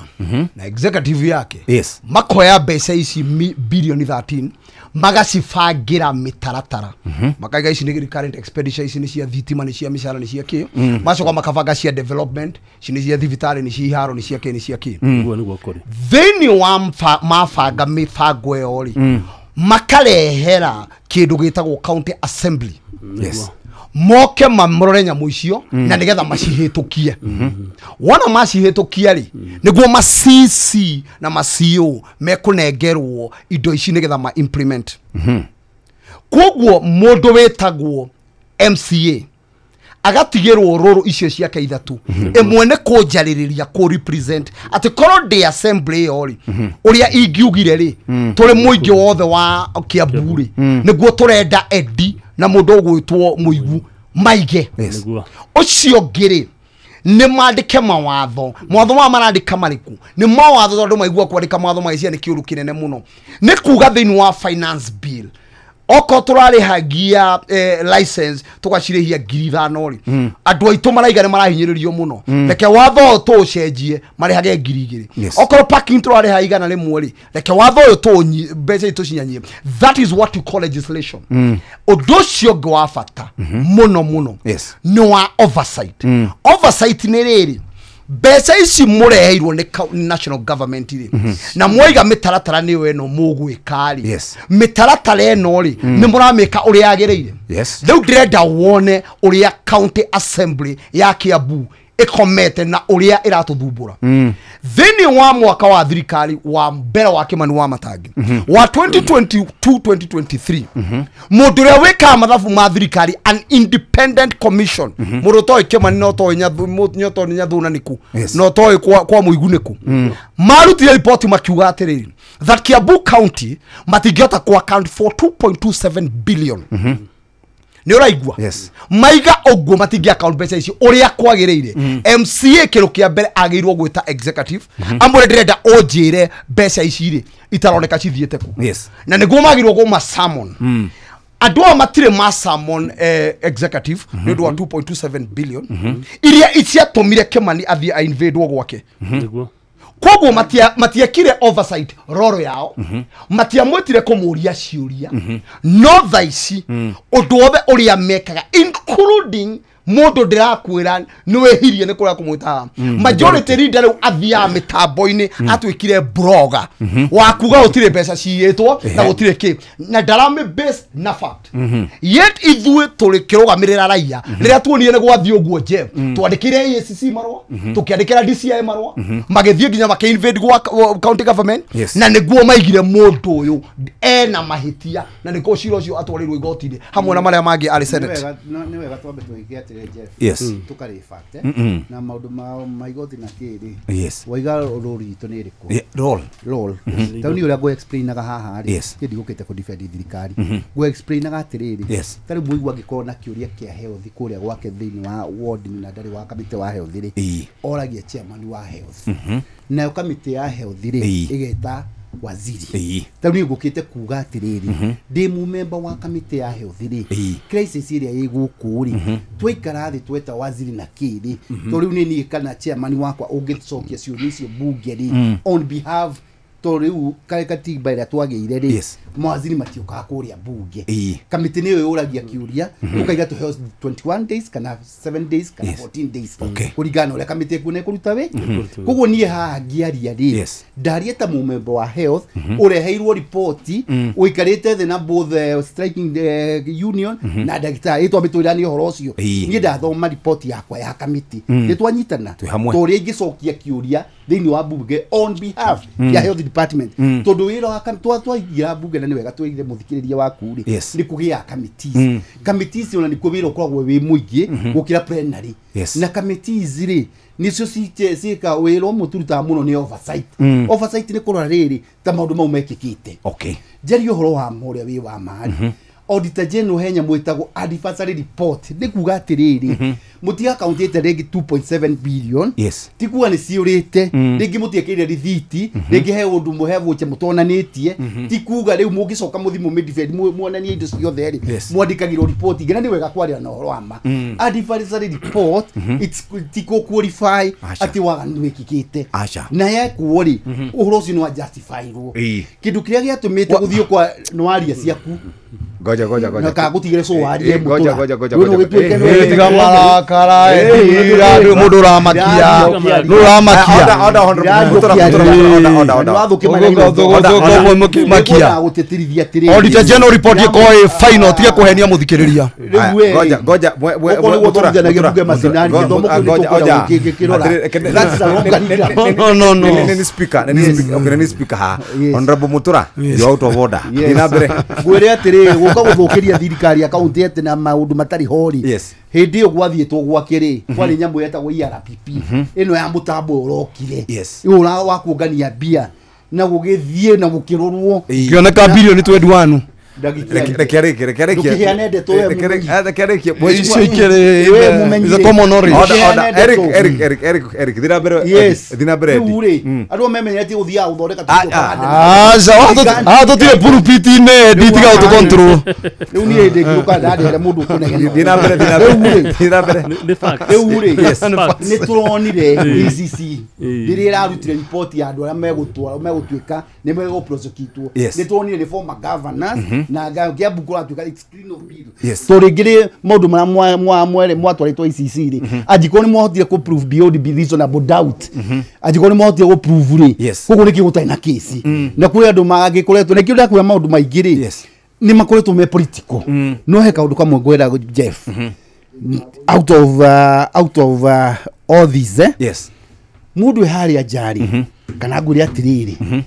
na executive yake makoya mbeca ici bilioni 13 magacibangĩra mĩtaratara, makaiga ici nĩ current expenditure, ici nĩ cia thitima, nĩ cia mĩcara, nĩ cia kĩ, macoka makabanga cia development, ici nĩ cia thibitarĩ, nĩ cia iharo, nĩ cia kĩ, nĩ cia kĩ. Nĩguo nĩguo kũrĩ. Thĩinĩ wa mabanga mĩbango ĩyo rĩ, makarehera kĩndũ gĩtagwo county assembly. Moke mamũrore nyamũ icio na nĩgetha macihĩtũkie. Wona macihĩtũkia rĩ, nĩguo ma CC na ma CO mekũnengerwo indo ici nĩgetha ma implement. Koguo mũndũ wĩtagwo MCA agatigĩrwo rũrũ icio ciake ithatũ, ĩmwe nĩ kũnjarĩrĩria, kũ represent atĩ korwo ndĩ assembly ĩyo rĩ, ũrĩa ingiugire rĩ, tũrĩ mũingĩ wothe wa Kiambu rĩ, nĩguo tũrenda Eddie na mũndũ ũgwĩtwo Mũigu maige. Ũcio ũngĩ rĩ, nĩ mandĩke mawatho. Mawatho maya marandĩka marĩkũ? Nĩ mawatho tondũ maigua kwandĩka mawatho magĩciria nĩ kĩũndũ kĩnene mũno. Nĩ kuga thĩinĩ wa finance bill okorwo tũrarĩhagia license tũgacirĩhia 5,000 rĩ, andũ aitũ maraiga nĩ marahinyĩrĩrio mũno, reke watho ũyũ tũũcenjie marĩhage 2,000. Okorwo parking tũrarĩha 100 rĩ, reke watho ũyũ tũũnyi mbeca itũ cinyanyie. That is what you call legislation. Ũndũ ũcio ũngĩ wa bata mũno mũno nĩ wa oversight. Oversight nĩ rĩrĩ, mbeca ici mũreheirwo nĩ national government rĩ, na mwaiga mĩtaratara nĩyo ĩno mũgwĩka rĩ, mĩtaratara ĩno rĩ, nĩ mũramĩka ũrĩa yagĩrĩire? Rĩu ndĩrenda wone ũrĩa county assembly ya Kiambu ĩkomete na ũrĩa ĩratũthumbũra. Thĩinĩ wa mwaka wa thirikari wa mbere wa Kimani wa Matangi wa 2022 2023, mũndũ ũrĩa wĩkaga mathabu ma thirikari, an independent commission, mũndũ ũtoĩ Kimani na ũtoĩ Nyathuna nĩkũ na ũtoĩ kwa Mũigu nĩkũ, marutire ripoti makiuga atĩrĩrĩ, that Kiambu County matingĩhota ku account for 2.27 billion. Nĩ ũraigua? Maiga ũguo matingĩ account mbeca icio ũrĩa kwagĩrĩire. MCA kĩndũ kĩa mbere agĩrĩirwo gwĩta executive, amwĩre ndĩrenda ũnjĩre mbeca ici rĩ itaroneka cithiĩte kũ. Na nĩguo magĩrĩirwo kũma summon. Andũ aya matirĩ ma summon executive nĩ ũndũ wa 2.27 billion iria ciatũmire Kimani athiĩ a invade gwake. Koguo matiekire oversight roro yao, matiamwĩtire kũmũria ciũria, no thaa ici ũndũ wothe ũrĩa mekaga, including mũndũ ndĩrakwĩra nĩ wĩhirie nĩ kũrĩa kũmwĩta haha, majority leader rĩu athiaga mĩtambo-inĩ atuĩkire blogger wa kuga gũtirĩ mbeca ciyĩtwo na gũtirĩ kĩ, na ndarame base na fact. Yet ithuĩ tũrĩ kĩrũgamĩrĩra raia, rĩrĩa tuonire nĩ gwathiĩ ũguo, Jeff, twandĩkĩire ACC marũa, tũkĩandĩkĩra DCI marũa, magĩthiĩ nginya makĩ-invade gwa county government. Na nĩguo maigire mũndũ ũyũ ena mahĩtia, na nĩkuo cira ũcio atwarĩirwo igoti-inĩ hamwe na marĩa mangĩ arĩ Senate. Nĩ wega twambe tũige atĩrĩ, Jeff, tũkarĩ fact na maũndũ ma igoti na kĩrĩ. Waiga role itũ nĩ ĩrĩkũ? Yeah, role. Role. Tau nĩ ũrĩa ngũ explainaga haha rĩ, niĩ ndigũkĩte kũ defend thirikari, ngũ explainaga atĩrĩrĩ, ta rĩu mũigua angĩkorwo na kĩũria kĩa health kũrĩa gwake thĩinĩ wa ward na ndarĩ wa kamĩtĩ wa health rĩ, oragia chairman wa health, nayo kamĩtĩ ya health rĩ, ĩgeta waziri. Ta rĩu niĩ ngũkĩte kuga atĩrĩrĩ, ndĩ mũmemba wa kamĩtĩ ya health rĩ, crisis ĩrĩa ĩ gũkũ rĩ, twaikara thĩ tweta waziri na kĩrĩ, to rĩu nĩ niĩ kana chairman wakwa ũngĩcokia ciũria icio bunge rĩ, on behalf To rĩu katiba ĩrĩa twagĩire rĩ, mawaziri matiũkaga kũrĩa bunge. Kamĩtĩ nĩyo yũragia kĩũria, ũkaiga tũheo 21 days kana 7 days kana 14 days, kũringana na ũrĩa kamĩtĩ ĩkuona ĩkũruta wĩ. Koguo niĩ haha ngĩaria rĩ, ndaria ta mũmemba wa health ũreheirwo riboti, ũikarĩte thĩ na both striking union na ndagĩtarĩ ĩtwambĩtũiranie ũhoro ũcio. Niĩ ndathoma riboti yakwa ya kamĩtĩ, nĩ twanyitana Twĩ hamwe. ta ũrĩa ingĩcokia kĩũria thĩinĩ wa bunge on behalf ya health department, tondũ wĩra wa twaingĩra bunge, na nĩ wega twĩre mũthikĩrĩria waku rĩ, nĩ kũgĩa committees. Committees ona nĩkuo wĩra ũkoragwo wĩ mũingĩ gũkĩra plenary. Na committees rĩ, nĩcio ciĩka wĩra ũmwe tũrutaga mũno nĩ oversight. Oversight nĩ kũrora rĩrĩ ta maũndũ mau mekĩkĩte. Njarie ũhoro wa ma ũrĩa wĩ wa ma, Auditor General he nyamũ ĩtagwo advisory report, nĩ kuga atĩrĩrĩ, mũtiga akaũntĩte rĩngĩ 2.7 billion, ti kuga nĩ ciũrĩte, rĩngĩ mũtiekĩire rithiti, rĩngĩ he ũndũ mũhe voucher mũtonanĩtie, ti kuga rĩu mũngĩcoka mũthi mũmĩdefend muonanie indo ciothe rĩ, mwandĩkagĩrwo report ingĩ, na nĩ wega kwaria na ũhoro wa ma. Advisory report, it's ti kũ qualify Aca. atĩ waganu wĩkĩkĩte. Aca. Na yekwo rĩ, ũhoro ũcio nĩ wa justifyirwo. Kĩndũ kĩrĩa gĩatũmĩte gũthiĩ kwa nwaria ciaku Ngoja, ngoja, ngoja. na kagũtigĩre cũ warie. Eh, ngoja, ngoja, ngoja, Rĩu ngoja. ũgĩtuĩke Eh, Tiga marakara, ndũrĩ mũndũ ũramakia, nũ ũramakia. Order, order, honorable. Mutura, Mutura, order, order, order. Ũgũmakia. Gũtĩtĩrithia atĩrĩrĩ, Auditor General report ĩkorwo ĩ final, tige kũhenia mũthikĩrĩria. Rĩu we Ngoja, ngoja, Okorwo nĩguo Mutura, thomithanagia Mutura, bunge macinani, Mutura, gĩthomo kĩu ngoja, nĩtũkwenda oja. gũkĩrora. Atĩrĩrĩ, That's a longer leader. No, no, no. Nĩ speaker, nĩ speaker, okay, nĩ speaker ha. Honorable Mutura, you out of order. Yes. Thiĩ na mbere. Ngwĩre atĩrĩrĩ, gũka gũthũkĩria thirikari ya kaunti atĩ na maũndũ matarĩ ho rĩ, hĩndĩ ĩyo gwathiĩtwo gwake rĩ, kwarĩ nyamũ yetagwo ERPP ĩno ya mũtambo ũyũ ũrokire, ũyũ wa kuongania mbia na gũgĩthiĩ na gũkĩrorwo. Ngĩoneka bilioni 21. Reke arĩkie, reke arĩkie. Ndũkĩheane ndeto we mũmenyi. Reke arĩkie. Icio ikĩrĩ We mũmenyi is a rĩ. common knowledge. Order, order. Ndũkĩheane Eric, ndeto. Eric, Eric, Eric, Eric, thiĩ na mbere, Yes. thiĩ na mbere, Eddie. Rĩu rĩ, andũ memenyete gũthiaga gũthondeka. Aca, haha tũtirĩ pulpit-inĩ, nditiga gũtũ control. Rĩu niĩ ndĩngĩũka ndandehere mũndũ ũkũnegena. Thiĩ na mbere, thiĩ na mbere. Rĩu rĩ, Thiĩ na mbere. Rĩu rĩ, Yes. nĩ tũronire ECC rĩrĩa ĩrarutire report ya andũ arĩa megũtwara megũtuĩka nĩ megũprosecutwo. Nĩ tuonire nĩ former governors na Kiambu kũratuĩka it's clean of bill. To rĩngĩ rĩ, maũndũ marĩa mwatwarĩtwo ICC rĩ, angĩkorwo nĩ mwahotire kũ prove beyond reasonable doubt, angĩkorwo nĩ mwahotire gũ prove rĩ, koguo nĩkĩo gũtarĩ na kesi na kũrĩ andũ mangĩkoretwo nĩkĩo ndakwĩra maũndũ maingĩ rĩ, nĩ makoretwo me political. No he kaũndũ kamwe ngwenda, Jeff, out of all these, eh? Mũndũ wĩ harĩa njarĩ kana ngwĩre atĩrĩrĩ,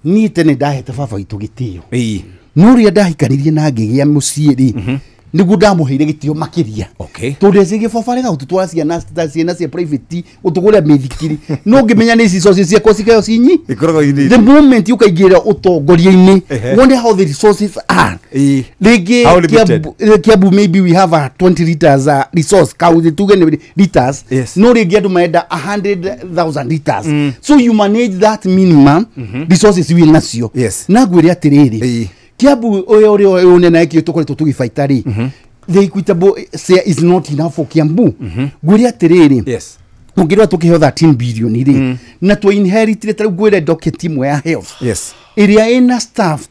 niĩ tene ndahete baba witũ gĩtĩo, no rĩrĩa ndahikanirie na ngĩgĩa mũciĩ rĩ, nĩguo ndamũheire gĩtĩo makĩria, tondũ ecĩgie baba rega gũtũtwara ciana ta ciana cia private, gũtũgũrĩra mĩthikiri, no ngĩmenya nĩ ici resources ciakwa cikeo cinyi. Ikoragwo inini. The moment ũkaingĩra ũtongoria-inĩ, wone how the resources are. Rĩngĩ How limited. Kiambu maybe we have a 20 liters resource, kaunti tuge nĩ liters, no rĩngĩ andũ marenda 100,000 liters, so you manage that minimum resources wĩ nacio. Na ngwĩre atĩrĩrĩ, Kiambu ũyũ ũrĩa ũnene kĩo tũkoretwo tũgĩbaita rĩ, the equitable share is not enough for Kiambu. Ngwĩre atĩrĩrĩ, ũngĩrora tũkĩheo 13 billion rĩ, na twa inheritire, ta rĩu ngwĩre docket ĩmwe ya health ĩrĩa ĩna staff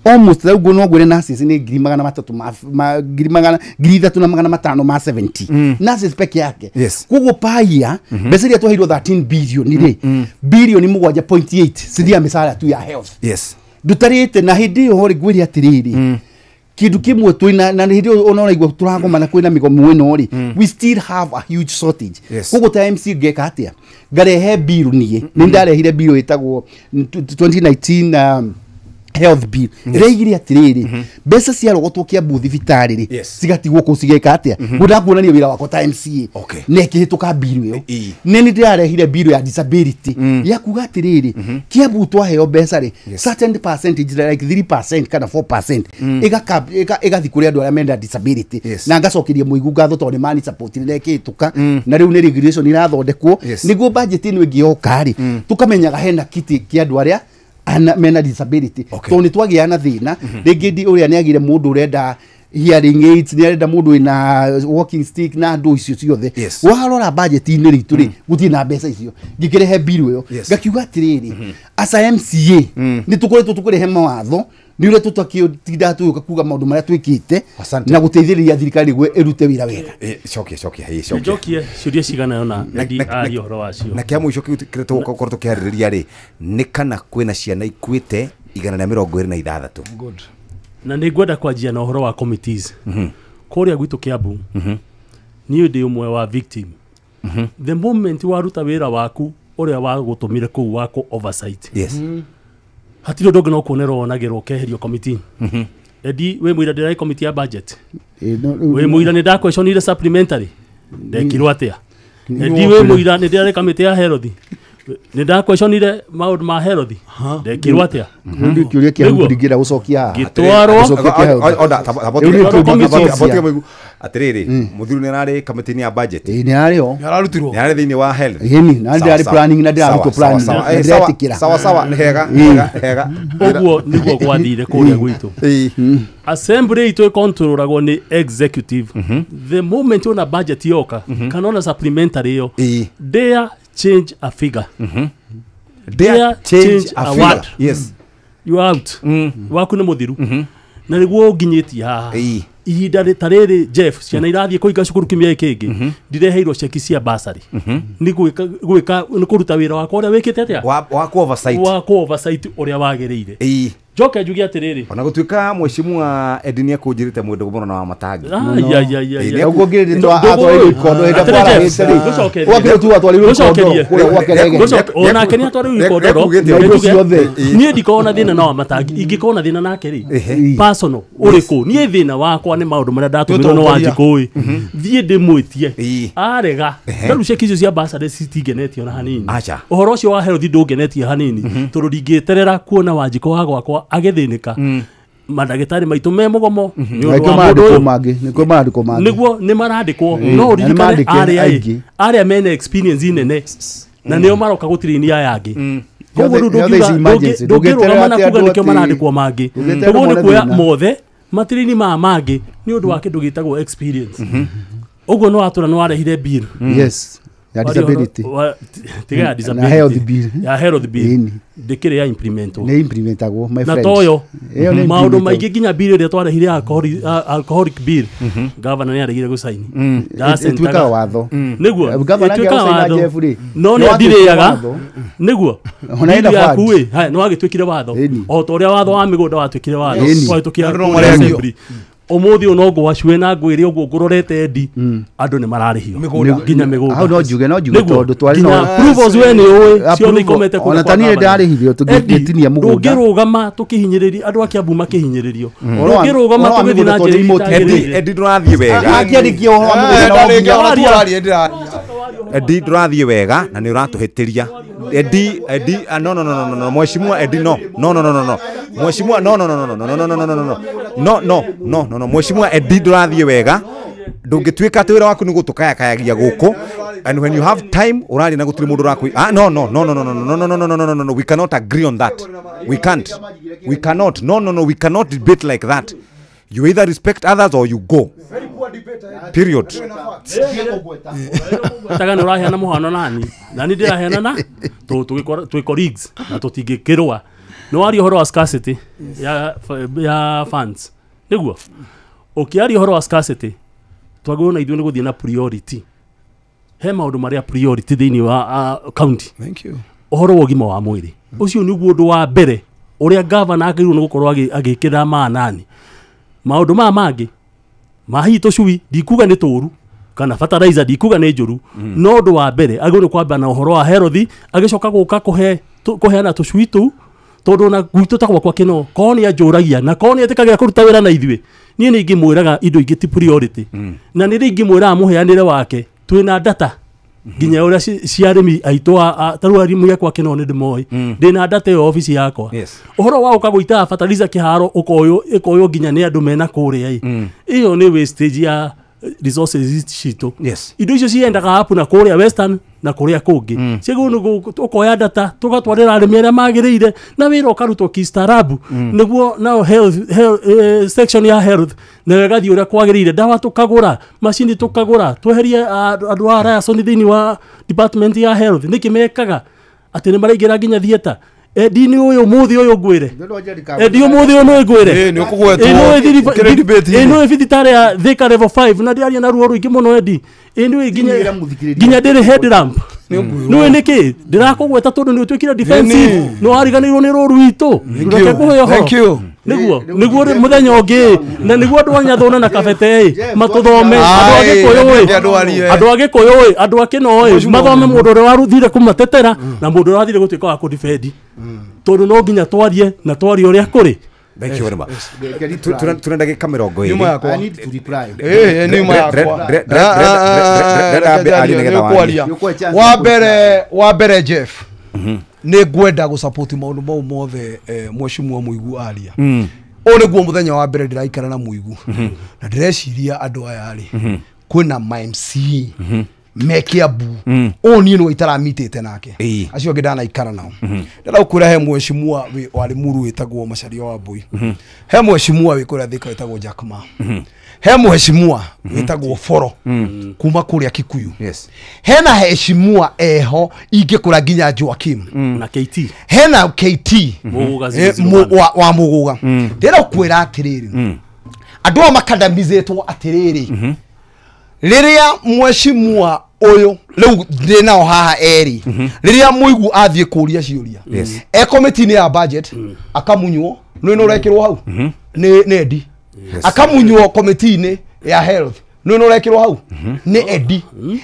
almost, rĩu no ngwĩre nurses nĩ 300,000 3,500 ma 70 nurses peke yake. Koguo paia mbeca iria twaheirwo 13 billion rĩ, bilioni 7.8 cithiaga mĩcara tu ya health, ndutarĩte. Na hĩndĩ ĩyo rĩ, ngwĩre atĩrĩrĩ, kĩndũ kĩmwe twĩna na hĩndĩ ĩyo ona ũraigua tũragomana kwĩna mĩgomo ĩno rĩ, we still have a huge shortage. Koguo ta MC ngeka atĩa? Ngarehe bill, niĩ nĩ ndarehire bill ĩtagwo 2019 health bill, ĩrĩa ĩigire atĩrĩrĩ, mbeca ciarogotwo Kiambu thibitarĩ rĩ, cigatigwo kũu cigeka atĩa? Ngwendaga kuonania wĩra wakwa ta MCA na ĩkĩhĩtũka bill ĩyo. Nĩ ndĩrarehire bill ya disability ya kuga atĩrĩrĩ, Kiambu twaheo mbeca rĩ, certain percentage like 3% kana 4% ĩgathiĩ kũrĩ andũ arĩa mena disability. Na ngacokeria mũigu ngatho tondũ nĩ mani support na ĩkĩhĩtũka, na rĩu nĩ regulation irathondekwo nĩguo budget ĩno ĩngĩ yoka rĩ, tũkamenyaga hena kiti kĩa andũ arĩa mena disability, tondũ nĩ twagĩa na thĩna rĩngĩ ndi ũrĩa nĩ agire mũndũ ũrenda hearing aids, nĩ arenda mũndũ wĩna walking stick na andũ icio ciothe. Warora budget-inĩ ritũ rĩ, gũtirĩ na mbeca icio. Ngĩkĩrehe bill ĩyo, ngakiuga atĩrĩrĩ, as a MCA nĩ tũkoretwo tũkĩrehe mawatho nĩ ũrĩa tũtakĩtindaga tũgĩũka kuga maũndũ marĩa twĩkĩte na gũteithĩrĩria thirikari nĩguo ĩrute wĩra wega. Cokia cokia ĩ cokia. Njokie ciũria cigana ũna Eddie aria ũhoro wacio. Na kĩa mũico kĩu kĩrĩa tũgũkorwo tũkĩarĩrĩria rĩ, nĩ kana kwĩna ciana ikuĩte 126. Good. Na nĩ ngwenda kwanjia na ũhoro wa committees. Kũrĩa gwitũ Kiambu, niĩ ndĩ ũmwe wa victim. The moment waruta wĩra waku ũrĩa wagũtũmire kũu wa kũ oversight. Yes. Hatirĩ ũndũ ũngĩ no kuonerwo wonagĩrwo ũkeherio committee. Eddie wĩ mũira ndĩrarĩ committee ya budget. Wĩ mũira nĩ ndaquestionire supplementary. Ndekirwo atĩa? Eddie wĩ mũira nĩ ndĩrarĩ committee ya health. Nĩ ndaquestionire maũndũ ma health. Ndekirwo atĩa? Rĩu kĩũria kĩa Nĩguo. ndingĩenda gũcokia haha. Ngĩtwarwo. Gũcokia kĩa health. Rĩu nĩ kĩũria kĩa Atiriri, muthuri nĩ ararĩ kamĩtĩ-inĩ ya budget. Ĩĩ nĩ ararĩ ho. Nĩ ararutirwo. Nĩ ararĩ thĩinĩ wa health. Ĩni, na ndĩrarĩ planning na ndĩrarutwo planning. Sawa Na ndĩretĩkĩra. sawa sawa, nĩ hega, Ĩĩ. hega, hega. Ũguo nĩguo gwathire kũrĩa gwitũ. Assembly itũ ĩkontrolagwo nĩ executive. The moment ona budget yoka kana ona supplementary ĩyo, dare change a figure. Dare change a figure. word. Yes. You are out. Waku nĩ mũthiru. Na nĩguo ũnginyĩtie haha. Ihinda ta rĩrĩ Jeff, ciana irathiĩ kũhinga cukuru kiumia gĩkĩ kĩngĩ, ndireheirwo ceki cia bursary. Nĩ gwĩka nĩ kũruta wĩra wakwa ũrĩa wĩkĩte atĩa? Wa ku oversight. Wa ku oversight ũrĩa wagĩrĩire. Njoke njuge atĩrĩrĩ. Ona gũtuĩka mheshimiwa Eddie nĩ akũnjĩrĩte mwendo mũno na wa matangi. Ũguo ngĩrĩ atwarirwo ikondo hĩndĩ kwarahĩte rĩ. Ũgakĩrĩ tu atwarirwo ikondo kũrĩa gwake Rege. Onake nĩ atwarirwo ikondoro. Nĩguo ciothe. Niĩ ndikoragwo na thĩna na wa matangi. Ingĩkorwo na thĩna nake rĩ, personal ũrĩkũ? Niĩ thĩna wakwa nĩ maũndũ marĩa ndatũmĩrwo nĩ Wanjikũ ĩ. Thiĩ ndĩmwĩtie. Arega. Tarĩu ceki icio cia bursary citingenetie ona hanini. Ũhoro ũcio wa health ndũngenetie hanini. Tondũ ndingĩeterera kuona Wanjikũ wa gwakwa agĩthĩnĩka. Mandagĩtarĩ maitũ me mũgomo nĩ ũndũ wa mũndũ ũyũ. Nĩkũrĩ marandĩko mangĩ. Nĩguo nĩ marandĩkwo. No ũririkane arĩa arĩa mena experience nene na nĩo maroka gũtirĩnia aya angĩ. Koguo rĩu ndũngĩrũgama na kuga nĩkĩo marandĩkwo mangĩ. Koguo nĩ kuoya mothe matirĩini maya mangĩ nĩ ũndũ wa kĩndũ gĩtagwo experience. Ũguo no watũra nĩ warehire bill. Yes. Ya disability. Tiga ya disability. Na health bill. Ya health bill. Ndĩkĩrĩ ya implementwo. Nĩ implementagwo my friend. Na toyo maũndũ maingĩ nginya bill ĩrĩa twarehire alcoholic bill. Governor nĩ aregire gũcaini. Ĩtuĩkaga watho. Nĩguo. Governor Ĩtuĩkaga angĩgũcaina Jeff rĩ. No nĩ ndirĩaga. Nĩguo. Ona enda yaku ĩ, haya nĩ wagĩtuĩkire watho. O ta ũrĩa watho wa mĩgũnda watuĩkire watho. Twahĩtũkire assembly. Ũmũthĩ ũyũ no ngwacue na ngwĩre ũguo ngũrorete Eddie, andũ nĩ mararĩhio nginya mĩgũnda. Hau no njuge tondũ twarĩ no approvals we nĩ ũĩ ciothe ikomete kũndũ. Ona ta niĩ ndarĩhirio tũngĩtinia mũgũnda. Ndũngĩrũgama tũkĩhinyĩrĩrio andũ a Kiambu makĩhinyĩrĩrio. Ndũngĩrũgama tũgĩthiĩ na njĩra itagĩrĩire. Eddie ndũrathiĩ wega. Akĩarĩkia ũhoro wa mũgũnda. Eddie ndũrathiĩ wega na nĩ ũratũhĩtĩria. Eddie Eddie no no no no no mheshimiwa Eddie no no no no no no mheshimiwa no no no no no no no no no no no no no no no no mheshimiwa Eddie ndũrathiĩ wega. Ndũngĩtuĩka atĩ wĩra waku nĩ gũtũkayakayagia gũkũ and when you have time ũraria na gũtirĩ mũndũ ũrakũ. Ah no no no no no no no no no no no no no no we cannot agree on that. We can't. We cannot. No no no we cannot debate like that. You either respect others or you go. Period. Taga nĩ ũraheana mũhano nani. Nani ndĩraheana na twĩ colleagues na tũtingĩkĩrũa. Nĩ waria ũhoro wa scarcity ya funds. Nĩguo. Ũkĩaria ũhoro wa scarcity twagĩrĩirwo na ithuĩ nĩ gũthiĩ na priority. He maũndũ marĩa priority thĩinĩ wa county. Thank you. Ũhoro wa ũgima wa mwĩrĩ. Ũcio nĩguo ũndũ wa mbere ũrĩa governor agĩrĩirwo nĩ gũkorwo agĩkĩra maanani. Maũndũ maya mangĩ ma hihi tũcui ndikuga nĩ tũru kana fertilizer ndikuga nĩ njũru, no ũndũ wa mbere agĩrĩirwo kwamba na ũhoro wa health agĩcoka gũka kũheana tũcui tũu tondũ ona gwitũ ta gwakwa kĩno korwo nĩ anjũragia na korwo nĩ etĩkagĩra kũruta wĩra na ithuĩ niĩ nĩ ingĩmwĩraga indo ingĩ ti priority na nĩ rĩ ingĩmwĩraga mũheanĩre wake twĩna data nginya ũrĩa cia arĩmi aitũ ta rĩu arĩmi akwa kĩno nĩ ndĩmoĩ ndĩna data ĩyo obici yakwa ũhoro wa ũka gũitaga fertilizer kĩharo ũkoywo ĩkoywo nginya nĩ andũ mena kũrĩa ĩ ĩyo nĩ wastage ya Resources citũ. Indo icio ciendaga hapu na kũrĩa Western na kũrĩa kũngĩ. Ciagĩrĩirwo nĩ ũkoya data tũgatwarĩra arĩmi arĩa magĩrĩire na wĩra ũkarutwo kistaarabu nĩguo nao health section ya health nayo ĩgathiĩ ũrĩa kwagĩrĩire, ndawa tũkagũra, macini tũkagũra, tweherie andũ a Ryerson thĩinĩ wa department ya health. Nĩkĩ mekaga atĩ nĩ maraingĩra nginya theatre? Endi nĩ ũyũ mũthĩ ũyũ ngwĩre, endi ũmũthĩ ũyũ nĩ ngwĩre ĩno thibitarĩ ya Thika level 5 na ndĩraria na ruo rũingĩ mũno endi ĩno nginya ndĩrĩ headlamp. Nĩũĩ nĩkĩ ndĩrakũgweta tondũ nĩ ũtuĩkire defensive, nĩ wariganĩirwo nĩ rũru rwitũ. Reke kũhe ũhoro nĩguo nĩguo mũthenya ũngĩ na nĩguo andũ a Nyathũna na Kabete matũthome, andũ a Gĩkũyũ andũ a Gĩkũyũ andũ a Kĩnoĩ mathome mũndũ ũrĩa wathire kũmatetera na mũndũ ũrĩa wathire gũtuĩka wa kũdefend, tondũ no nginya twarie na twarie ũrĩa kũrĩ. Thank you very much. Tuna ndagĩka 20. I need to reply. Nyuma yakwa. Wa mbere Jeff. Nĩ ngwenda gũsupport maũndũ mau mothe mheshimiwa Mũigu aria. Ũyũ nĩguo mũthenya wa mbere ndĩraikara na Mũigu. Na ndĩreciria andũ aya rĩ kwĩna ma MCA me Kiambu ũyũ niĩ nĩwe itaramitĩte nake, acio angĩ ndanaikara nao. Ndĩrenda gũkwĩra he mheshimiwa wa Limuru wĩtagwo Macharia wa Mbui, he mheshimiwa wĩ kũrĩa Thika wĩtagwo Jack Ma, he mheshimiwa wĩtagwo Foro kuma kũrĩa Kikuyu, hena heshimiwa eho ingĩkũra nginya Joakim na KT, hena KT wa Mũgũga. Ndĩrenda gũkwĩra atĩrĩrĩ, andũ aya makandamizĩtwo atĩrĩrĩ, rĩrĩa mheshimiwa ũyũ rĩu ndĩ nao haha erĩ, rĩrĩa Mũigu athiĩ kũria ciũria e committee-inĩ ya budget akamunywo, nĩ nĩ ũrekĩrwo hau nĩ Eddie, akamunywo committee-inĩ ya health, nĩ nĩ ũrekĩrwo hau nĩ Eddie.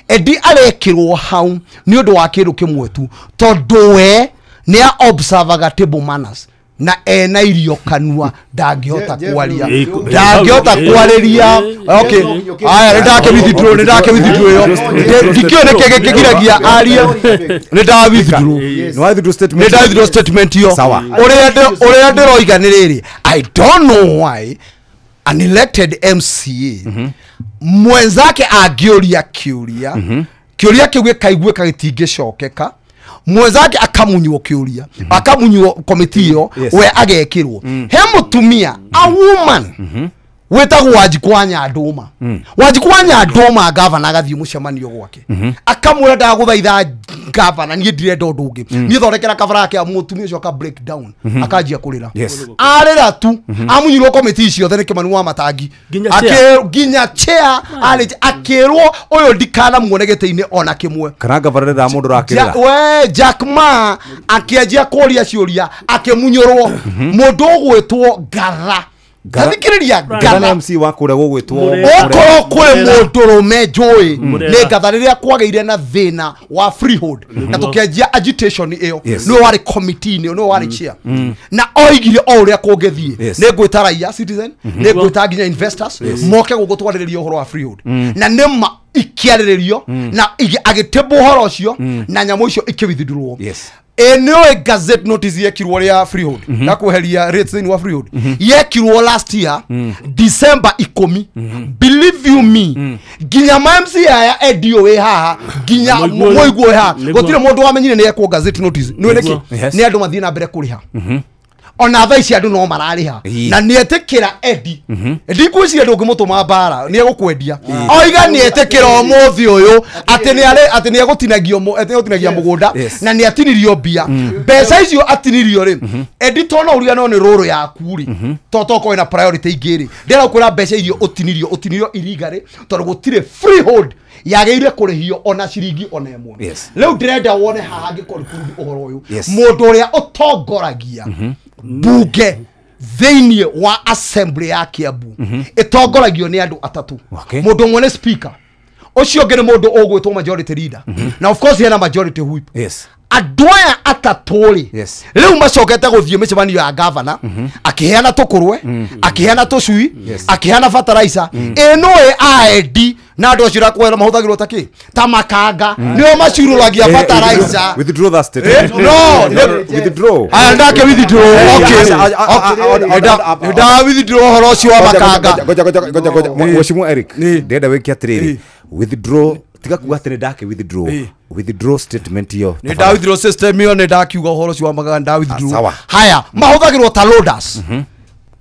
Eddie arekĩrwo hau nĩ ũndũ wa kĩndũ kĩmwe tu, tondũ we nĩ a observaga table manners na ena irio kanua ndangĩhota kwaria, ndangĩhota kwarĩria. Okay, aya nĩ ndake withdraw, nĩ ndake withdraw ĩyo ndikĩũĩ nĩkĩ gĩkĩgiragia arie, nĩ nda withdraw, nĩ nda withdraw statement ĩyo. Ũrĩa ndĩroiga nĩ rĩrĩ, I don't know why an elected MCA mwenzake angĩũria kĩũria, kĩũria kĩu gĩkaiguĩka gĩtingĩcokeka, mwenzake akamunywo kĩũria, akamunywo komiti ĩyo, we agekĩrwo. He mũtumia, a woman wĩtagwo Wanjikũ wa Nyandũma. Wanjikũ wa Nyandũma gavana agathiĩ mũcemanio gwake, akamwĩra ndagũthaitha gavana, niĩ ndirenda ũndũ ũngĩ, niĩ thondekera kabara yake. Mũtumia ũcio aka break down, akanjia kũrĩra, arĩra tu, amunyirwo komiti ciothe nĩ Kĩmani wa Matangi nginya chair akĩrwo ũyũ ndikanamuone gĩtĩ-inĩ ona kĩmwe. Kana gavana ndĩra mũndũ ũrakĩrĩra. We Jack Ma akĩanjia kũria ciũria, akĩmunyũrwo. Mũndũ ũgwĩtwo Ngatha, Gathikĩrĩria Ngatha MC wa kũrĩa gũgwĩtwo okorwo kwĩ mũndũrũme njũĩ nĩ Ngatha rĩrĩa kwagĩire na thĩna wa freehold na tũkĩanjia agitation ĩyo, nĩwe warĩ committee-inĩ, nĩwe warĩ chair, na oigire o ũrĩa kũngĩthiĩ nĩ ngwĩta raia citizen, nĩ ngwĩta nginya investors moke gũkũ twarĩrĩria ũhoro wa freehold, na nĩma ikĩarĩrĩrio na agĩtĩmbwo ũhoro ũcio na nyamũ icio ikĩwithdraw. Nĩũĩ gazette notice yekirwo rĩa freehold na kweheria rates thĩinĩ wa freehold yekirwo last year December 10. Believe you me, nginya ma MC aya Eddie wĩ haha, nginya Mũigu wĩ haha, gũtirĩ mũndũ wamenyire nĩ yekwo gazette notice. Nĩũĩ nĩkĩ? Nĩ andũ mathiĩ na mbere kũrĩha, ona thaa ici andũ no mararĩha, na nĩetĩkĩra Eddie. Eddie ngwĩciria ndũngĩmũtũma mbara, nĩ egũkwendia. Oiga nĩetĩkĩra ũmũthĩ ũyũ atĩ nĩ egũtinagia mũgũnda na nĩ atinirio mbia. Mbeca icio atinirio rĩ, Eddie to no ũrigano nĩ rũrũ yaku rĩ, to tokorwo ĩna priority ingĩ rĩ, ndĩrenda gũkwĩra mbeca iria ũtinirio iriga rĩ, tondũ gũtirĩ freehold yagĩrĩire kũrĩhio ona ciringi ona ĩmwe. Rĩu ndĩrenda wone haha ngĩkorwo ũhoro ũyũ, mũndũ ũrĩa ũtongoragia bunge thĩinĩ wa assembly ya Kiambu ĩtongoragio nĩ andũ atatũ. Mũndũ ũmwe nĩ speaker, ũcio ũngĩ nĩ mũndũ ũgwĩtwo majority leader, na of course hena majority whip. Andũ aya atatũ rĩ, rĩu macokete gũthiĩ mĩcemanio ya gavana, akĩheana tũkũrwe, akĩheana tũcui, akĩheana fertilizer. Ĩno ĩ AED Na andũ acio rakwera mahũthagĩrwo ta kĩ? Ta makanga. Nĩo macurũragia fertilizer. Withdraw that statement. No, withdraw. Aya ndake withdraw. Okay. Nda withdraw ũhoro ũcio wa makanga. Ngoja ngoja ngoja ngoja. Mheshimiwa Eric, ndenda wĩke atĩrĩrĩ. Withdraw tiga kuga atĩ ndake withdraw. Withdraw statement iyo. Nĩ nda withdraw system iyo, nĩ ndakiuga ũhoro ũcio wa makanga nda withdraw. Haya, mahũthagĩrwo ta loaders.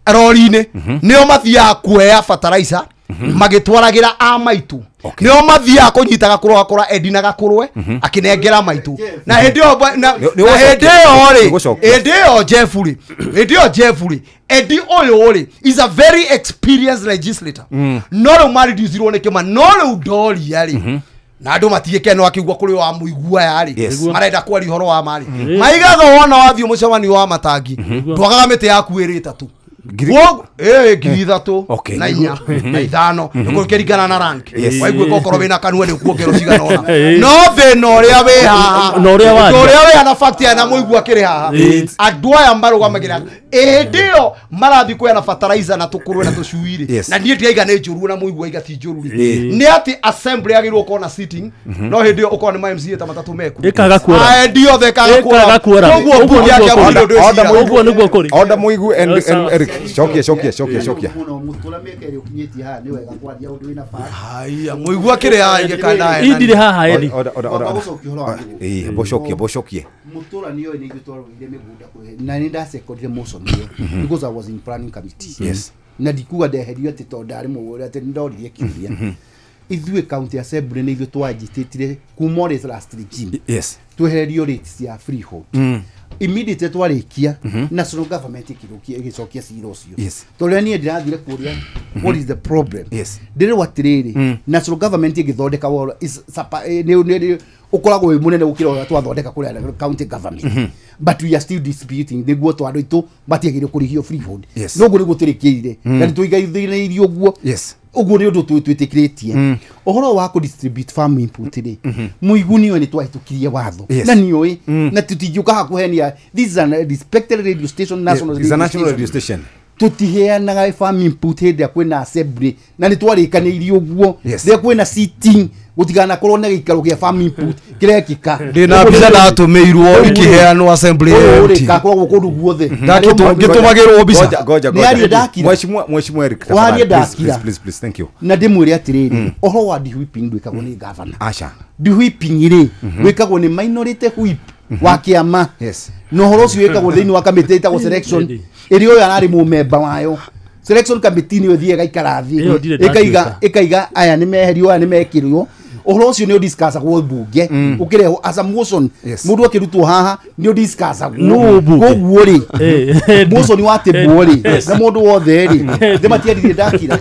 Rori-inĩ nĩo mathiaga kuoya fertilizer magĩtwaragĩra a maitũ. Nĩo mathiaga kũnyita gakũrũ gakũra Eddie na gakũrwe akĩnengera maitũ. Na hĩndĩ ĩyo na hĩndĩ ĩyo rĩ, hĩndĩ ĩyo Jeff rĩ, hĩndĩ ĩyo Jeff rĩ, Eddie ũyũ rĩ is a very experienced legislator. No rĩu mareducirwo nĩ kĩma, no rĩu ndoria rĩ na andũ matigĩke no akĩigua kũrĩ wa mũigua yarĩ marenda kwaria ũhoro wa marĩ maigaga wona wathiĩ mũcemanio wa matangi ndwagaga mĩtĩ yaku ĩrĩ ĩtatũ 3,000 na 4 na 5 nĩkũringana na rank waigua okorwo wĩna kanua nĩ ũkuongerwo cigana ũna no thĩna ũrĩa wĩ haha na ũrĩa wĩ na fact ya na mũigua kĩrĩ haha andũ aya marũgamagĩra hĩndĩ ĩyo marathiĩ kuoya fertilizer na tũkũrwe na tũcui-rĩ na niĩ ndiaiga nĩ njũru na mũigua aiga ti njũru rĩ nĩ atĩ assembly yagĩrĩirwo gũkorwo na sitting no hĩndĩ ĩyo ũkorwo nĩ ma MCA ta matatũ meku ĩkaga kuora endi othe ĩkaga kuora koguo mbunge yake ũguo nĩguo kũrĩ order mũigu and Eric cokia cokia cokia cokia muno mutura mĩaka ĩrĩa ũkinyĩtie haha nĩ wega kwaria ũndũ wĩna bata haya mũigua kĩrĩ haha ingĩkana indire haha Eddie ĩĩ bocokie bocokie mutura nĩ oĩ nĩ ithuĩ twarũire mĩgũnda kwĩ na nĩ ndacekondire motion ĩyo because I was in planning committee. Yes. Na ndikuga ndeherio atĩ tondũ ndarĩ mũgũrũ atĩ ndoririe kĩũria ithuĩ county assembly nĩ ithuĩ twagitatire kuma ũrĩ last regime. Yes. Twehererio rates cia freehold immediately twarikia national government ikirukia igicokia cira ucio tondu nie ndirathire kuria what is the problem. Ndirwo atiriri national government igithondeka woro ni ukoragwo wi munene gukira uria twathondeka kuria county government but we are still disputing niguo twandu itu matiagire kurihio freehold no guo niguo turikiire na nituigaithiniirio uguo uguo ni undu twitikiretie uhoro wa ku distribute farm input ri muigu niwe ni twahitukirie watho na nioi na tutingiuka hakuhenia. This is a respected radio station, national is a national radio station. Tutiheanaga farm input hindi ya kwina assembly na ni twarikaniirie uguo rĩrĩa kwina sitting gutigana korwo na gĩikaro gĩa farm input kirekika ndina mbica ndatumiirwo ikiheanwo assembly gakoragwo kũndũ guothe ngĩtũmagĩrwo mbica. Ngoja ngoja Mheshimiwa Eric, please please please, thank you. Na ndĩmwĩre atĩrĩrĩ ũhoro wa de-whipping ndwĩkagwo nĩ governor. Aca de-whipping rĩ wĩkagwo nĩ minority whip wa kĩama na ũhoro ũcio wĩkagwo thĩinĩ wa kamĩtĩ ĩtagwo selection ĩrĩa ũyũ ararĩ mũmemba wayo. Selection committee nĩyo ĩthiaga ĩgaikara thĩ ĩkaiga aya nĩ meherio aya nĩ mekĩrwo ũhoro ũcio nĩ ũdiscussagwo mbunge ũkĩrehwo as a motion mũndũ akĩrutwo haha nĩ ũdiscussagwo koguo rĩ motion watĩmbwo rĩ na mũndũ wothe rĩ ndĩmatiaririe ndakira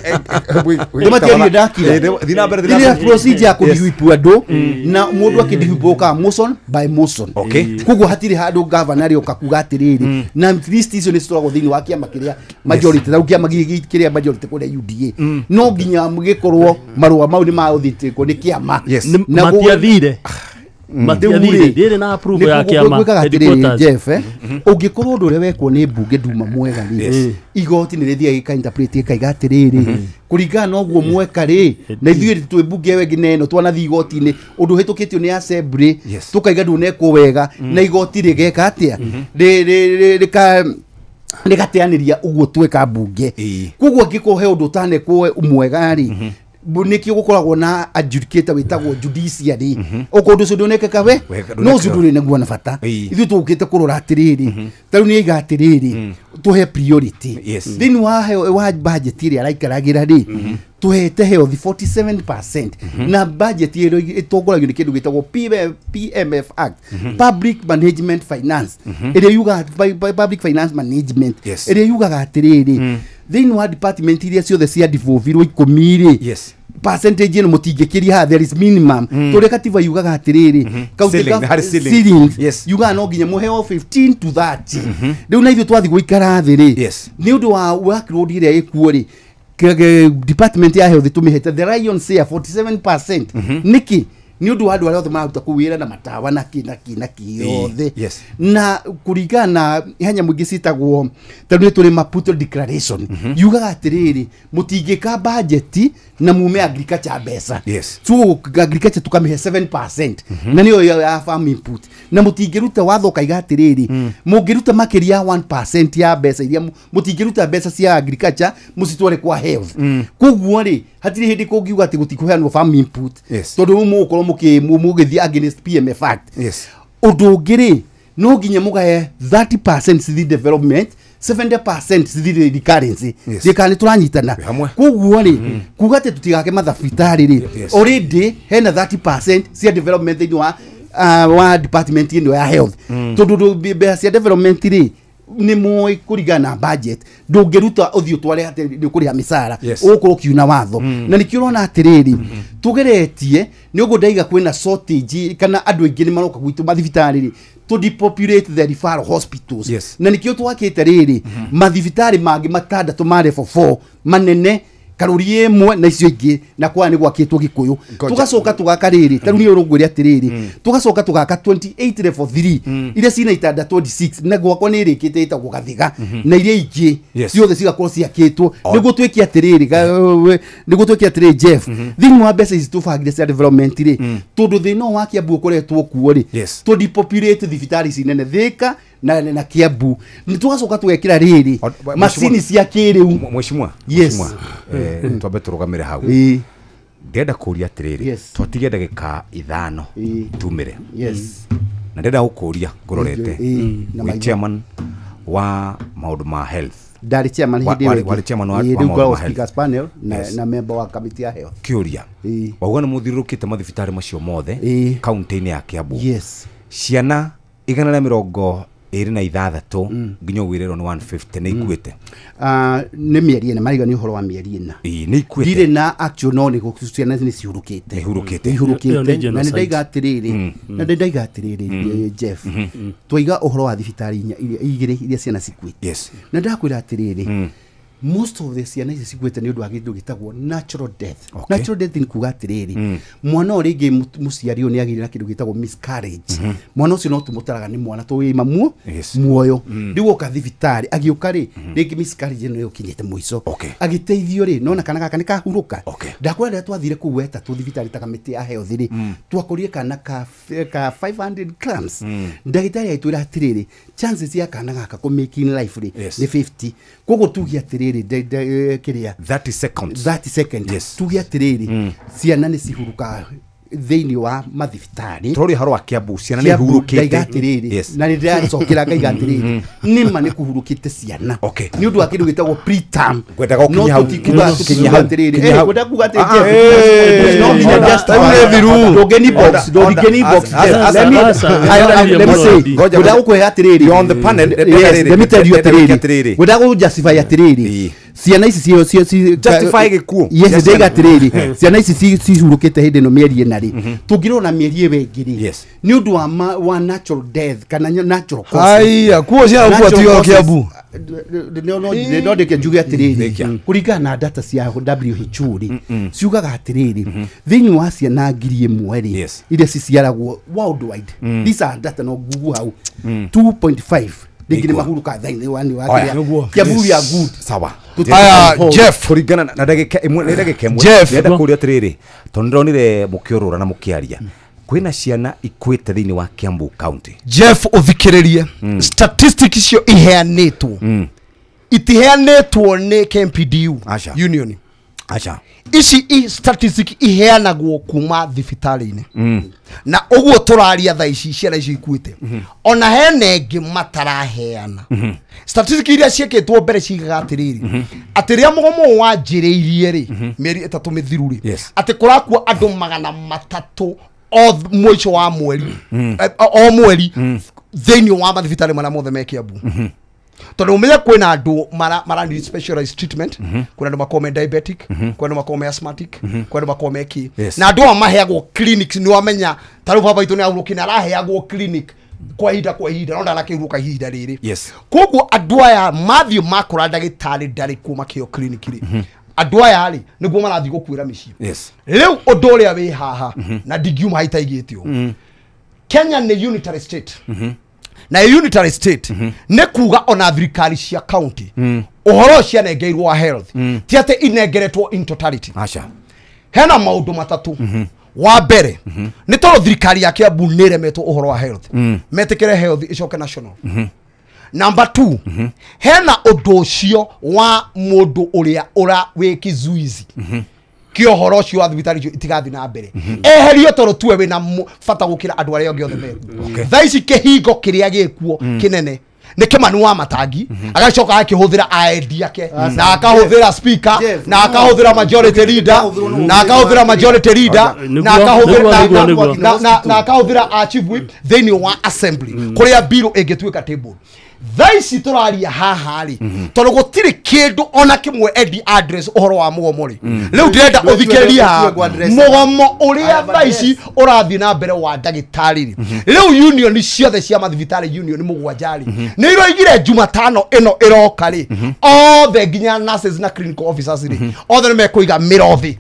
ndĩmatiaririe procedure ya kũdihwipwo andũ na mũndũ akĩdihwipwo ũkaga motion by motion. Koguo hatirĩ handũ governor rĩoka kuga atĩrĩrĩ na list icio nĩ citwaragwo thĩinĩ wa kĩama kĩrĩa majority ta kĩama kĩrĩa majority kũrĩa UDA no nginya gĩkorwo marũa mau nĩ maũthitĩkwo nĩ kĩama. Matiathire matiathire ndĩrĩ na approval ya kĩama headquarters. Jeff ũngĩkorwo ũndũ ũrĩa wekwo nĩ mbunge nduma mwega rĩ igoti nĩ rĩthiaga gĩka-interpret gĩkaiga atĩrĩrĩ kũringana na ũguo mweka rĩ na ithuĩ twĩ mbunge ĩyo ĩngĩ na ĩno twanathiĩ igoti-inĩ ũndũ ũhĩtũkĩtio nĩ assembly tũkaiga ndũnekwo wega na igoti rĩgeka atĩa rĩgateanĩria ũguo tweka mbunge. Koguo angĩkorwo he ũndũ ũtanekwo mwega rĩ nikio gukoragwo na adjudicator witagwo judiciary uko undu ucio ndunekeka we no ucio nduri naguo na bata ithuĩ tũkĩte kũrora atiriri ta rĩu nĩ aiga atiriri tuhe priority thĩinĩ wa budget ĩrĩa araikaragĩra rĩ tuhete health 47% na budget ĩyo ĩtongoragio nĩ kĩndũ gĩtagwo PMF Act, Public Management Finance ĩrĩa yugaga Public Finance Management ĩrĩa yugaga atĩrĩrĩ thĩinĩ wa department iria ciothe cia devolvirwo 10 rĩ percentage ĩno mũtingĩkĩria haha, there is minimum tũrĩa katiba yugaga atĩrĩrĩ county ceiling yugaga no nginya mũheo 15 to 30 rĩu na ithuĩ twathiĩ gũikara thĩ rĩ nĩ ũndũ wa workload ĩrĩa ĩkuo rĩ department ya health tumihete the lion share 47% niki Nĩ ũndũ wa andũ arĩa othe mararuta kũu wĩra na matawa na kĩ na kĩ na kĩ yothe. Na kũringana na he nyamũ ingĩ ciĩtagwo tondũ nĩ tũrĩ Maputo Declaration yugaga atĩrĩrĩ mũtingĩka budget na mume agriculture mbeca. So agriculture tukamĩhe 7% na nĩyo ya farm input na mũtingĩruta watho kaiga atĩrĩrĩ mũngĩruta makĩria ya 1% ya mbeca iria mũtingĩruta mbeca cia agriculture mũcitware kwa health. Koguo rĩ hatirĩ hĩndĩ kũngiuga atĩ gũtikũheanwo farm input tondũ mũgũkorwo mũgĩthiĩ against PMF Act. Ũndũ ũngĩ rĩ no nginya mũgae 30% cithi development 70% cithi recurrency. Kana nĩ tũranyitana. Koguo rĩ kuga atĩ tũtigake mathabitarĩ rĩ already hena 30% cia development thĩinĩ wa department ĩno ya health. Tondũ mbeca cia development rĩ nĩ moĩ kũringana na budget ndũngĩruta ũthiĩ ũtware atĩ nĩ ũkũrĩha mĩcara ũgũkorwo ũkiuna watho. Na nĩkĩo ũrona atĩrĩrĩ tũgeretie nĩ ũguo ndaiga kwĩna shortage kana andũ aingĩ nĩ maroka gwitũ mathibitarĩ rĩ to depopulate the referral hospitals. Na nĩkĩo twakĩte rĩrĩ mathibitarĩ mangĩ matandatũ ma level 4 manene karori ĩmwe na icio ingĩ na kwa nĩ gwakĩtwo Gĩkũyũ. Tũgacoka tũgaka rĩrĩ ta rĩu nĩ ũrũngwĩre atĩrĩrĩ tũgacoka tũgaka 28 level 3 iria cina itanda 26 na gwakwa nĩ ĩrĩkĩte ĩtagwo Gathiga na iria ingĩ ciothe cigakorwo ciakĩtwo nĩguo twĩke atĩrĩrĩ nĩguo twĩke atĩrĩrĩ Jeff thĩinĩ wa mbeca ici tũbangire cia development rĩ tondũ thĩna ũyũ wa Kiambu ũkoretwo kuo rĩ to depopulate thibitarĩ ici nene Thĩka na Kiambu nĩ tũgacoka tũgekĩra rĩrĩ macini cia kĩrĩu. Mheshimiwa twambe tũrũgamĩre hau. Ndĩrenda kũria atĩrĩrĩ twatige ndagĩka 5 tumĩre. Na ndĩrenda gũkũria ngũrorete wĩ chairman wa maũndũ ma health. Ndarĩ chairman hĩndĩ ĩyo warĩ chairman wa maũndũ ma health panel na member wa committee ya health. Kĩũria wauga nĩ mũthiũrũrũkĩte mathibitarĩ macio mothe kaunti-inĩ ya Kiambu. Ciana 126 nginya ũgwĩrĩrwo nĩ 150 nĩ ikuĩte. Nĩ mĩeri ĩna mariga nĩ ũhoro wa mĩeri ĩna. Nĩ ikuĩte. Ndirĩ na actual no nĩ ciana nĩ cihurũkĩte. Ihurũkĩte. Na nĩ ndaiga atĩrĩrĩ na nĩ ndaiga atĩrĩrĩ Jeff twaiga ũhoro wa thibitarĩ igĩrĩ iria ciana cikuĩte. Na ndakwĩra atĩrĩrĩ most of the ciana ici cikuĩte nĩ ũndũ wa kĩndũ gĩtagwo natural death. Natural death nĩ kuga atĩrĩrĩ mwana ũrĩa rĩngĩ mũciari ũyũ nĩ agĩire na kĩndũ gĩtagwo miscarriage. Mwana ũcio no tũmũtaraga nĩ mwana tũwĩma muoyo rĩu oka thibitarĩ agĩũka rĩ rĩngĩ miscarriage ĩno ĩũkinyĩte mũico agĩteithio rĩ nona kana gaka nĩ kahurũka. Ndakwĩra rĩrĩa twathire kũu wetatũ thibitarĩ ta kamĩtĩ ya health rĩ twakorire kana ka 500 grams. Ndagĩtarĩ agĩtwĩra atĩrĩrĩ chances ya kana gaka kũ make in life rĩ nĩ 50. Koguo tuge atĩrĩrĩ kĩrĩa 30 seconds 30 seconds tuge atĩrĩrĩ ciana nĩ cihurukaga thĩinĩ wa mathibitarĩ. Tũrĩ ũhoro wa Kiambu ciana nĩ ihurũkĩte atĩrĩrĩ na nĩ ndĩracokera ngaiga atĩrĩrĩ nĩma nĩ kũhurũkĩte ciana nĩ ũndũ wa kĩndũ gĩtagwo preterm. No tũtikuga atĩrĩrĩ ngwenda kuga atĩrĩ no nginya ndũngĩni box ndũngĩni box let me say ngwenda gũkũhe atĩrĩrĩ on the panel let me tell you atĩrĩrĩ ngwenda gũ justify atĩrĩrĩ ciana ici justify gĩkuũ. Yes ndaiga atĩrĩrĩ ciana ici cihurũkĩte hĩndĩ ĩno mĩeri ĩna rĩ tũngĩrora mĩeri ĩyo ĩngĩ rĩ nĩ ũndũ wa natural death kana natural causes. Haiya kuo ciana gũkua ti o Kiambu. No ndĩke njuge atĩrĩrĩ kũringana na data cia WHO rĩ ciugaga atĩrĩrĩ thĩinĩ wa ciana 1,000 rĩ iria ciciaragwo worldwide these are data no Google hau 2.5 rĩngĩ nĩ mahuruka thĩinĩ wa Kiambu ya good. Sawa. Aya Jeff kũringana na ndagĩka ĩmwe nĩ ndagĩka ĩmwe ndĩrenda kũria atĩrĩrĩ tondũ ndĩronire mũkĩũrũra na mũkĩaria kwĩna ciana ikuĩte thĩinĩ wa Kiambu County. Jeff ũthikĩrĩrie statistics icio iheanĩtwo itiheanĩtwo nĩ KMPDU union. Acha. Ici statistic iheanagwo kuma thibitarĩ-inĩ na ũguo tũraria thaa ici ciana ici ikuĩte ona hena ĩngĩ mataraheana. Statistic iria ciĩkĩtwo mbere cigaga atĩrĩrĩ atĩ rĩrĩa mũgomo ũyũ wanjĩrĩirie rĩ mĩeri 3 mĩthiru rĩ atĩ kũrakua andũ 300 o mũico wa mweri o mweri thĩinĩ wa mathibitarĩ marĩa mothe me Kiambu. Tondũ ũmenye kwĩna andũ mara need specialized treatment, kwĩna andũ makoragwo me diabetic, kwĩna andũ makoragwo me asthmatic, kwĩna andũ makoragwo me kĩ. Na andũ aya maheagwo clinics nĩ wamenya ta rĩu baba witũ nĩ ahurũkire na araheagwo clinic kwa ihinda no ndarakĩhurũka ihinda rĩrĩ. Koguo andũ aya mathiĩ makora ndagĩtarĩ ndarĩ kuo makĩheo clinic rĩ Andũ aya rĩ nĩguo marathiĩ gũkuĩra mĩciĩ. Yes. Rĩu ũndũ ũrĩa wĩ haha na ndingiuma itaigĩte ũũ. Kenya nĩ unitary state. Na unitary state nĩ kuga ona thirikari cia county ũhoro cianengeirwo wa health ti atĩ inengeretwo in totality. Aca. Hena maũndũ matatũ. Wa mbere nĩ tondũ thirikari ya Kiambu nĩ ĩremetwo ũhoro wa health. Metĩkĩre health ĩcoke national. Number 2, hena ũndũ ũcio wa mũndũ ũrĩa ũra wĩ kizuizi kĩ ũhoro ũcio wa thibitarĩ icio itigathiĩ na mbere. Eherio tondũ tuwe wĩna bata gũkĩra andũ arĩa angĩ othe mekuo. Thaa ici kĩhingo kĩrĩa gĩkuo kĩnene nĩ Kĩmani wa Matangi agacoka akĩhũthĩra aendi ake na akahũthĩra speaker na akahũthĩra majority leader na akahũthĩra majority leader na akahũthĩra na akahũthĩra chief whip thĩinĩ wa assembly kũrĩa bill ĩngĩtuĩka table. Thaa ici tũraria haha rĩ tondũ gũtirĩ kĩndũ ona kĩmwe Eddie address ũhoro wa mũgomo rĩ. Rĩu ndĩrenda ũthikĩrĩrie haha mũgomo ũrĩa thaa ici ũrathiĩ na mbere wa ndagĩtarĩ rĩ. Rĩu union ciothe cia mathibitarĩ union mũgwanja rĩ nĩ iroigire Jumatano ĩno ĩroka rĩ othe nginya nurses na clinical officers rĩ othe nĩ mekũiga mĩro thĩ.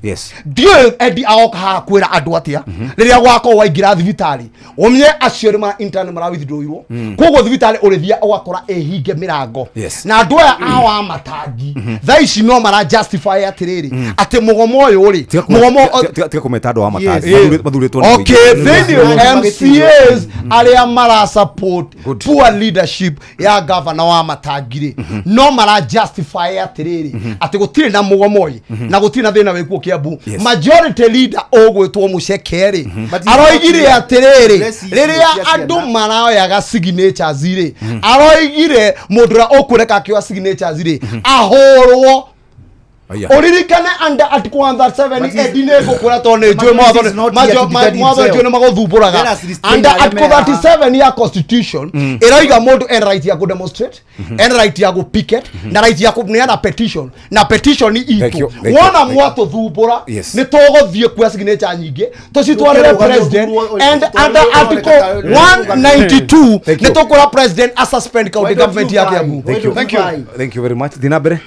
Ndiũĩ Eddie agoka haha kwĩra andũ atĩa rĩrĩa gwakorwo waingĩra thibitarĩ ũmenye acio nĩ mara intern mara withdrawirwo koguo thibitarĩ ũrĩthia ũgakora ĩhinge mĩrango. Na andũ aya a wa Matangi thaa ici no mara justify atĩrĩrĩ atĩ mũgomo ũyũ rĩ mũgomo tiga kũmeta andũ a Matangi mathurĩtwo nĩ okay thĩinĩ MCAs arĩa mara support poor leadership ya governor wa Matangi rĩ no mara justify atĩrĩrĩ atĩ gũtirĩ na mũgomo ũyũ na gũtirĩ na thĩna wĩkuo Kiambu. Majority leader ũgwĩtwo Mũceke rĩ aroigire atĩrĩrĩ rĩrĩa andũ maraoyaga signatures rĩ aroigire mũndũ ũrĩa ũkũreka akĩoya signatures rĩ ahũrwo. Ũririkane under article 137 Eddie nĩ ngũkwĩra tondũ nĩ njũĩ mawatho njũĩ nĩ magũthumbũraga. Under article 37 ya constitution ĩroiga mũndũ ena right ya kũ-demonstrate, ena right ya kũ-picket na right ya kũneana petition na petition itũ. Wona mwatũthumbũra nĩ tũgũthiĩ kuoya signature nyingĩ tũcitwarĩre president and under article 192 nĩ tũkwĩra president a suspend county government ya Kiambu. Thank you. Thank you very much. Thiĩ na mbere.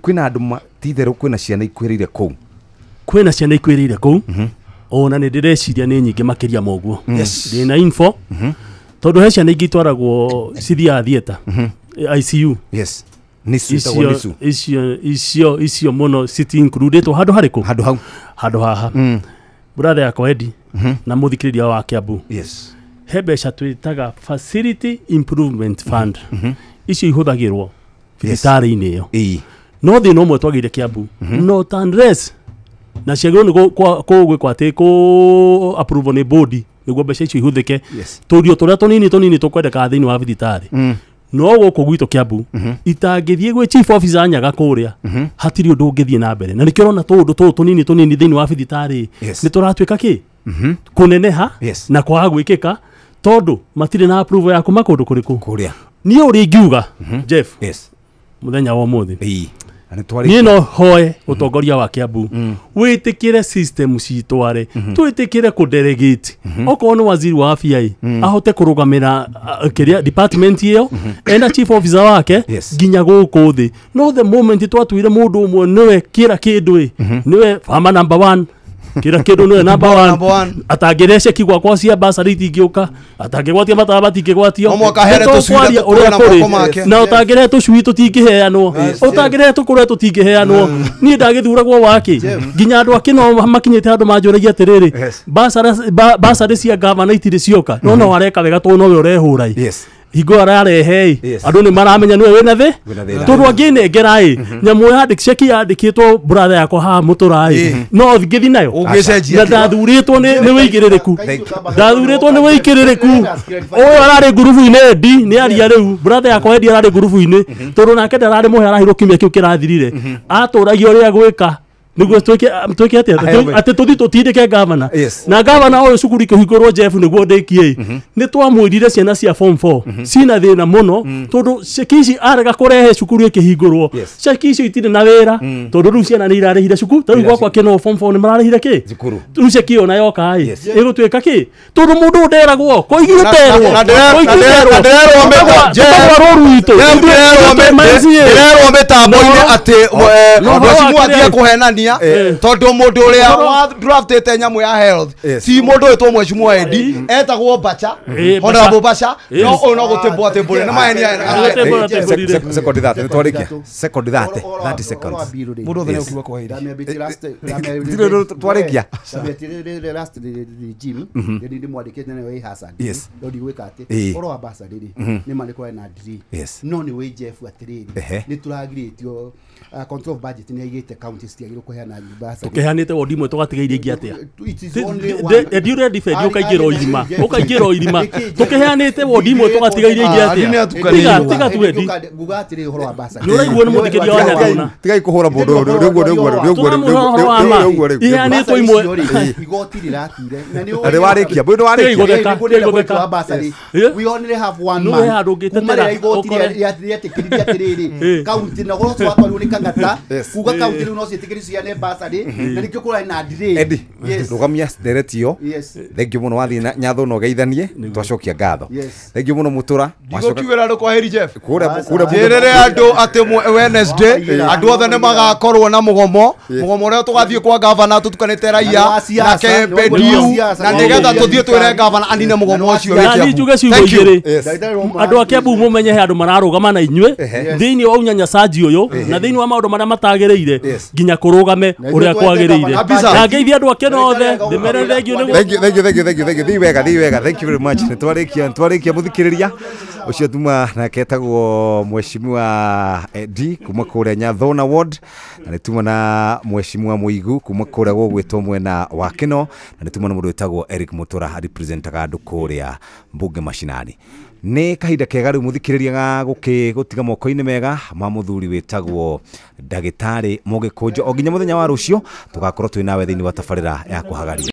Kwĩna andũ ti-itherũ kwĩna ciana ikuĩrĩire kũu. Kwĩna ciana ikuĩrĩire kũu ona nĩ ndĩreciria nĩ nyingĩ makĩria ma ũguo. Ndĩna info tondũ he ciana ingĩ itwaragwo cithiaga theatre ICU. Yes. Nisu ĩtagwo nisu. Icio icio mũno citi included handũ harĩkũ? Handũ hau. Handũ haha. Brother yakwa Eddie na mũthikĩrĩria wa Kiambu. Yes. He mbeca twĩtaga facility improvement fund. Icio ihũthagĩrwo thibitarĩ-inĩ ĩyo. No thĩna ũmwe twagĩire Kiambu not unless na ciagĩrĩirwo nĩ gwĩkwo atĩ kũ approve nĩ board nĩguo mbeca icio ihũthĩke. Tũrio tũrĩa tũnini tũnini tũkwendekaga thĩinĩ wa thibitarĩ no gũkũ gwitũ Kiambu itangĩthiĩ gwĩ chief officer Nyaga kũrĩa hatirĩ ũndũ ũngĩthiĩ na mbere na nĩkĩo ũrona tũũndũ tũtũ tũnini tũnini thĩinĩ wa thibitarĩ nĩ tũratuĩka kĩ kũneneha na kwaga gwĩkĩka tondũ matirĩ na approval ya kuma kũndũ kũrĩkũ kũrĩa. Niĩ ũrĩa ingiuga Jeff mũthenya wa ũmũthĩ niĩ no hoe ũtongoria wa Kiambu wĩtĩkĩre system citware twĩtĩkĩre kũ-delegate okorwo nĩ waziri wa afya ĩ ahote kũrũgamĩra kĩrĩa department ĩyo ena chief officer wake nginya gũkũ thĩ. No the moment twatuire mũndũ ũmwe nĩwe kĩra kĩndũ ĩ nĩwe farmer number 1 kira kindu niwe number 1 atangĩrehe ceki gwakwa cia basarĩ itingĩũka atangĩgwatia matawa matingĩgwatio na ũtangĩrehe tũcui tũtingĩheanwo ũtangĩrehe tũkũrwe tũtingĩheanwo niĩ ndagĩthuragwo wakĩ nginya andũ akĩ no makinyĩte handũ manjũragia atĩrĩrĩ basarĩ cia gavana itirĩ cioka no no areka wega tondũ nowe ũrehũra ĩ hingo ararehe andũ nĩ maramenya nĩwe wĩna thĩ tondũ angĩnengera ĩ nyamũ yandĩk ceki yandĩkĩtwo brother yakwa haha mũtũra ĩ no ngĩthi nayo na ndathurĩtwo nĩ wĩigĩrĩrĩku ndathurĩtwo nĩ wĩigĩrĩrĩku ũyũ ararĩ ngurubu-inĩ Eddie nĩ aria rĩu brother yakwa Eddie ararĩ ngurubu-inĩ tondũ nake ndararĩ mũhe arahirwo kiumia kĩu kĩrathirire atũragia ũrĩa gwĩka Niguo twike atia ati tuthi tutindike gavana na gavana uyu cukuru ikihingurwo Jeff niguo ndikie ni twamwirire ciana cia form 4 cina thina muno tondu ceki ici arega kurehe cukuru ikihingurwo ceki icio itire na wira tondu riu ciana ni irarihire cukuru ta riu gwakwa kino form 4 ni mararihire ki riu ceki ona yoka i igutuika ki tondu mundu nderagwo koigi uterwo ndererwo mitambo-ini ati mheshimiwa atige kuhenania tondu mundu uria wa draftete nyamu ya health ti mundu witwo mheshimiwa Eddie etagwo Bacha honorable Bacha no uyu no gutibwo atibure ni mahenia second 30 ni twarikia second 30 seconds mundu othe ni kwa hiri twarikia last regime ndi mwandikite nayo ĩ hazard no ndigwĩka atĩ ũhoro wa bursary rĩ nĩ ma nĩ kũrarĩ na delay no nĩ wĩ Jeff atĩrĩrĩ nĩ tũragirĩtio control of budget nĩ aigĩte county citiagĩrĩirwo kũheana bursary tũkĩheanĩte wodi imwe tũgatiga iria ingĩ atĩa Eddie ũrĩa defend ũkaingĩra o irima ũkaingĩra o irima tũkĩheanĩte wodi imwe tũgatiga iria ingĩ atĩa tiga tu Eddie nguga atĩrĩ ũhoro wa bursary nĩ ũraigua nĩ mũthikĩria wa Nyathuna tigai kũhũra mũndũ ũyũ nĩguo nĩguo iheanĩtwo imwe igoti rĩratuire na nĩ warĩkia mũndũ warĩkia we only have one man kuma rĩrĩa igoti rĩetĩkĩririe atĩrĩrĩ county na ũhoro ũcio watwarirwo nĩ Kang'ata kuga county rĩu no ciĩtĩkĩrie ciheane bursary na nĩkĩo kũrarĩ na delay Eddie rũgamia ndereti ĩyo thengiũ mũno wathiĩ Nyathuna ũgeithanie twacokia ngatho thengiũ mũno Mũtũra ndigũkiuĩra andũ kwa heri Jeff kũrĩa njĩrĩre andũ atĩ Wednesday andũ othe nĩ magakorwo na mũgomo mũgomo ũrĩa tũgathiĩ kwa gavana tũtukanĩte raia na KPDU na nĩgetha tũthiĩ twĩre gavana anine mũgomo ũcio wĩ Kiambu njuge ciugo igĩrĩ andũ a Kiambu mũmenye he andũ mararũgama na inyuĩ thĩinĩ wa unyanyacaji ũyũ na thĩinĩ wa maũndũ marĩa matagĩrĩire nginya kũrũgame ũrĩa kwagĩrĩire na ngeithie andũ a Kenya othe ndĩmere thengiũ nĩ thank you thank you thank you thank you thiĩ wega thank you very much nĩ twarĩkia mũthikĩrĩria ũcio tuma nake etagwo mheshimiwa Eddie kuma kũrĩa Nyathona ward na nĩ tuma na mheshimiwa Mũigu kuma kũrĩa gũgwĩtwo mwena wa Kino na nĩ tuma na mũndũ wĩtagwo Eric Mũtũra representaga andũ kũrĩa mbunge mashinani nĩ kahinda kega rĩu mũthikĩrĩria ga gũtiga moko-inĩ mega ma mũthuri wĩtagwo ndagĩtarĩ Mũgĩkũnjo o nginya mũthenya wa rũciũ tũgakorwo twĩ nawe thĩinĩ wa tabarĩra ya kũhagaria.